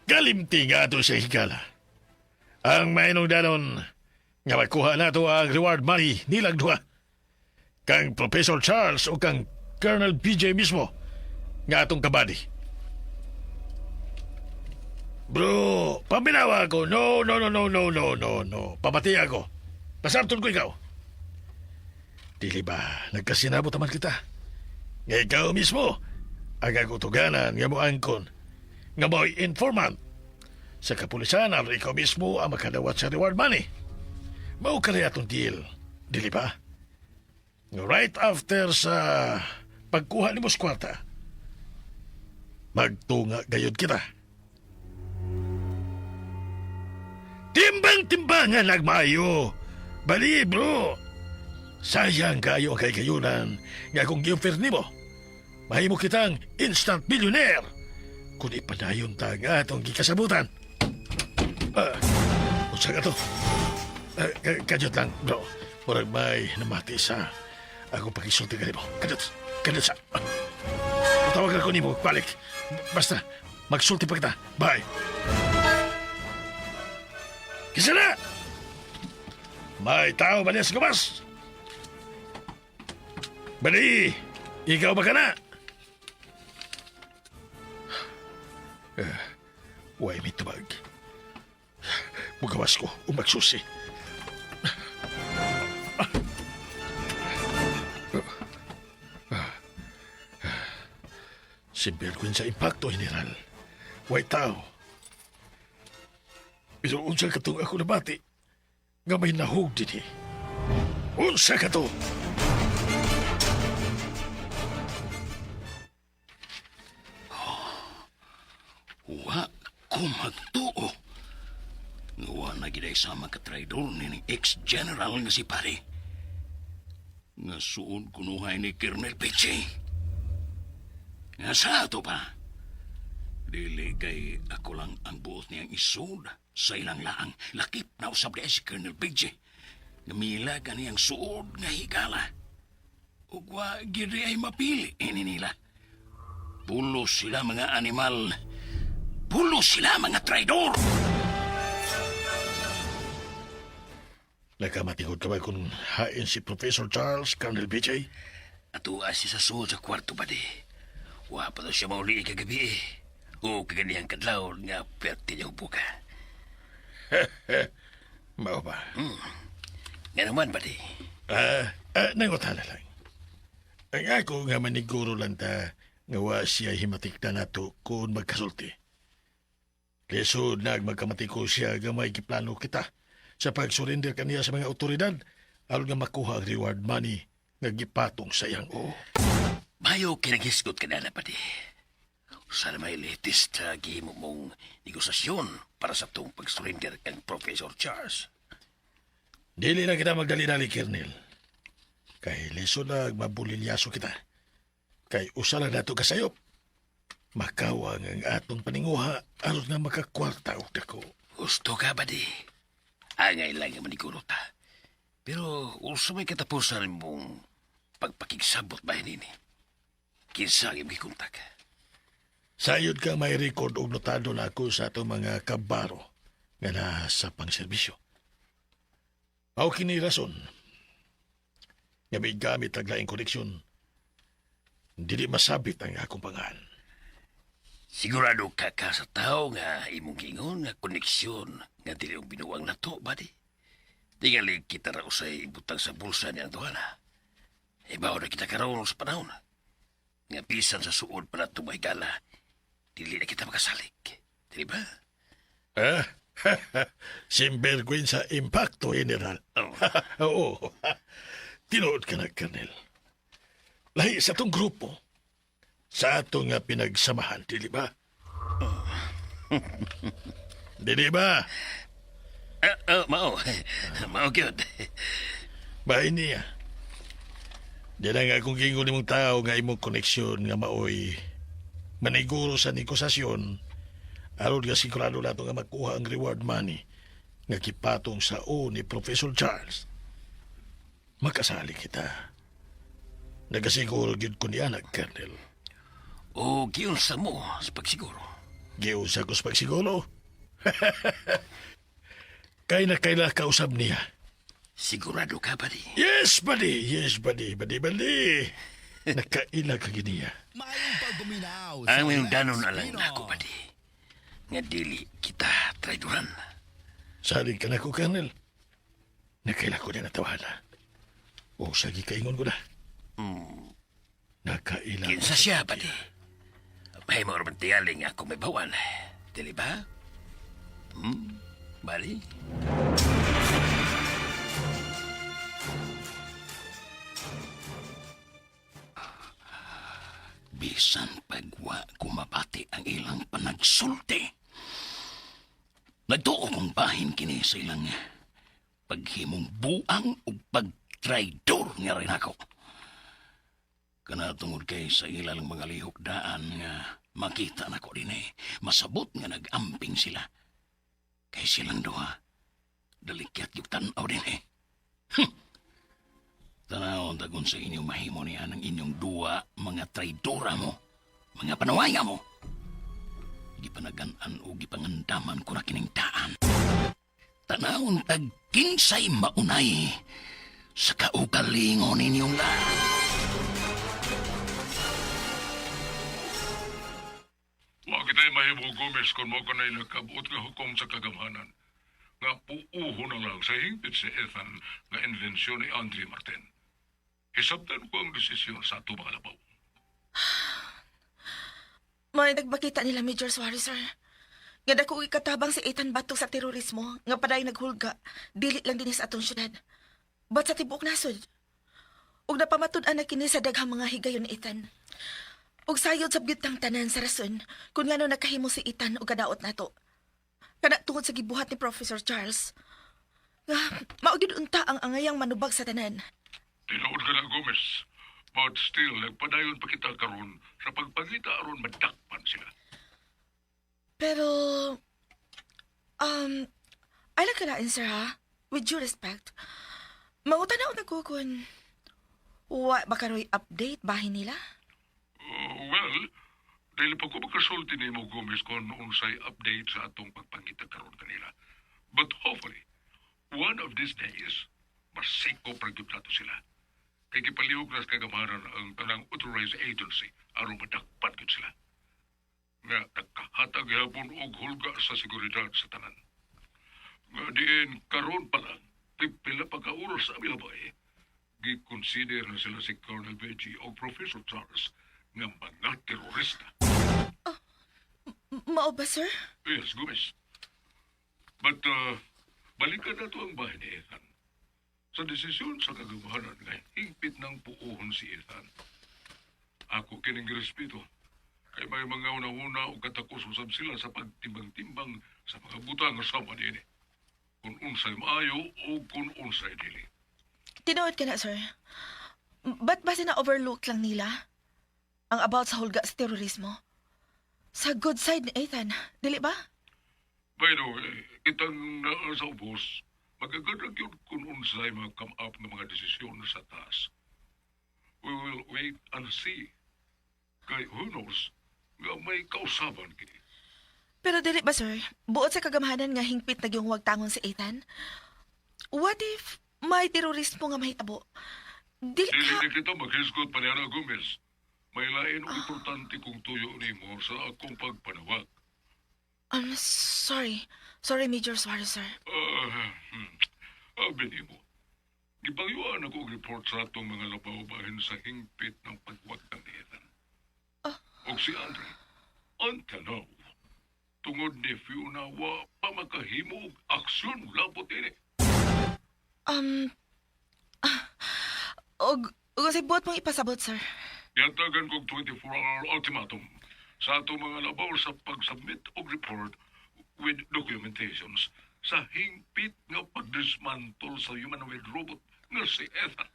Kalimti nga ato sa higala. Ang mainong danon nga makuha nato ang reward money nilang duha. Kang Professor Charles o kang Colonel BJ mismo nga atong kabady. Bro, paminawa ako. No, no, no, no, no, no, no, no. Pamati ako. Pasabton ko ikaw. Dili ba, nagkasinabot naman kita. Nga ikaw mismo, ang agutuganan nga mo angkon, nga mo'y informant. Sa kapulisan, aron ikaw mismo ang makadawat sa reward money. Mao kaya atong deal. Dili ba? Right after sa pagkuha nimo sa kwarta, magtunga gayud kita. Timbang-timbangan nagmayo. Bali, bro. Sayang kayo ang kayunan nga kung gi-offer nimo. Mahimo kitang instant millionaire. Kung ipadayon ta ang atong gikasabutan. Ah, unsa ka to? Ah, kadyot lang, bro. Murag may namati sa ako pakisulti kanimo. Kadyot, kadyot sa. Ah. Tawag ako nimo, balik. Basta, magsulti pa kita. Bye. Kisa na! May tao ba niya sa gawas? Bali, ikaw ba ka na? Eh, way may tubag. Mugawas ko, umagsusi. Simple sa impacto, General. Way tao. Pero unsa katong ako nabati nga may nahug din eh. Unsa ka to? Wa ko magtuo. Nga wa na gid ay sama ka traidor ni ning ex-general nga si pare. Nga suod kunuhay ni Colonel Peche. Nga sa ato pa. Dili kay ako lang ang buot niyang isod sa ilang laang. Lakip na usab di ay si Colonel Peche. Nga mila ganiyang suod nga higala. Ug wa gid ay mapili ini nila. Pulos sila mga animal. Pulos sila mga traidor. Nakamatingod ka ba kung hain si Professor Charles Colonel BJ? Atua siya sa suod sa kwarto ba di. Wa pa daw siya mauli kagabi eh. O kaganihang kadlaw nga perte niya upo ka. Mao ba? Nga naman ba di? Ah, nangutana lang. Ang ako nga maniguro lang ta nga wa siya himatik na nato kung magkasulti. Lisod na magkamatiko siya nga may giplano kita sa pagsurrender kaniya sa mga otoridad aron nga makuha ang reward money nga gipatong sa iyang oo. Mayo kinaghisgot ka na na ba di? Sana may latest sa gihimo mong negosasyon para sa tong pag-surrender kang Professor Charles. Dili na kita magdali-dali, Kernel. Kay lisod na mabulilyaso kita. Kay usa lang nato kasayop. Makawang ang atong paninguha aron nga makakwarta og dako. Gusto ka ba di? Angay lang nga maniguro ta. Pero usa may katapusan mong pagpakigsabot ba nini? Kinsa ang imong gikontak? Sayod ka may record og notado na ako sa atong mga kabaro nga naa sa pangserbisyo. Mao kini rason nga may gamit ang laing koneksyon. Dili masabit ang akong pangan. Sigurado ka ka sa tao nga imong giingon nga koneksyon nga dili ang binuang nato, ba di? Tingali kita ra usay ibutang sa bulsa ni Antuana. Ibaw na kita karon sa panahon. Nga bisan sa suod pa nato mahigala, dili na kita makasalig. Dili ba? Eh? Simbergwin sa impacto, General. Oo. Tinuod ka na, Colonel. Lahi sa atong grupo. Sa atong nga pinagsamahan, dili ba? Dili ba? Ah, mao. Mao gyud. Bahin niya. Di na nga kung gingon nimong tao nga imong koneksyon nga maoy maniguro sa negosasyon aron nga sigurado nato nga makuha ang reward money nga gipatong sa o ni Professor Charles. Makasali kita. Nagasiguro gyud ko niya nag Colonel. O giunsa mo sa pagsiguro. Giunsa ko sa pagsiguro. Kay na kaila kausab niya. Sigurado ka ba di? Yes, buddy. Yes, buddy. Buddy, buddy. Nakaila ka giniya. Ang mayong danon alang nako ba di? Nga dili kita traidoran. Salig ka na ko, Colonel. Nakaila ko niya natawahan. O, sagi kaingon ko na. Nakaila. ko Kinsa sa- siya ba di? May mga raman tingali nga ako may bawan. Dili ba? Bali? Bisan pagwa kumabati ang ilang panagsulti. Nagtuo kong bahin kini sa ilang paghimong buang o pagtraidor nga rin ako. Kana tungod kay sa ilang mga lihok daan nga makita nako dinhi, masabot nga nag-amping sila. Kay silang duha, dalikyat yung tanaw dinhi. Tanawon tagon sa inyong mahimo niya ng inyong duwa, mga traidora mo, mga panawaya mo. Gipanagan-an o gipangandaman ko na kining daan. Tanawon tag kinsay maunay sa kaugalingon ninyong lahat. Wa kita'y mahimo, Gomez, kung mo ka na'y nagkabuot nga hukom sa kagamhanan. Nga puuho na lang sa hingpit si Ethan nga invensyon ni Andre Martin. Hisabtan ko ang desisyon sa ato mga labaw. May nagbakita nila Major Suarez, sir. Nga dako ikatabang si Ethan batok sa terorismo, nga paday naghulga, dili lang dinhi sa atong syudad. But sa tibuok nasod. Ug napamatud-an na kini sa daghang mga higayon ni Ethan. Ug sayod sa gyud tang tanan sa rason kung ngano nakahimo si Ethan og kadaot nato. Kana tungod sa gibuhat ni Professor Charles. Nga mao gyud unta ang angayang manubag sa tanan. Tinuod ka na, Gomez. But still, nagpadayon pa kita karon sa pagpangita aron madakpan sila. Pero, ay lang kalain, sir, ha? With due respect. Mangutan ako nagkukun. Wa ba karoy update bahin nila? Well, dili pa ko makasulti nimo, Gomez, kung unsay update sa atong pagpangita karon kanila. But hopefully, one of these days, masikop ra gyud nato sila. Kay gipalihok na sa kagamhanan ang tanang authorized agency aron madakpan gyud sila. Nga nagkahatag gihapon og hulga sa seguridad sa tanan. Nga diin karon pa lang, pipila pa ka oras sa milabay, gikonsider na sila si Colonel Benji o Professor Charles nga mga terorista. Mao ba, sir? Yes, Gomez. But, balikan na to ang bahay ni Ethan. Sa desisyon sa kagamhanan nga hingpit ng puohon si Ethan. Ako kining respeto. Kay may mga una-una o katakos usab sila sa pagtimbang-timbang sa mga butang sama dinhi. Kung unsay maayo o kung unsay dili. Tinuod ka na, sir. Ba't ba sina-overlook lang nila ang about sa hulga sa terorismo? Sa good side ni Ethan, dili ba? By the way, kitang naa sa ubos, magaganda yun kung unsay mga come up ng mga desisyon sa taas. We will wait and see. Kay who knows, nga may kausaban kini. Pero dili ba, sir? Buot sa kagamhanan nga hingpit na yung wagtangon si Ethan? What if may terorismo nga mahitabo? Dili Dili ka na kita maghisgot pa niya, Gomez. May lain og importante kong tuyo nimo sa akong pagpanawag. I'm sorry. Sorry, Major Suarez, sir. Abi nimo. Gipangyuan ako og report sa atong mga labaw bahin sa hingpit ng pagwagtang ni Ethan. Og si Andre, until now, tungod ni Fiona wa pa makahimo og aksyon labot ini. Og sa buot mong ipasabot, sir? Niyatagan kog 24-hour ultimatum sa atong mga labaw sa pag-submit og report with documentations sa hingpit nga pagdismantle sa humanoid robot nga si Ethan.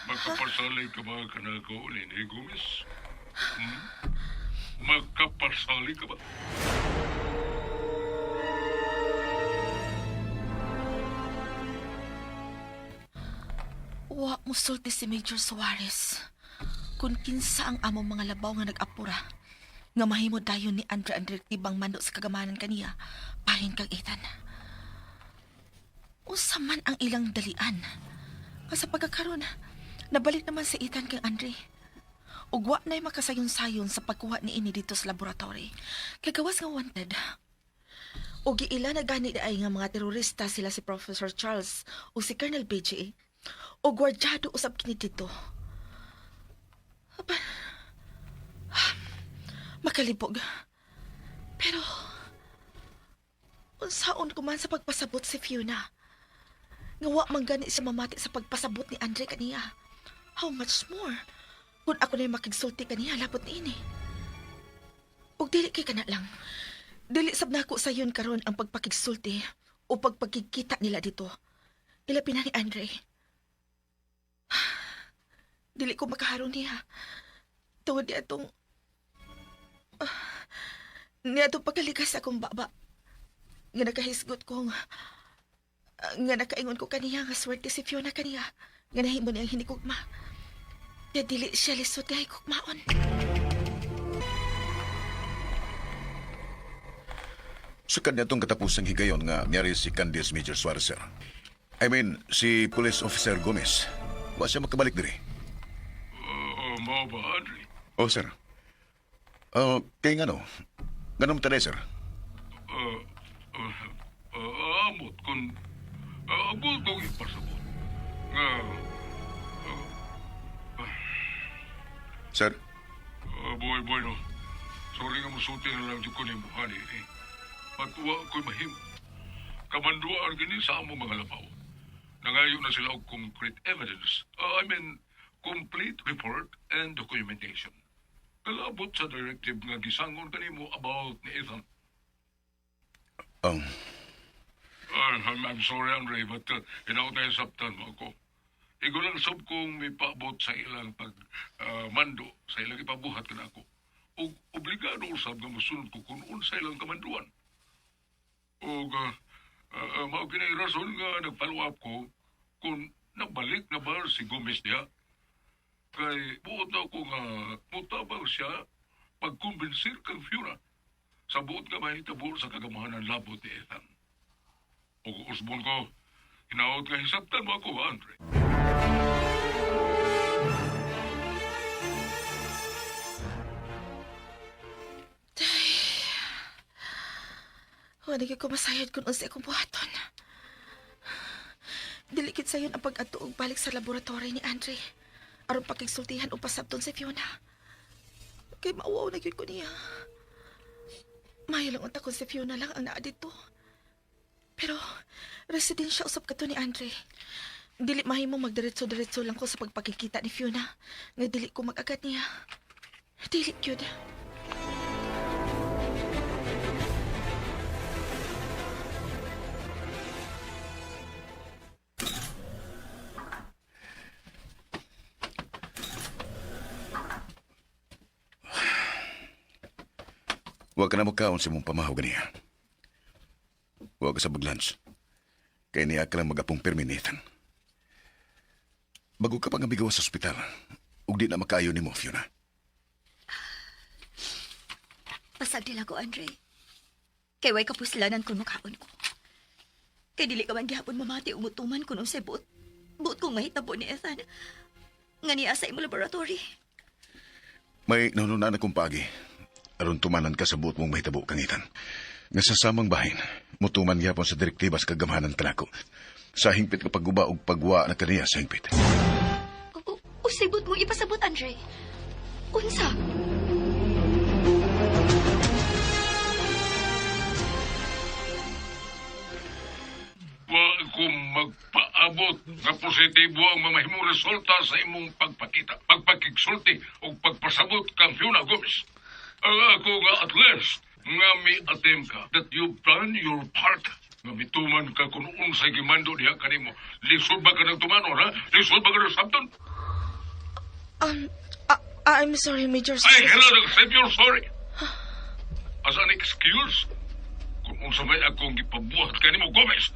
Makapasalig ka ba kanako, Lene Gomez? Hmm? Makapasalig ka ba? Wa musulti si Major Suarez kung kinsa ang among mga labaw nga nag-apura nga mahimo dayon ni Andre ang direktibang mando sa kagamanan kaniya bahin kang Ethan. Unsa man ang ilang dalian? Nga sa pagkakaron, nabalik naman si Ethan kang Andre. Ug wa na'y makasayon-sayon sa pagkuha ni ini dito sa laboratory. Kay gawas nga wanted. Ug giila na gani ay nga mga terorista sila si Professor Charles o si Colonel BJ. O gwardyado usab kini dito. Aba, makalibog. Pero, unsaon ko man sa pagpasabot si Fiona? Nga wa man gani siya mamati sa pagpasabot ni Andre kaniya. How much more? Kung ako na makigsulti kaniya, lapot niini. Ug dili kay kana lang. Dili sab nako sayon karon ang pagpakigsulti o pagpagkikita nila dito. Ilabi na ni Andre. Dili ko makaharong niya. Tungod niya atong pagkalikas akong baba. Nga nakahisgot kong nga nakaingon ko kaniya nga swerte si Fiona kaniya. Nga nahimo niyang hinikugma. Kaya dili siya lisod nga hikugmaon. Sa kanya itong katapusang higayon nga niyari si Candice Major Suarez, sir. I mean, si Police Officer Gomez. Wa siya makabalik diri. Mao ba, Andre? Oh, sir. Kay nga no? Ganun taday, sir. Amot kung abot kong ipasabot. Nga, Sir? Boy, boy, no. Sorry nga musulti na lang ko ni Buhani. Eh. Matuwa ko'y mahimo. Kamanduan gini sa among mga labaw. Nangayo na sila og concrete evidence. I mean, complete report and documentation. Kalabot sa directive nga gisangon kanimo about ni Ethan. I'm sorry, Andre, but hinaot na sabtan mo ako. Igo lang sab kong may paabot sa ilang pag mando, sa ilang ipabuhat kana ako. Ug obligado usab nga mosunod ko kung unsa ilang kamanduan. Ug mao kini rason nga nag-follow up ko kung nabalik na ba si Gomez diha. Kay buot na ko nga mutabang siya pagkumbensir kang Fiona sa buot nga mahitabo sa kagamahanan labot ni Ethan. Ug usbon ko, hinaot nga hisabtan mo ako, Andre. Wala ko masayod kung unsay akong buhaton. Dili gid sayon ang pag-adto og balik sa laboratory ni Andre. Aron pakigsultihan o pasabton si Fiona. Kay mauwaw na gyud ko niya. Maayo lang unta kung si Fiona lang ang naa dito. Pero residensya usab kato ni Andre. Dili mahimo magdiretso-diretso lang ko sa pagpakikita ni Fiona. Nga dili ko mag-agad niya. Dili gyud. Huwag ka na magkaon sa imong pamahaw ganiya. Huwag ka sa mag-lunch. Kaya niya ka lang mag-apong pirmi ni Ethan. Bago ka pa nga bigawa sa ospital, ug di na makaayo ni mo, Fiona. Pasag nila ko, Andre. Kay way kapuslanan kung makaon ko. Kay dili ka man gihapon mamati umutuman kung unsay buot. Buot kong mahitabo ni Ethan. Nga niya sa imo laboratory. May nanunan akong paagi. Aron tumanan ka sa buot mong mahitabo kang Ethan. Nga sa samang bahin, mutuman gihapon sa direktiba sa kagamhanan kanako. Sa hingpit ka pagguba og pagwa na kaniya sa hingpit. Unsay buot mong ipasabot, Andre? Unsa? Wa ko magpaabot nga positibo ang mamahimong resulta sa imong pagpakita, pagpakigsulti o pagpasabot kang Fiona Gomez. Ang ako nga at least nga mi attempt ka that you've done your part. Nga mituman ka kung unsay gimando diha kanimo. Lisod ba ka ng tumanon, ha? Lisod ba ka ng sabton? I'm sorry, Major. I cannot accept your sorry. As an excuse, kung unsa may akong gipabuhat kanimo, Gomez.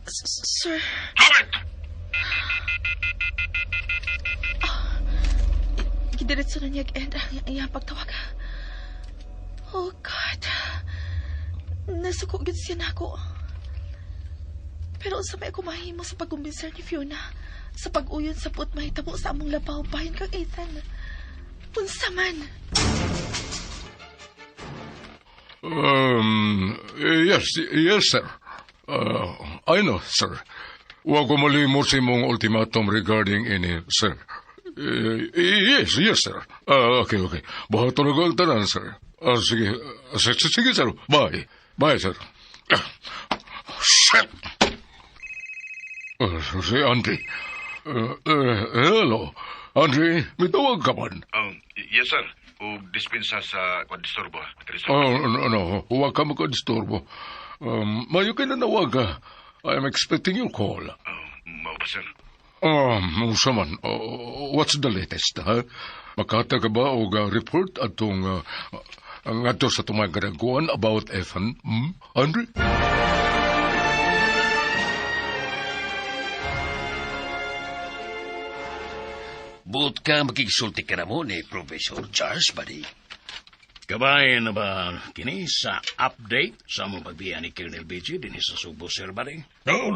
Sir. Stop it! Gidiretso na niya end ang iyang pagtawag. Oh, God. Nasuko gid siya nako. Pero unsa may ako mahimo sa pagkumbinser ni Fiona sa pag-uyon sa puot mahitabo sa among labaw bahin kang Ethan. Unsa man? Yes, sir. I know, sir. Wa ko malimot sa imong ultimatum regarding ini, sir. Yes, sir. Okay. Buhaton na ko ang tanan, sir. Sige, sige, sir. Bye. Bye, sir. Shit! Si Andre. Hello. Andre, may tawag ka man? Yes, sir. O dispensa sa kwadisturbo. Oh, no. Huwag ka makadisturbo. Mayo kayo nanawag ka. I am expecting your call. Mao ba, sir? Unsa man, what's the latest, ha? Makata ka ba og report atong ngadto sa tumang kadaguan about Ethan? Andre? Buot ka makigsulti ka na mo ni Professor Charles, buddy. Kabay na ba kini sa update sa among pagbiya ni Colonel BG din sa Subo, sir, buddy? No.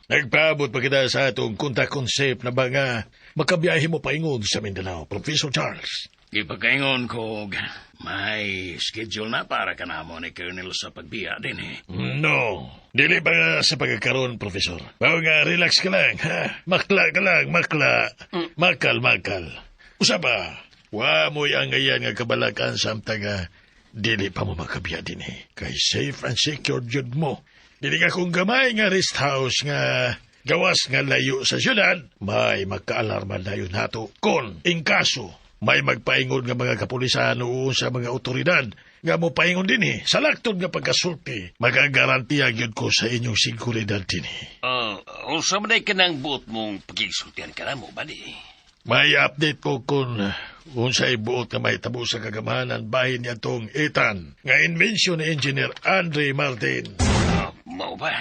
Nagpaabot pa kita sa atong contact concept na ba nga makabiyahe mo paingon sa Mindanao, Professor Charles. Ipagkaingon ko, may schedule na para ka na mo ni Colonel sa pagbiya din eh. No, dili pa nga sa pagkakaroon, Professor. Bawo nga, relax ka lang, ha? Makla ka lang, makla. Makal, makal. Usa pa, wa mo'y ang ngayan nga kabalakan samtang nga dili pa mo makabiya din eh. Kay safe and secured yun mo. Dili ka kung gamay nga rest house nga gawas nga layo sa syudad, may magkaalarma na yun nato. Kon, in kaso, may magpaingon nga mga kapulisan o sa mga otoridad nga mo paingon din eh. Sa laktod nga pagkasulti, magagarantiya gyud ko sa inyong seguridad din eh. Unsa man ka ng buot mong pagigsultihan ka na mo, buddy? May update ko kung unsay buot nga may tabo sa kagamahanan bahin niya tong Ethan nga invention ni Engineer Andre Martin. Mao ba?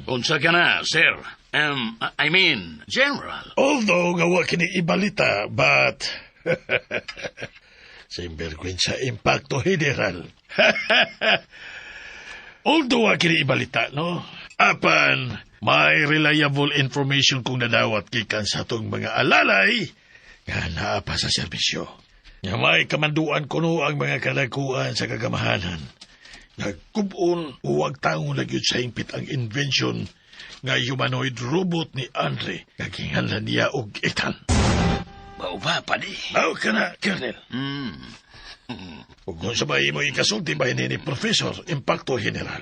Unsa ka na, sir? I mean, General. Although nga wa kini ibalita, but Simbergwensa impacto general. Although wa kini ibalita, no? Apan, may reliable information kung nadawat gikan sa atong mga alalay nga naa pa sa serbisyo. Nga may kamanduan kuno ang mga kalakuan sa kagamahanan. Nagkubon uwag taong nagyud sa hingpit ang invention nga humanoid robot ni Andre nga ginganlan niya og Ethan. Mao ba, padi? Mao ka na, Colonel. Ug kung sabay mo ikasulti ba ni Professor Impacto General.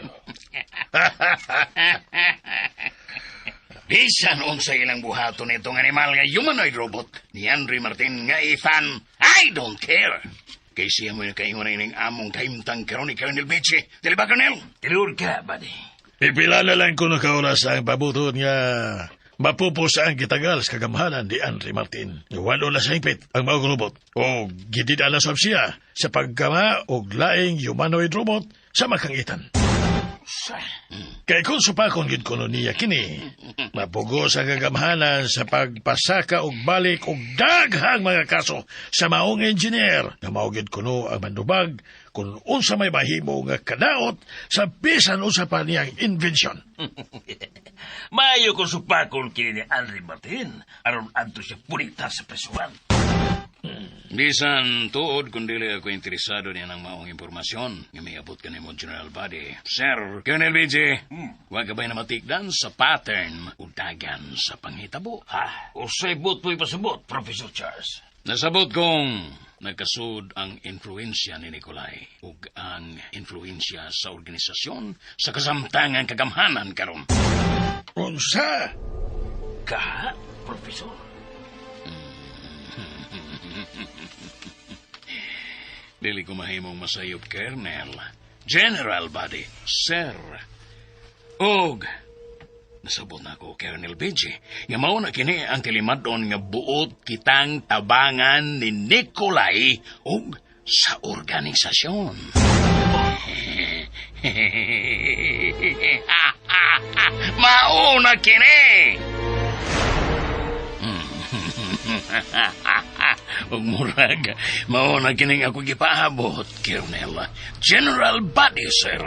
Bisan unsa ilang buhaton nitong animal nga humanoid robot ni Andre Martin nga Ethan, I don't care. Kay siya mo yung kaingon ining among kahimtang karon ni Colonel Beachy. Dili ba, Colonel? Tinuod ka, buddy. Ipila na lang ko nakaoras ang pabuton nga mapupos ang gitagal sa kagamhanan ni Andre Martin. Walo na sa hingpit ang maong robot. O gididala sab siya sa paggama og laing humanoid robot sa makangitan. Kay kung supakon gid kuno niya kini, mapugos ang kagamhanan sa pagpasaka og balik og daghang mga kaso sa maong engineer nga mao gid kuno ang mandubag kung unsa may mahimo nga kadaot sa bisan unsa pa niyang invention. Maayo kung supakon kini ni Andre Martin aron adto siya punita sa presuhan. Bisan tuod kung dili ako interesado niya ng maong impormasyon nga may abot ka nimo General Body. Sir, Colonel BJ, wag ka ba'y namatikdan sa pattern o dagan sa panghitabo? Ha? Usay buot mo'y pasabot, Professor Charles. Nasabot kong nagkasud ang influensya ni Nikolai ug ang influensya sa organisasyon sa kasamtangang kagamhanan karon. Unsa? Ka, Professor? Dili ko mahimong masayop, Colonel. General Body, Sir. Og, nasabot na ako, Colonel BJ, nga mao na kini ang tilimadon nga buot kitang tabangan ni Nikolai og sa organisasyon. Mao na kini! Ug murag, mao na kining ako gipaabot, Colonel. General Body, sir.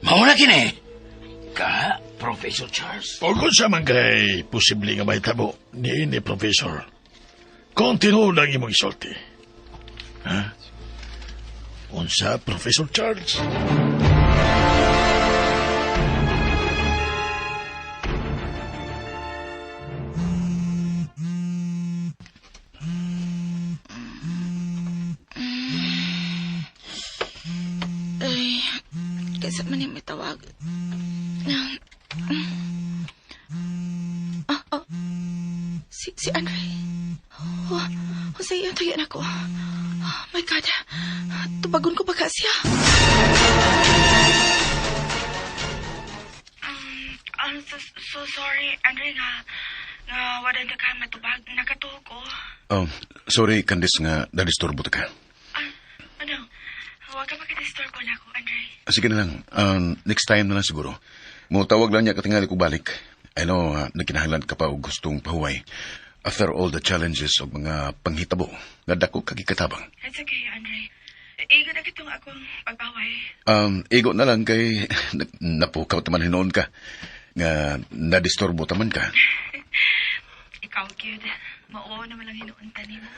Mao na kini. Ka, Professor Charles? O kung sa man kay posible nga mahitabo ni Professor, kung tinuod ang imong isulti. Ha? Unsa, Professor Charles? Ay, kaysa man yung may tawag. Si Andre. Oh, unsa iyang tuyo nako? Oh my God. Tubagon ko pa ka siya. I'm so sorry, Andre, nga wala na ka matubag. Nakatuo ko. Oh, sorry, Candice, nga nadisturbo ta ka. Ano? Huwag ka makadisturbo na ako, Andre. Sige na lang. Next time na lang siguro. Mutawag lang niya katingali ko balik. I know, nagkinahanglan ka pa og gustong pahuway. After all the challenges og mga panghitabo, nga dako kagikatabang. It's okay, Andre. Igo na kitong akong pagbaway. Igo na lang kay napukaw taman hinoon ka. Nga nadisturbo taman ka. Ikaw, gyud. Mauwaw naman lang hinuon ta nimo.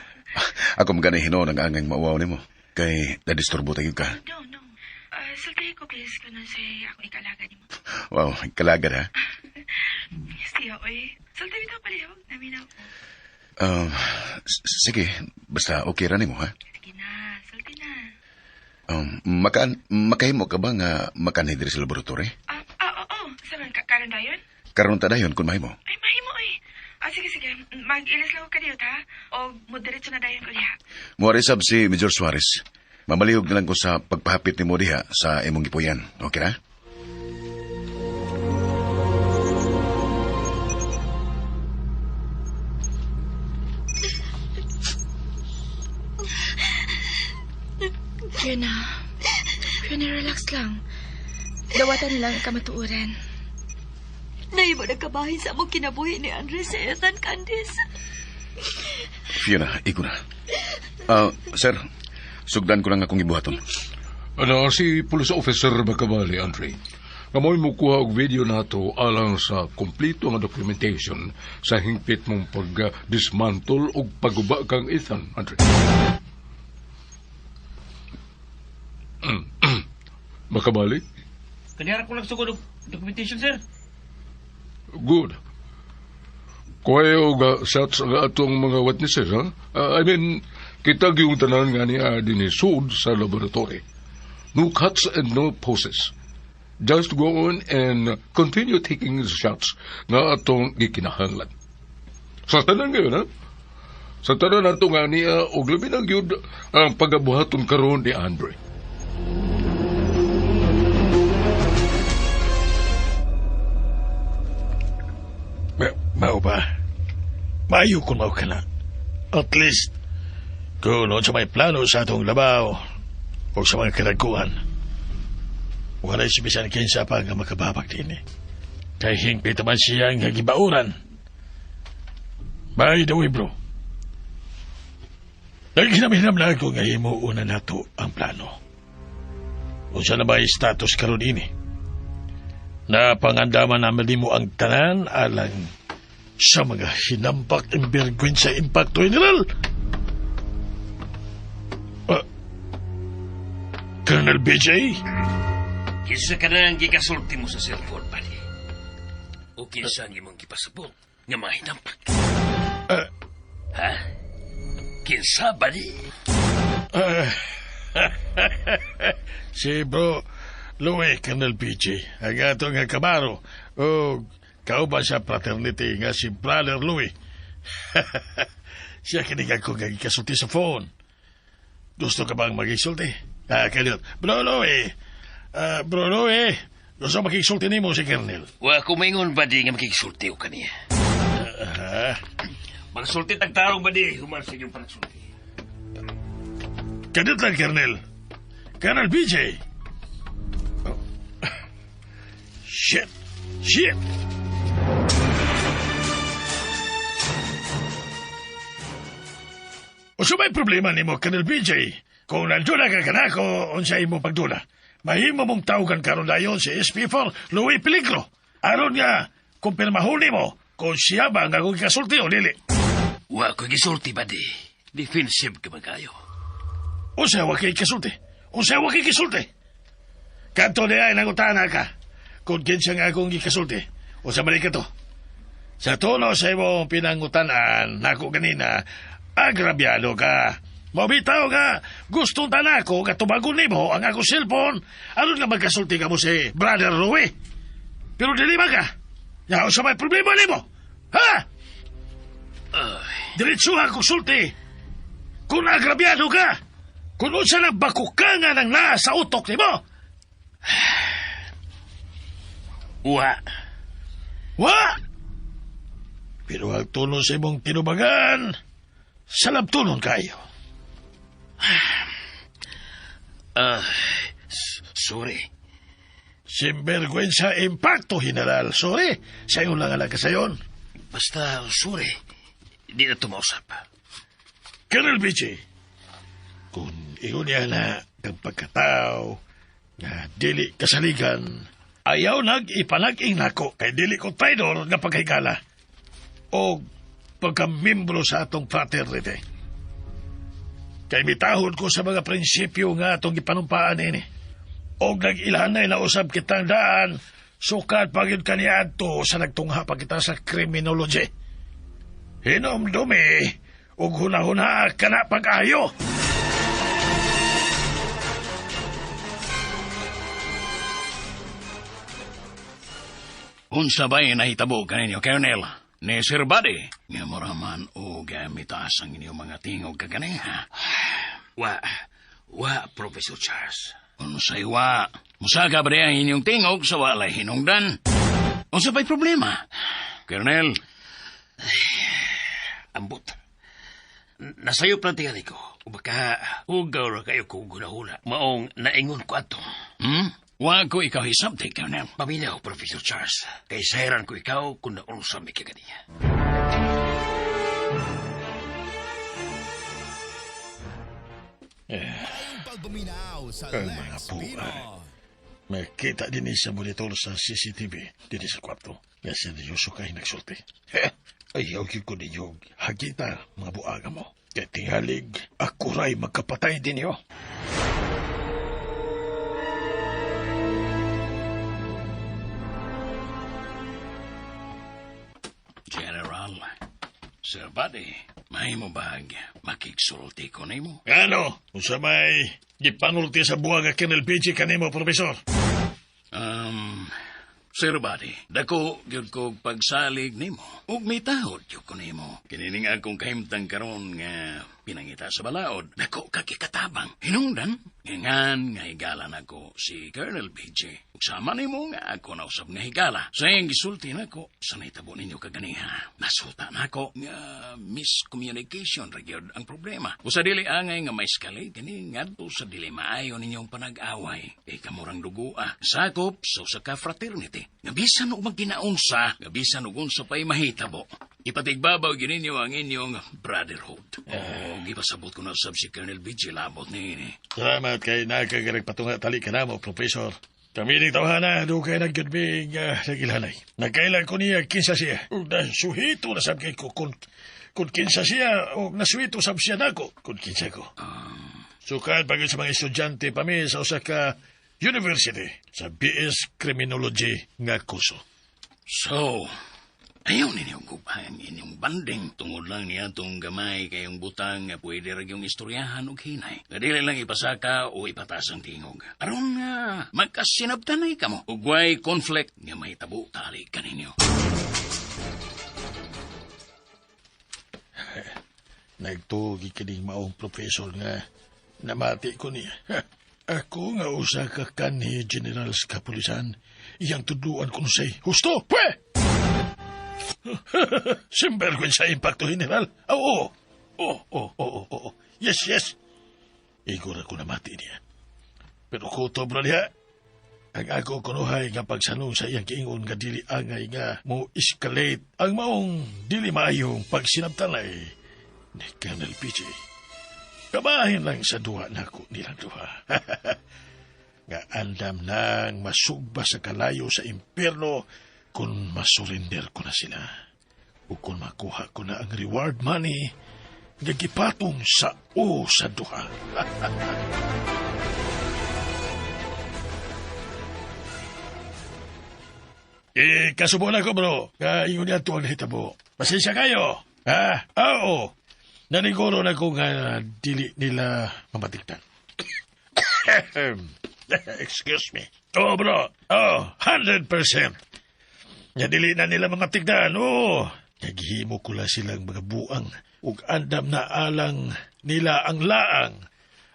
Ako magana hinoon ang angang mauwaw nimo. Kay nadisturbo tayo ka. No, no. Sultihi ko please kung si ako ikalaga nimo. Wow, kalaga ha. Siya, oy. Sulti bitaw palihog. Naminaw ko. Sige, basta okay ra nimo ha. Sige na, sulti na. Makahimo ka ba nga makanhi diri sa laboratory? Oo. Saan ka karon dayon? Karon ta dayon kung mahimo. Ay, mahimo oy. Sige, sige. Mag-ilis lang ko kadiyot, ha? O mo-diretso na dayon ko diha. Muari sab si Major Suarez. Mamalihog na lang ko sa pagpahapit nimo diha sa imong gipuyan. Okay ra? Fiona. Fiona, relax lang. Dawatan nilang kamatuoran. Nahimo nagkabahin sa among kinabuhi ni Andre si Ethan, Candice. Fiona, igo na. Sir, sugdan ko lang akong ibuhaton. Ano, si Police Officer Bakabali, Andre. Ngamoy mo kuha og video nato alang sa kompleto nga documentation sa hingpit mong pag-dismantle og pagguba kang Ethan, Andre. Bakabali? Kaniyara ko lang sugod og documentation, sir. Good. Kuha og shots ang atong mga witnesses, ha? I mean, kita gyung tanan nga niya dinisud sa laboratory. No cuts and no pauses. Just go on and continue taking the shots nga atong gikinahanglan. Sa tanan ngayon, ha? Sa tanan nato nga niya, og labi na gyud ang pagabuhaton karon ni Andre. Mao ba? Maayo kung mao ka na. At least, kung sa may plano sa atong labaw o sa mga kinaguan, wala si bisan kinsa pa nga makababag din eh. Kay hingpit naman siya nga gibauran. By the way, bro, naghinam-hinam na ako nga himuuna nato ang plano. Unsa na ba yung status karon ini? Napangandaman namin mo ang tanan alang sa mga hinambak embergwensa impacto general. Colonel BJ? Kinsa ka na ang gikasulti mo sa cellphone, buddy? O kinsa ang imong gipasabot nga mga hinampak? Ha? Kinsa, buddy? Si bro Louie, Colonel BJ, ang ato nga kabaro, o kauban sa fraternity nga si Brother Louie. Siya kinig ako nga gikasulti sa phone. Gusto ka bang magisulti? Kaliot. Bro Louie, Bro Louie, gusto makisulti nimo si Colonel? Wa ko maingon, buddy, nga makikisulti o kaniya. Magsulti tagtarong, buddy, human sa inyong panagsulti. Kadit lang, Colonel. Colonel BJ. Oh. Shit! Shit! Unsa may problema nimo, Colonel BJ? Kung nanduna ka kanako, unsa imo pagdula? Mahimo mong tawagan karon dayon si SP4 Louis Peligro. Aron nga, kumpirmahon nimo kung siya ba ang akong kasulti o dili. Wa ko gisulti, buddy. Defensive ka ba kayo? Unsa wa kay kasulti? Unsa wa kay kisulti? Kadto niya ay nangutana ka. Kung kinsa nga akong gikasulti, unsa man ka to? Sa tono sa imong pinangutanan nako ganina, agrabyado ka. Mabitaw ka, gustong tanako ka tubagon nimo ang akong cellphone, aron nga magkasulti ka mo si Brother Louie. Pero dili ba ka? Yaw sa may problema nimo? Ha? Diretso ang sulti. Kung agrabyado ka, kung unsa na bakukanga ng naa sa utok nimo. Wa. Wa! Pero ang tunon sa imong tinubagan, salabtunon kayo. Sorry. Simbergwensa impacto, General. Sorry, sayo lang ang kasayon. Basta, sorry. Di na tumausap. Colonel BJ, kung ingon niya na kang pagkatao, nga dili kasaligan, ayaw nag ipanag-ing nako kay dili ko traidor nga pagkahigala o pagka-membro sa atong fraternity. Kay mitahod ko sa mga prinsipyo nga atong gipanumpaan ini. Og nag-ilhanay na usab kitang daan, sukat pagid kaniadto sa nagtungha pa kita sa criminology. Hinomdumi ug hunahuna ka na pag-ayo. Unsa ba'y nahitabo kaninyo, Colonel? Ni Sir Buddy, nga mura man o mitaas ang inyong mga tingog kaganiha. Wa, Professor Charles. Unsay wa? Musaka ba ang inyong tingog sa walay hinungdan? Unsa ba'y problema? Colonel? Ambot. Nasayop lang tingali ko. O baka hugaw ra kayo kung gunahuna. Maong naingon ko ato. Wa ko ikaw hisabti, Colonel. Paminaw, Professor Charles. Kay sayran ko ikaw kung naunsa may kaganiya. Ang mga buhay. Makita din sa monitor sa CCTV din sa kwarto. Nga seryoso kay nagsulti. Ayaw gyud ko ninyo hagita mga buaga mo. Kay tingalig, ako ray magkapatay din yo. General, Sir Buddy, may mo bag makigsulti ko nimo? Ano? Unsa may gipanulti sa buwag Colonel PG kanimo, Profesor? Sir Buddy, dako gyud ko pagsalig nimo. Ug mitahod gyud ko nimo. Kinining akong kahimtang karon nga pinangita sa balaod. Dako ka kikatabang. Hinungdan, ngangan nga higala nako si Colonel BJ. Ug sama nimo nga ako nausab nga higala. Sa iyang gisulti nako sa nahitabo ninyo kaganiha. Nasuta nako nga miscommunication ra gyud ang problema. Usa dili angay nga ma-escalate kini ngadto sa dili maayo ninyong panag-away. Kay kamurang dugoa. Sakop sa usa ka fraternity. Nga bisan og magginaunsa, nga bisan og unsa pa'y mahitabo. Ipatigbabaw gyud ninyo ang inyong brotherhood. O, gipasabot ko na sab si Colonel BJ labot niini. Salamat kay nakagarag patunga tali ka namo, Profesor. Kami ni tawhana, do kay nagyudbing nagilhanay. Nagkailan ko niya kinsa siya. Ug nasuhito na sab kay ko kung kinsa siya, o nasuhito sab siya nako kung kinsa ko. Sukad pag sa mga estudyante pa mi sa usa ka university sa BS Criminology nga kurso. So, ayaw ninyo gubang inyong banding. Tungod lang niya itong gamay kayong butang nga pwede ra yung istoryahan og hinay. Nga dili lang ipasaka o ipatas ang tingog. Aron nga magkasinabtanay kamo. Ugway conflict nga mahitabo tali kaninyo. Nagtugi kining maong profesor nga namati ko niya. Ako nga usa ka kanhi general sa kapulisan, iyang tudluan ko say, husto, pwe! Simbergwen sa impacto, General. Oo, oo. Yes, yes. Igor ako namati niya. Pero kutob na niya. Ang ako kunuhay nga pagsanong sa iyang kiingon nga dili angay nga mo escalate ang maong dili maayong pagsinabtanay ni Colonel PJ. Kabahin lang sa duha nako nilang duha. Nga andam nang masugba sa kalayo sa impierno kung masurrender ko na sila. O kung makuha ko na ang reward money nga gipatong sa o sa duha. Kasubo na ko, bro. Ingon niya ito ang nahitabo. Pasensya kayo. Ha? Oo. Naniguro na ko nga dili nila mamatigtan. Excuse me. Oo, bro. Oo, 100%. Nga dili na nila mamatigdan. Oo. Naghimo ko lang silang mga buang ug andam na alang nila ang laang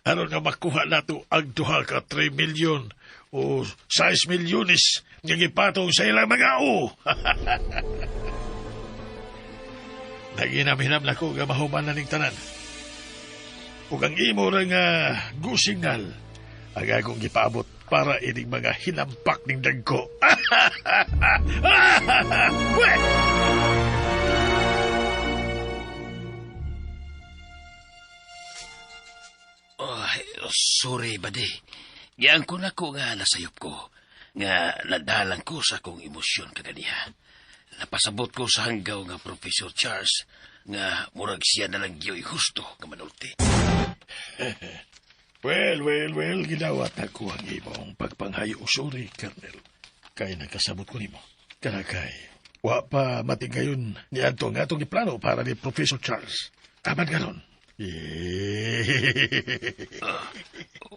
aron nga makuha nato ang duha ka 3 milyon o 6 milyones nga gipatong sa ilang mga o. Naginam-hinam na ko nga mahuman na ning tanan. Ug ang imo ra nga go signal ang akong gipaabot para ining mga hinampak ning dagko. Weh! Oh, sorry, buddy. Giangkon ako nga nasayop ko, nga nadalang ko sa akong emosyon kaganiha. Napasabot ko sa hanggaw nga Professor Charles nga murag siya na lang giyo'y husto nga manulti. Well, well, well, gidawat ako ang imong pagpanghayo. Sorry, Colonel. Kay nagkasabot ko nimo. Kanakay, wa pa matingayon ni Anto nga atong giplano para ni Professor Charles. Aman karon.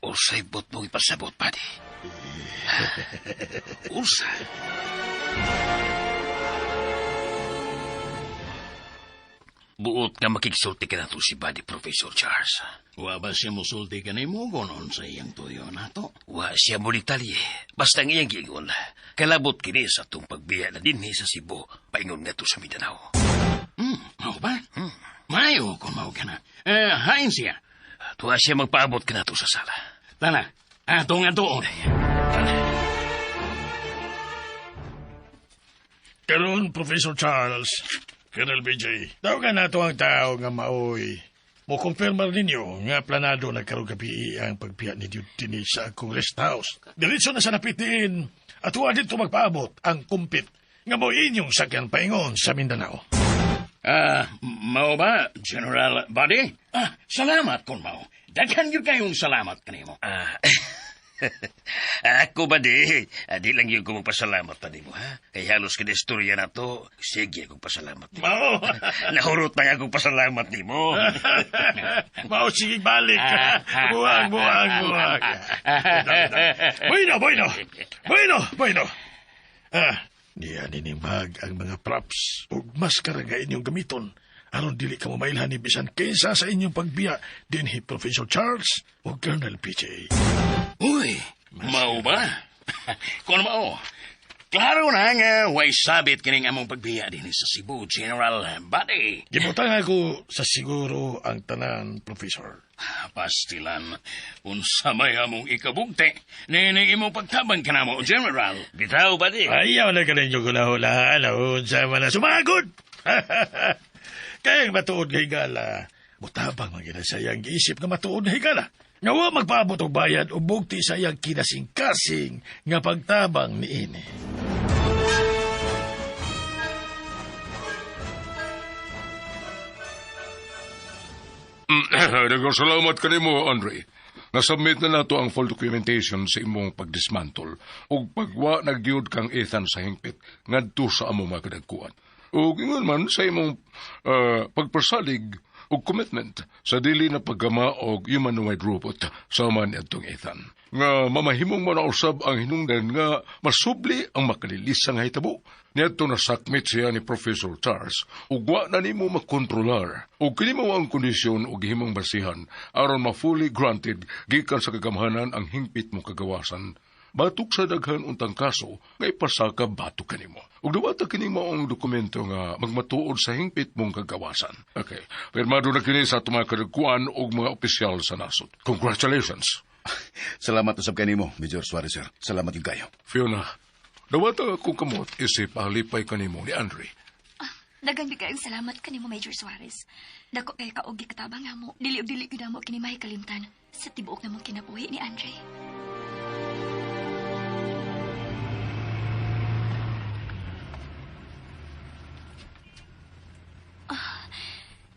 Ursay bot mong ipasabot, buddy. Ursa. Buot nga makigsulti ka na to si Buddy Professor Charles. Wa ba siya musulti ka nimo gonon sa iyang tuyo nato? Wa siya mo detalye. Basta ang iyang giingon. Kalabot kini sa atong pagbiya na dinhi sa Cebu, paingon nga to sa Mindanao. Mao ba? Mayo kung mao ka na. Eh, hain siya. Tuwa siya magpaabot ka na to sa sala. Tana, ato nga doon. Karon, Professor Charles, Colonel BJ, tawagan nato ang tao nga maoy. Mo kumpirmar ninyo nga planado na karong gabi ang pagbiya ni dinhi sa akong rest house. Diretso na sa napitiin at huwa dito magpaabot ang kumpit nga mo inyong sakyan paingon sa Mindanao. Ah, mao ba, General Buddy? Ah, salamat kung mao. Daghan gyud kayong salamat kanimo. Ah, ako ba di? Di lang yun ko magpasalamat pa mo, ha? Kay halos kada istorya na to, sige akong pasalamat nimo. Mao. Nahurot na akong pasalamat nimo. Mao, sige balik. Buwag, buwag, buwag. Bueno, bueno. Bueno, bueno. Ah, niya ninimag ang mga props ug maskara nga inyong gamiton aron dili ka mailhan ni bisan kinsa sa inyong pagbiya dinhi Professor Charles o Colonel PJ. Uy, mao ba? Kung mao, klaro na nga way sabit kining among pagbiya dinhi sa Cebu, General Buddy. Gibutang ako sa siguro ang tanan, Professor. Pastilan, unsa may among ikabugti, nining imong pagtabang kanamo, General. Bitaw ba di? Ayaw na ka ninyo gulahulaan, unsa man na sumagod! Kaya matuod nga higala, mutabang man gina sa iyang giisip nga matuod nga higala. Nga wa magpaabot og bayad o bugti sa iyang kinasing-kasing nga pagtabang niini. Daghang salamat kanimo, Andre. Nasubmit na nato ang full documentation sa imong pagdismantle ug pagwa nagyud kang Ethan sa hingpit ngadto sa among mga kadagkuan. Ug ingon man sa imong pagpasalig og commitment sa dili na paggama og humanoid robot sa man adtong Ethan. Nga mamahimong man usab ang hinungdan nga masubli ang makalilisang hitabo. Niadto na sakmit siya ni Professor Charles ug wa na nimo makontrolar ug kini mao ang kondisyon ug himong basihan aron ma-fully granted gikan sa kagamhanan ang hingpit mo kagawasan. Batok sa daghan untang kaso nga ipasaka batok kanimo. Ug duwata kini maong dokumento nga magmatuod sa hingpit mong kagawasan. Okay, pirmado na kini sa atong mga kadagkuan ug mga opisyal sa nasod. Congratulations. Salamat usab kanimo, Major Suarez, sir. Salamat yung kayo. Fiona, dawata akong kamot isip alipay kanimo ni Andre. Daghang gyud kayong salamat kanimo, Major Suarez. Dako kay kaog gikatabang amo. Dili og dili gyud amo kini mahikalimtan sa tibuok namong kinabuhi ni Andre. Ah,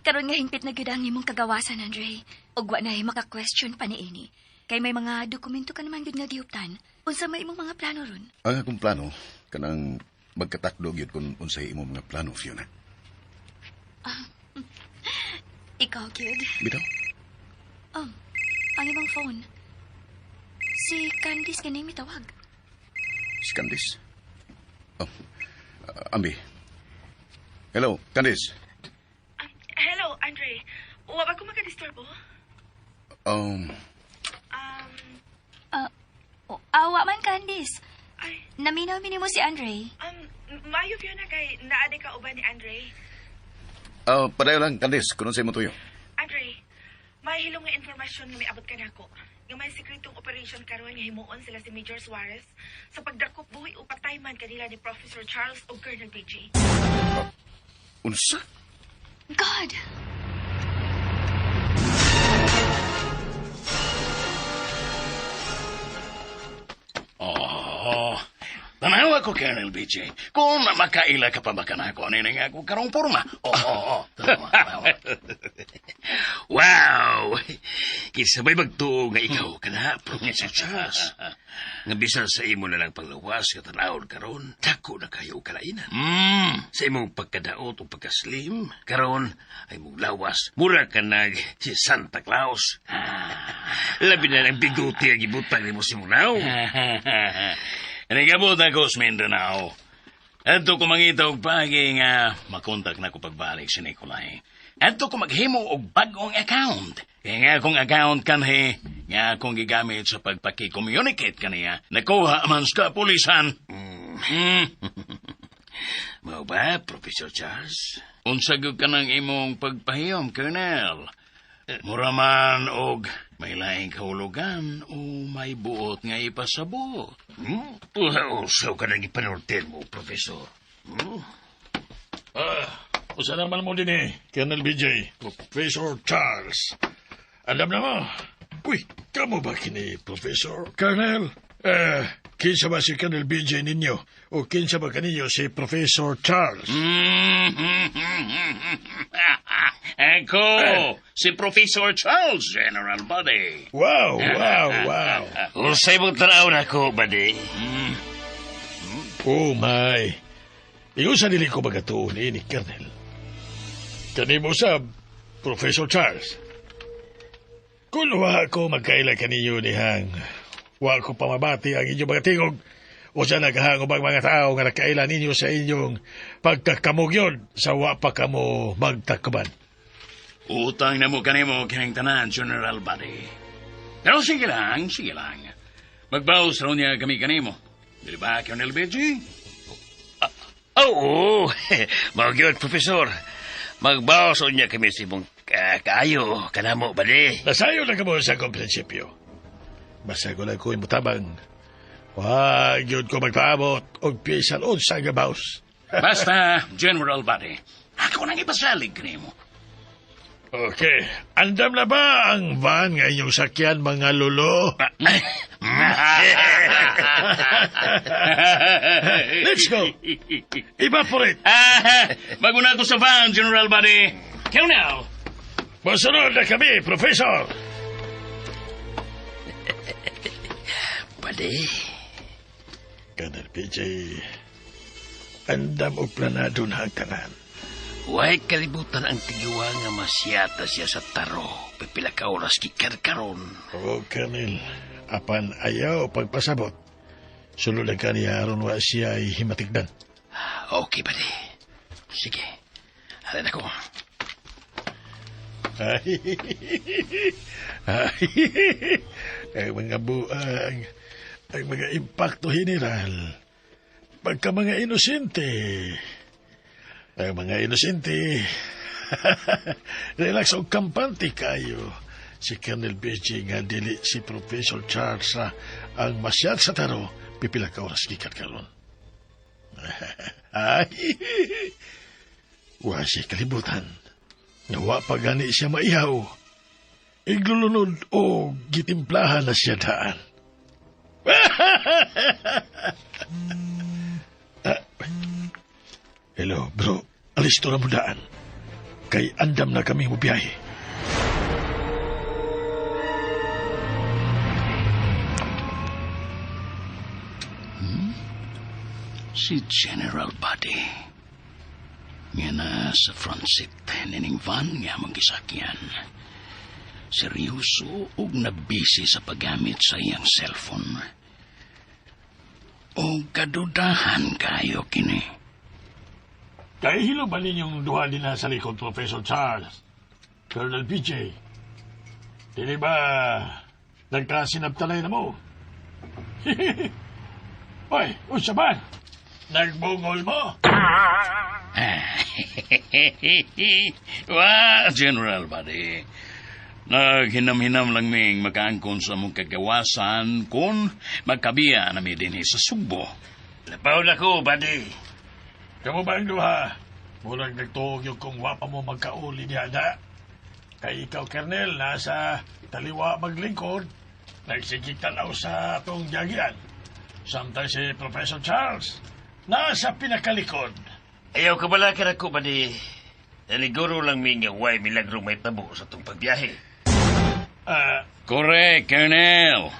karon nga hingpit na gyud ang imong kagawasan, Andre. Ug wa nay maka-question pa niini. Kay may mga dokumento ka naman gyud nga gihuptan. Unsa may imong mga plano ron? Ang akong plano, kanang magkatakdo gyud kung unsay imong mga plano, Fiona. Ah, ikaw gyud. Bitaw? Ang imong phone. Si Candice kining mitawag. Si Candice? Oh, Ambi. Hello, Candice. Hello, Andre. Wa ba ko makadisturbo? Awa man, Candice. Naminaw mo si Andre. Mayo Fiona kay naade ka uban ni Andre. Padayon lang, Candice, kung unsay mo tuyo. Andre, may hilong nga informasyon nga miabot kanako. Nga may sekretong operation karon nga himuon sila si Major Suarez sa pagdakop buhi o patay man kanila ni Professor Charles o Colonel BJ. Unsa? God! Oh, tanawa ko, Colonel BJ. Kung makaila ka pa ba kanako, ano nga ako karong porma. Oo. Tanawa, tanawa. Wow! Kinsa may magtuo nga ikaw ka na, Professor Charles. Nga bisan sa imo na lang panglawas nga tanawon karon, dako na kayo kalainan. Sa imong pagkadaot o pagkaslim, karon ay mong lawas, mura ka nag si Santa Claus. Labi na lang biguti ang ibutang nimo si Munaw. Nagabot ako sa Mindanao. Adto ko mangita og pagi nga makontak na ko pagbalik si Nicolay. Adto ko maghimo og bag-ong account. Kaya nga akong account kanhi, nga akong gigamit sa pagpaki-communicate kaniya, nakuha man sa kapulisan. Mao ba, Professor Charles? Unsa gyud ka ng imong pagpahiyom, Colonel? Mura man og may laing kahulugan o may buot nga ipasabot. Usaw ka nang ipanultin mo, Professor. Usa naman mo din eh, Colonel BJ, Professor Charles. Alam na mo. Uy, kamo ba kini, Professor? Colonel, kinsa ba si Colonel BJ ninyo? O kinsa ba kaninyo si Professor Charles? Ako, si Professor Charles, General Buddy. Wow, wow, wow. Usay mong tanaw na ko, Buddy. Oh my. Ingon sa dili ko magatuon ni Colonel. Kanimo sab, Professor Charles. Kung wa ko magkaila kaninyo ni Hang, wa ko pamabati ang inyong mga tingog o sa naghahangop ang mga tao nga nakaila ninyo sa inyong pagkakamugyon sa wa pa kamo magtakuban. Utang na mo kanimo kining tanan, General Buddy. Pero sige lang, sige lang. Magbaos raw niya kami kanimo. Dili ba, Colonel BJ? Oo, mao gyud, Professor. Magbaos niya kami sa imong kaayo, kanamo, Buddy. Nasayo na kamo sa akong prinsipyo. Basta ko lang ko imutabang. Wag yun ko magpaabot og bisan unsa nga baos. Basta, General Buddy, ako nang ipasalig kanimo. Okay. Andam na ba ang van nga inyong sakyan, mga lolo? Let's go. Evaporate. Baguna ko sa van, General Buddy. Colonel. Masunod na kami, Professor. Buddy. Colonel PJ, andam og planado na ang tanan. Huwag kalibutan ang tigiwa nga masyata siya sa taro. Pipila ka oras gikan karon. Oo, Colonel. Apan ayaw pagpasabot. Sulod lang kaniya aron wa siya ay himatigdan. Okay, buddy. Sige. Halin ako. Ay, ay, ang mga buang, ang mga impacto general. Pagka mga inosente, ang mga inosente, relax og kampante kayo. Si Colonel BJ nga dili si Professor Charles na ang masyad sa taro, pipila ka oras gikan karon. Ay, wa siya kalibutan. Nawa pa gani siya maihaw. Iglulunod o gitimplahan na siya daan. Hello, bro. Alisto na mo daan. Kay andam na kami mo biyahe. Si General Buddy. Nga na sa front seat nining van nga among gisakyan. Seryoso ug nabisi sa paggamit sa iyang cellphone. O kadudahan kayo kini. Kahihilo ba ninyong duha din na sa likod, Professor Charles? Colonel BJ? Dili ba nagkasinabtalay na mo? Hoy, unsa ba? Nagbungol mo? Wa, General Buddy. Naghinam-hinam lang ming makaangkon sa mong kagawasan kung magkabiya na mi dinhi sa Sugbo. Labaw na ko, buddy. Kamu ba ang duha? Murag nagtuog yung kung wapa mo magkauli niya na. Kay ikaw, Kernel, nasa taliwa maglingkod. Nagsigig tanaw sa atong jagian. Samtang si Professor Charles, nasa pinakalikod. Ayaw ka bala ka ko, buddy. Naniguro lang mi nga way milagro may tabo sa itong pagbiyahe. Correct, Colonel.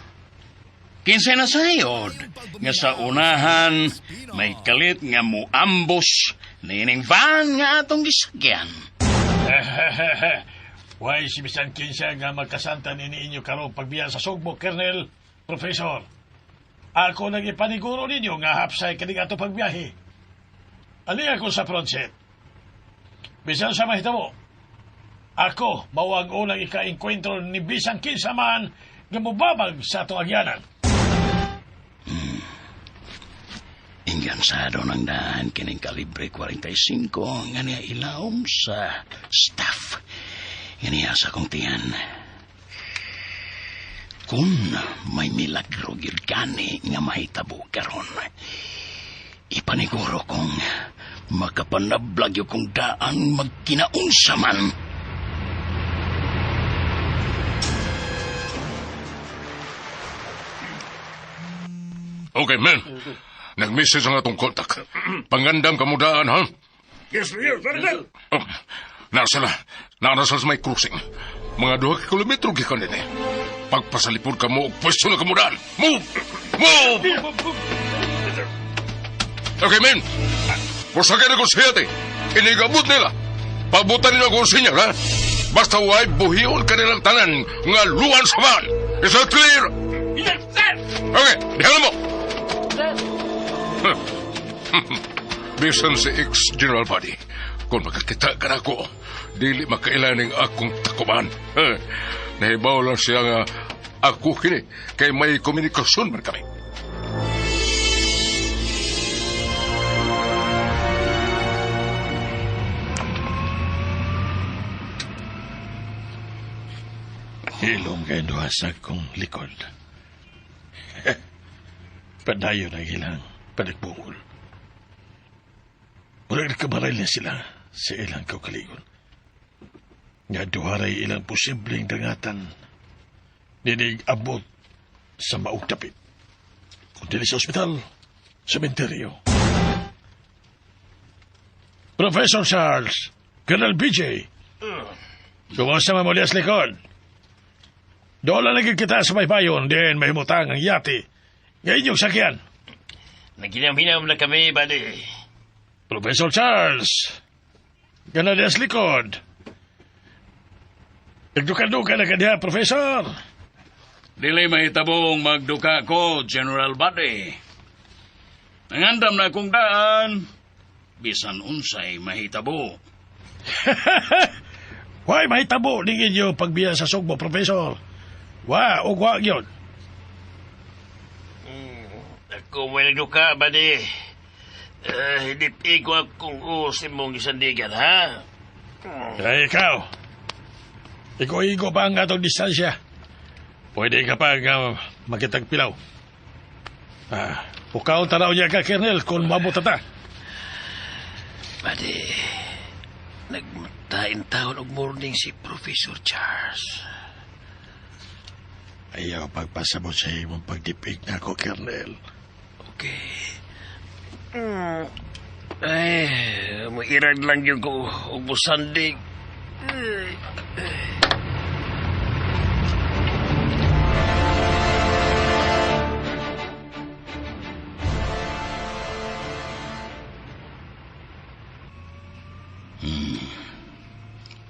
Kinsay na sayod nga sa unahan may kalit nga muambos nining van nga atong gisakyan. Why si bisan kinsa nga magkasanta ni ninyo karon pagbiya sa Sugbo, Colonel, Professor. Ako nang ipaniguro ninyo nga hapsay kaning ato pagbiyahe. Ali ako sa front seat. Bisan sa mahitabo. Ako mao ang unang ika-enkwentro ni bisan kinsa man nga mobabag sa atong agyanan. Ingansado ng daan kining kalibre 45 nga niya ilawom sa staff. Nga niya sa kong tiyan. Kung may milagro gyud gani nga mahitabo karon, ipaniguro kong makapanablag yung kong daan magkinaunsa man. Okay, men. Nag-message ang atong contact. Pangandam kamudaan, ha? Yes, sir. Colonel. Oh, nasa na. Nasa sa may crossing. Mga 2 kilometro gikan din eh. Pagpasalipod ka mo, pwesto na kamudaan. Move! Move! Okay, men. Pusakay na kong siyate. Inigabot nila. Pabutan nila kong sinyal, ha? Basta way buhion kanilang tanan nga luwan sa van. Is that clear? Yes, sir! Okay, dihan mo. Bisan si ex-General Buddy, kung makakita ka na ako, dili makailaning akong takuban. Nahibaw lang siya nga ako kini, kay may komunikasyon man kami. Hilom kay duha sa akong likod. Padayon ang ilang panagbungol. Murag nakabaril na sila sa ilang kaugalingon. Nga duharay ilang posibleng dangatan ninig abot sa maugtapit. Kung dili sa ospital, sementeryo. Professor Charles, Colonel BJ, kumusta man muli sa likod? Doon lang naging kita sa may bayon, din may himutang ang yate. Ngayon yung sakyan. Naghinam-hinam na kami, buddy. Professor Charles, gana diya sa likod. Nagduka-duka na ka diha, Professor. Dili mahitabong magduka ko, General Buddy. Nangandam na akong daan, bisan unsay mahitabo. Why mahitabo ning inyo pagbiya sa Sugbo, Professor? Wa, og wa gyud. Ako may nagduka, buddy. Hindi ko akong usim mong isandigan, ha? Ay, ikaw. Igo-igo pa ang atong distansya. Pwede ka pa nga makitagpilaw. Pukaw tanaw niya ka, Colonel, kung mabuta ta. Buddy, nagmatain taon og morning si Professor Charles. Ayaw pagpasabot sa imong pagdipig na ako, Colonel. Okay. Ay, mairag lang yun ko og musandig.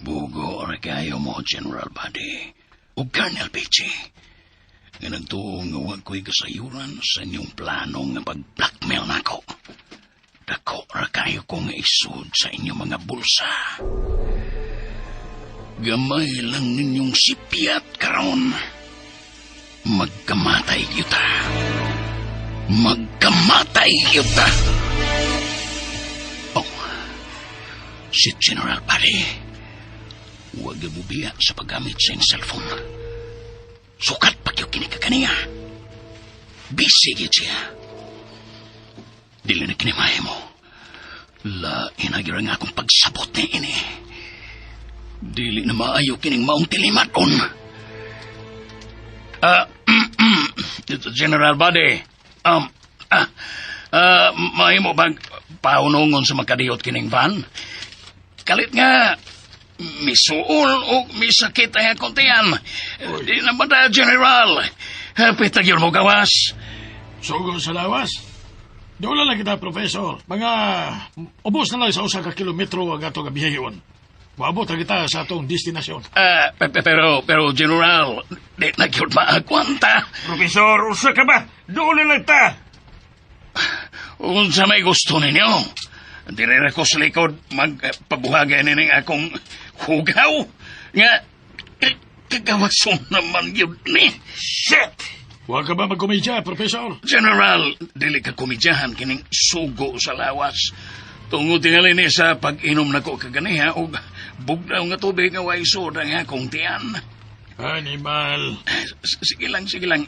Bugo ra kayo mo, General Buddy. O Colonel Peachy. Nga nagtuo nga wa ko'y kasayuran sa inyong plano nga pag-blackmail nako. Dako ra kayo kong isod sa inyong mga bulsa. Gamay lang ninyong sipyat karon. Magkamatay yuta. Magkamatay yuta. Oh, si General pare. Huwag bubiya sa paggamit sa iyong cellphone. Sukat pa gyud kini kaniya. Busy gyud siya. Dili na kini mahimo. Lain na gyud ang akong pagsabot ni ini. Dili na maayo kining maong tilimaton. General Buddy, mahimo bang paunungon sa makadiyot kining van? Kalit nga, misuol o misakit ang akong tiyan. Di na ba ta, General? Hapit yun mo gawas. Sugo sa lawas. Doon lang kita, Professor. Mga ubos na lang sa 1 ka kilometro ang atong biyaheon. Moabot na kita sa atong destinasyon. Pero, General, di na gyud maagwanta. Profesor, usa ka ba? Doon na lang ta. Unsa may gusto ninyo? Dire ra ko sa likod magpabuhagay nining akong hugaw. Nga, kagawason naman yun ni. Shit! Huwag ka ba magkomedya, Professor? General, dili ka komedyahan kining sugo sa lawas. Tungod tingali ni sa pag-inom nako kaganiha og bugnaw nga tubig nga way soda nga akong tiyan. Animal. Sige lang, sige lang.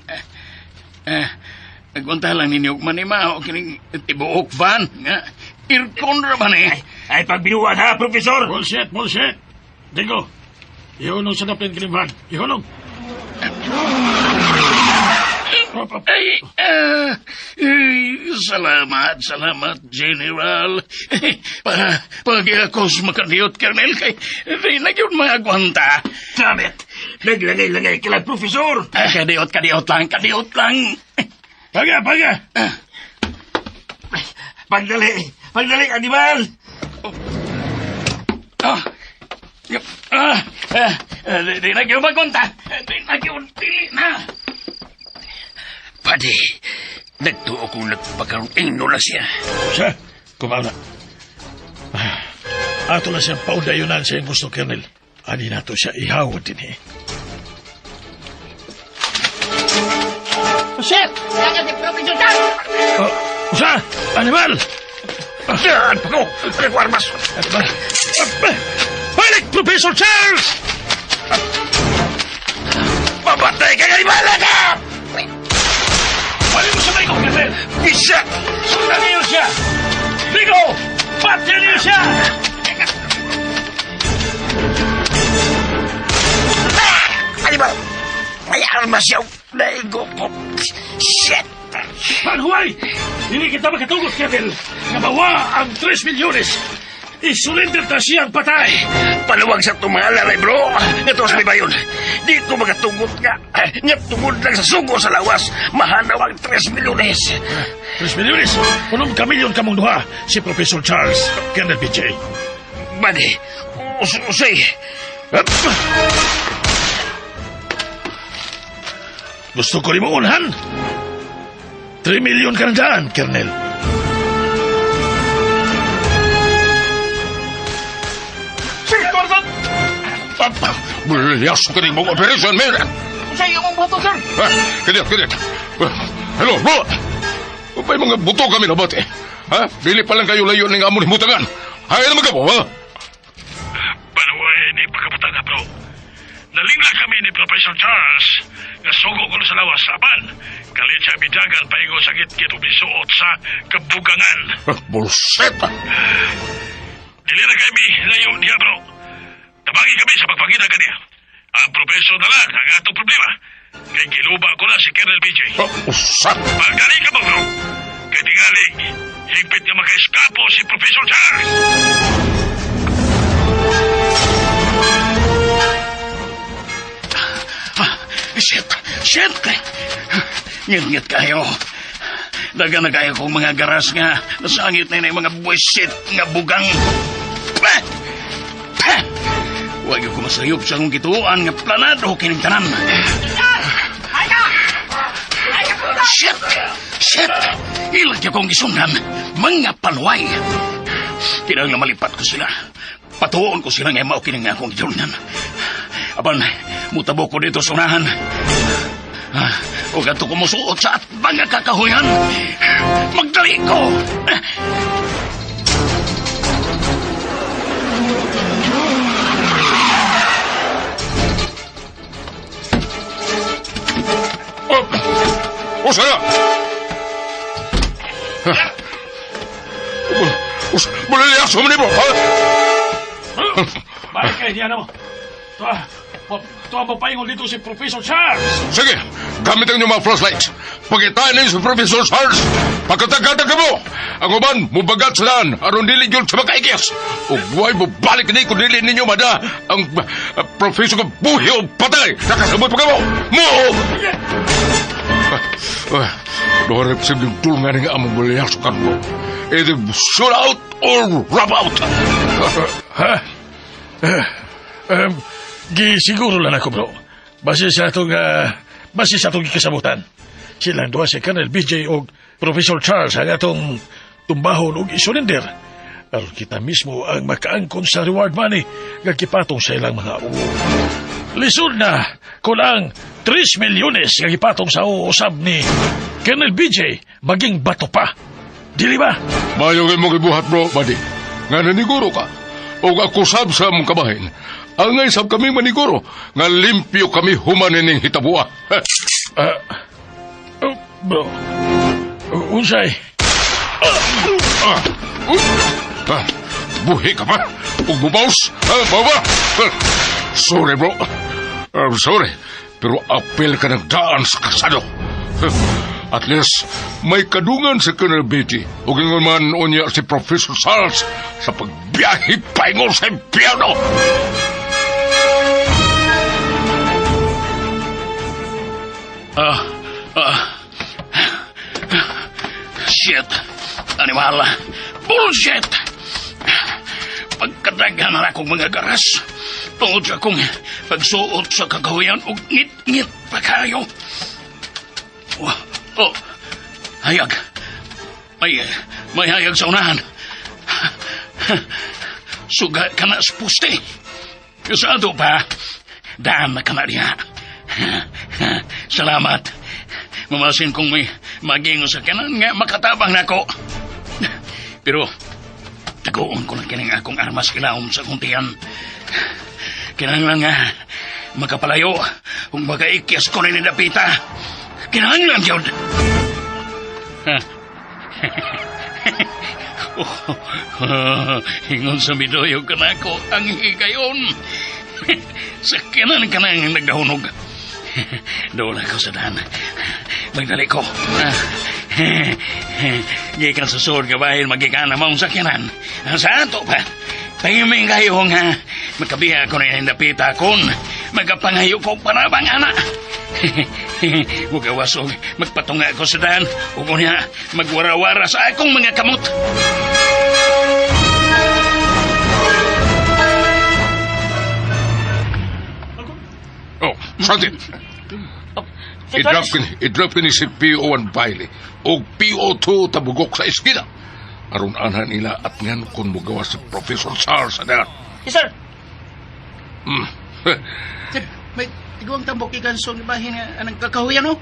Agwanta lang ninyo manima o kining tibuok van nga aircon ra ba ni? Ay, pagbinuan ha, Profesor! Bullshit, bullshit. Dingo, ihunong sa dapin kining van. Ihunong. Ay, salamat, salamat, General. Pag ako makadiyot, Colonel, kay di na yun maagwanta. Damn it! Naglangay-langay ka lang, Profesor! Kadiyot, kadiyot lang, kadiyot lang. Paga, paga. Pagdali! Pagdali, animal! Di na yun magwanta. Di na yun, dili na. Padi, nagtuo kong nagpakaroon ingno na siya. Siya, kumauna. Ato na siyang paundayunan sa iyang gusto, Colonel. Ani nato siya ihawad din eh. Sir! Kaya si Professor Charles! Usa! Animal! Yan pa ko! Nagwarmas! Animal! Balik, Professor Charles! Mamatay ka nga, animal ka! Balik mo sa may ko, Colonel! Isa! Sundan niyo siya! Bigo! Patyan niyo siya! Animal! Ay, armas siya! Naigo ko! Shit! Paghuway! Hindi kita makatugot, Colonel! Nga mawa ang 3 milyones! Isurrender ta siyang patay! Paluwag sa tumala, ray bro! Ito sa may bayon. Di ko makatugot nga. Nga tungod lang sa sugo sa lawas. Mahanaw ang 3 milyones. 3 milyones? Unom ka milyon kamong duha si Professor Charles, Colonel PJ. Bani, usay. Gusto ko rin mo unhan. 3 milyon ka na daan, Colonel. Sir, Gordon! Bulyaso ka rin mong operation, man. Usay yung buto, sir! Kadiot, kadiot. Hello, bro. May mga buto kami na bate. Ha? Dili pa lang kayo layo ng amon himutangan. Hay naman ka po, ha? Panuway ni pagkabutanga, bro. Nalingla kami ni Professor Charles nga sugo ko sa lawas apan. Kalit siya bidagan paigo sa gitgit ug misuot sa kabugangan. Bullshit! Dili na kami layo niya, bro. Tabangi kami sa pagpangita kaniya. Ang professor na lang ang atong problema. Kay giluba ko na si Colonel BJ. Usa! Pagdali ka mo, bro. Kay tingali, higpit nga maka-eskapo si Professor Charles. Shit! Shit! Ngit-ngit kayo. Daga na kayo kong mga garas nga. Nasangit na yung mga buwisit nga bugang. Pa! Pa! Huwag ko masayop sa akong gituan nga planado kining tanan. Shit! Shit! Ilang kong gisundan, mga panuay. Kinahanglan malipat ko sila. Patuon ko sila nga mao kini nga akong gidulngan. Apan, mutabo ko dito sa unahan. Ug adto ko musuot sa atbang nga kakahuyan. Magdali ko! Oh, usa na! Usa, bulilyaso mo ni mo, ha? Bakit kayo niya na mo? Tuwa mo paingon dito si Professor Charles. Sige, gamit ang inyong mga flashlights. Pakitain ninyo si Professor Charles. Pagkatagkatag mo, ang uban, mubagat sa daan, aron dili yun sa makaigis. O buhay mo, balik ni kung dili ninyo mada ang professor ko buhi o patay. Nakasabot pa ka mo! Move! Doon sa tulungan nga among bulilyaso kan mo. Either shoot out or rub out. Ha? Gisiguro lang ako, bro. Base sa atong, gikasabutan. Silang duha si Colonel BJ og Professor Charles ang atong tumbahon og isurrender. Aron kita mismo ang makaangkon sa reward money nga gipatong sa ilang mga uwo. Lisod na kung ang 3 milyones nga gipatong sa uwo usab ni Colonel BJ maging bato pa. Dili ba? Mayo kay mong ibuhat, bro, buddy. Nga naniguro ka. O ako sab sa among kabahin. Angay sab kami maniguro. Nga limpyo kami humanining hitabua. Bro, unsay? Buhi ka pa? Ug bubaws? Baba? Sorry, bro. Sorry. Pero apel ka nagdaan sa kasado. At least, may kadungan sa Colonel Betty. O ingon man unya si Professor Charles sa pagbiyahe paingon sa impyerno. Shit! Animal! Bullshit! Pagkadaghan na akong mga garas, tungod sa akong pagsuot sa kagawayan og ngit-ngit pa kayo. Oh, hayag. May hayag sa unahan. Suga ka na sa puste. Sa ato pa, daan na ka na diha. Salamat. Mamasin kong may maging sa kanan nga makatabang nako. Pero, tagoon ko lang kining akong armas kilawom sa kuntian. Kinahanglan nga makapalayo kung makaikyas ko ni Dapita. Kinahanglan yun. Oh, ingon sa midoyo ka na ako ang higayon. Sa kinan ka nang nagdahunog. Doon ako sa daan. Magdali ko. Gikan sa suod ka bahin, magikan na maong sakyanan. Sa ato pa. Pahiming kayo nga. Makabiya ko na dapita kun. Magapangayo ko parabang ana. Mugawasog, magpatunga ko sa daan. Ug unya, magwarawara sa akong mga kamot. Oh, Santi. I-drop kini si PO1 Bailey o PO2 Tabugok sa eskina. Aron anhan nila at ngan kung mugawa si Professor Charles sa daan. Yes, sir. Sir, may tiguang tambok ikan sa bahin nga anang kakahuyan, no?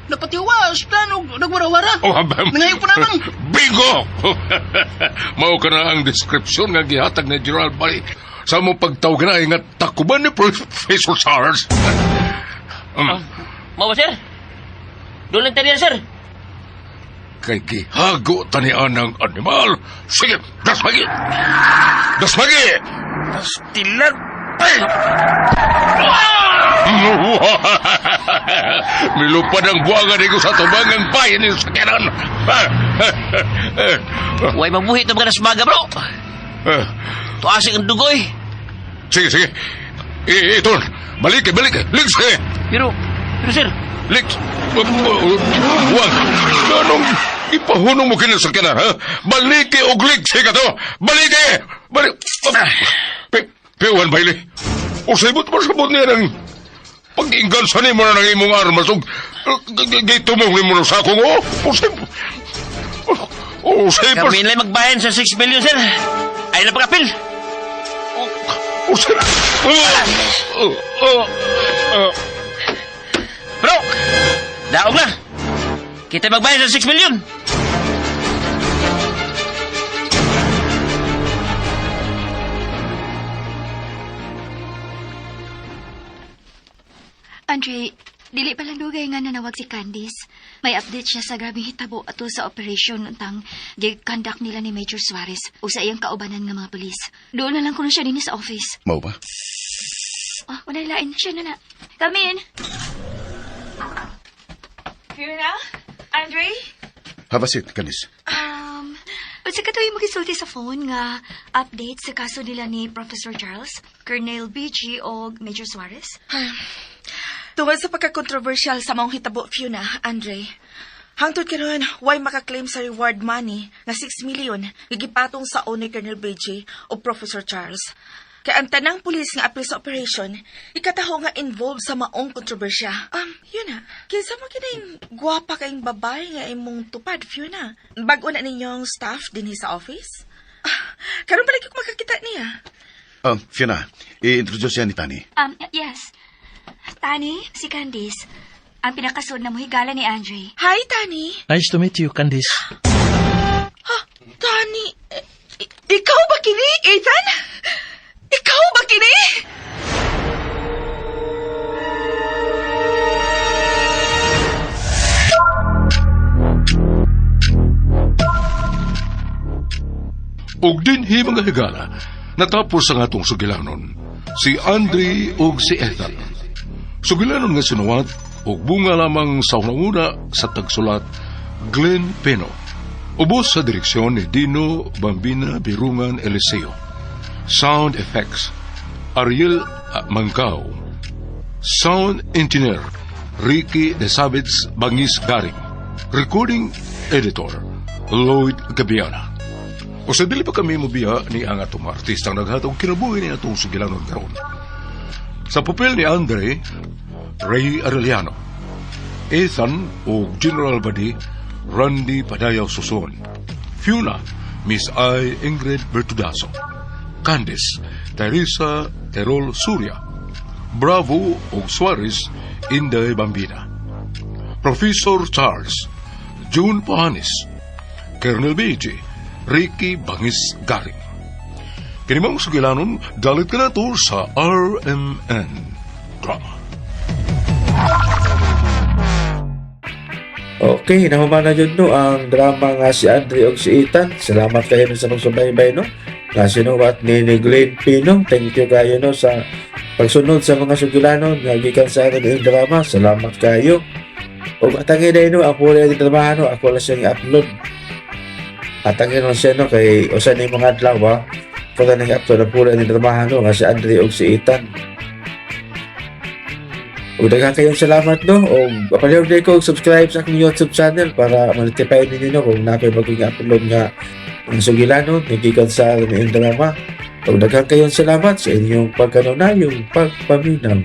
Napatiwas, plano, nagwarawara. Oh, habam. Nangayo pa namang. Bingo! Mao ka na ang description nga gihatag ni Gerald Bailey sa mo pagtawag na nga takuban ni Professor Charles. Mao ba, sir? Doon lang tayo, sir. Kay gihago tanian ng animal. Sige, dasmagi! Dasmagi! Pastilan! Milupad ang buwangan ko sa tubangang bayan ni sakyanan. Huwag mabuhi ito mga nasmaga, bro. Tuasik ang dugoy. Sige, sige. Ito, balik, balik. Ligs, eh. Pero sir. Ligs. Huwag. Anong ipahunong mo kinasakyanan, ha? Baliki o ligs, ka to. Baliki! Balik. P1, Bailey. Usibot mo sabot niya ng pag-inggan sa nimo na ng imong armas ug Gitumong ni mo na sa akong, oh! Usay... Usay pa... Kami nila magbayan sa 6 million, sir. Ay na pagkapil. Usay... Bro, daog na. Kita magbayad sa 6 million. Andre, dili pa lang dugay nga nanawag si Candice. May update siya sa grabeng hitabo ato sa operation untang gi-conduct nila ni Major Suarez o sa iyang kaubanan nga mga pulis. Doon na lang kuno siya dinhi sa office. Mao ba? Ah, wala lain. Siya na na. Come in. Fiona? Andre? Have a seat, Candice. Unsa ka tuloy magisulti sa phone nga update sa kaso nila ni Professor Charles, Colonel BG o Major Suarez? Tungod sa pagka-controversial sa maong hitabo, Fiona, Andre, hangtod karon way makaklaim sa reward money nga 6 million nga gipatong sa ni Colonel BJ o Professor Charles. Kay ang tanang pulis nga apil sa operation, ikataho nga involved sa maong kontrobersya. Yun na. Kinsa mo kining gwapa kayong babae nga imong tupad, Fiona? Bag-o na ninyong staff dinhi sa office? Ah, karon pa lagi ko makakita niya. Fiona, i-introduce siya ni Tani. Yes. Tani, si Candice. Ang pinakasud na muhigala ni Andre. Hi, Tani. Nice to meet you, Candice. Ha, Tani, ikaw ba kini, Ethan? Ikaw ba kini? Ug dinhi mga higala, natapos ang atong sugilanon, si Andre ug si Ethan. Sugilanon nga sinuwat ug bunga lamang sa una-una sa tagsulat Glenn Peno. Ubos sa direksyon ni Dino Bambina Birungan Eliseo. Sound effects Ariel Mangkao. Sound engineer Ricky De Savitz Bangis Garing. Recording editor Lloyd Gabiana. O sa dili pa kami mobiya ni ang atong mga artistang naghatag kinabuhi ni atong sugilanon karon. Sa papel ni Andre, Ray Arellano. Ethan o General Badi, Randy Padayaw Suson. Fiona, Miss I. Ingrid Bertudazo. Candice, Teresa Terol Surya. Bravo o Suarez, Inday Bambina. Professor Charles, June Pohanis. Colonel BJ, Ricky Bangis Garing. Kinimang sugilanon, dalit ka na to sa RMN Drama. Okay, nahuman na yun no, ang drama nga si Andre og si Ethan. Salamat kayo sa pagsubaybay no. Nga sinuwat ni Glenn Pino. Thank you kayo no sa pagsunod sa mga sugilanon nga gikan sa atin yung drama. Salamat kayo. Ug atangin na no, ang puli ang drama no, ako lang siyang i-upload. Atangin lang siya no kay usa ni mga adlaw ah. Kung nang i-upload ang puli ang drama no nga si Andre og si Ethan. Ug daghan kayong salamat no. Og palihog din ko og subscribe sa akong YouTube channel para ma-notify ninyo no kung naa ko'y bagong i-upload nga ang sugilanon nga gikan sa aming drama. Ug daghan kayong salamat sa inyong pagkanunayong pagpaminaw.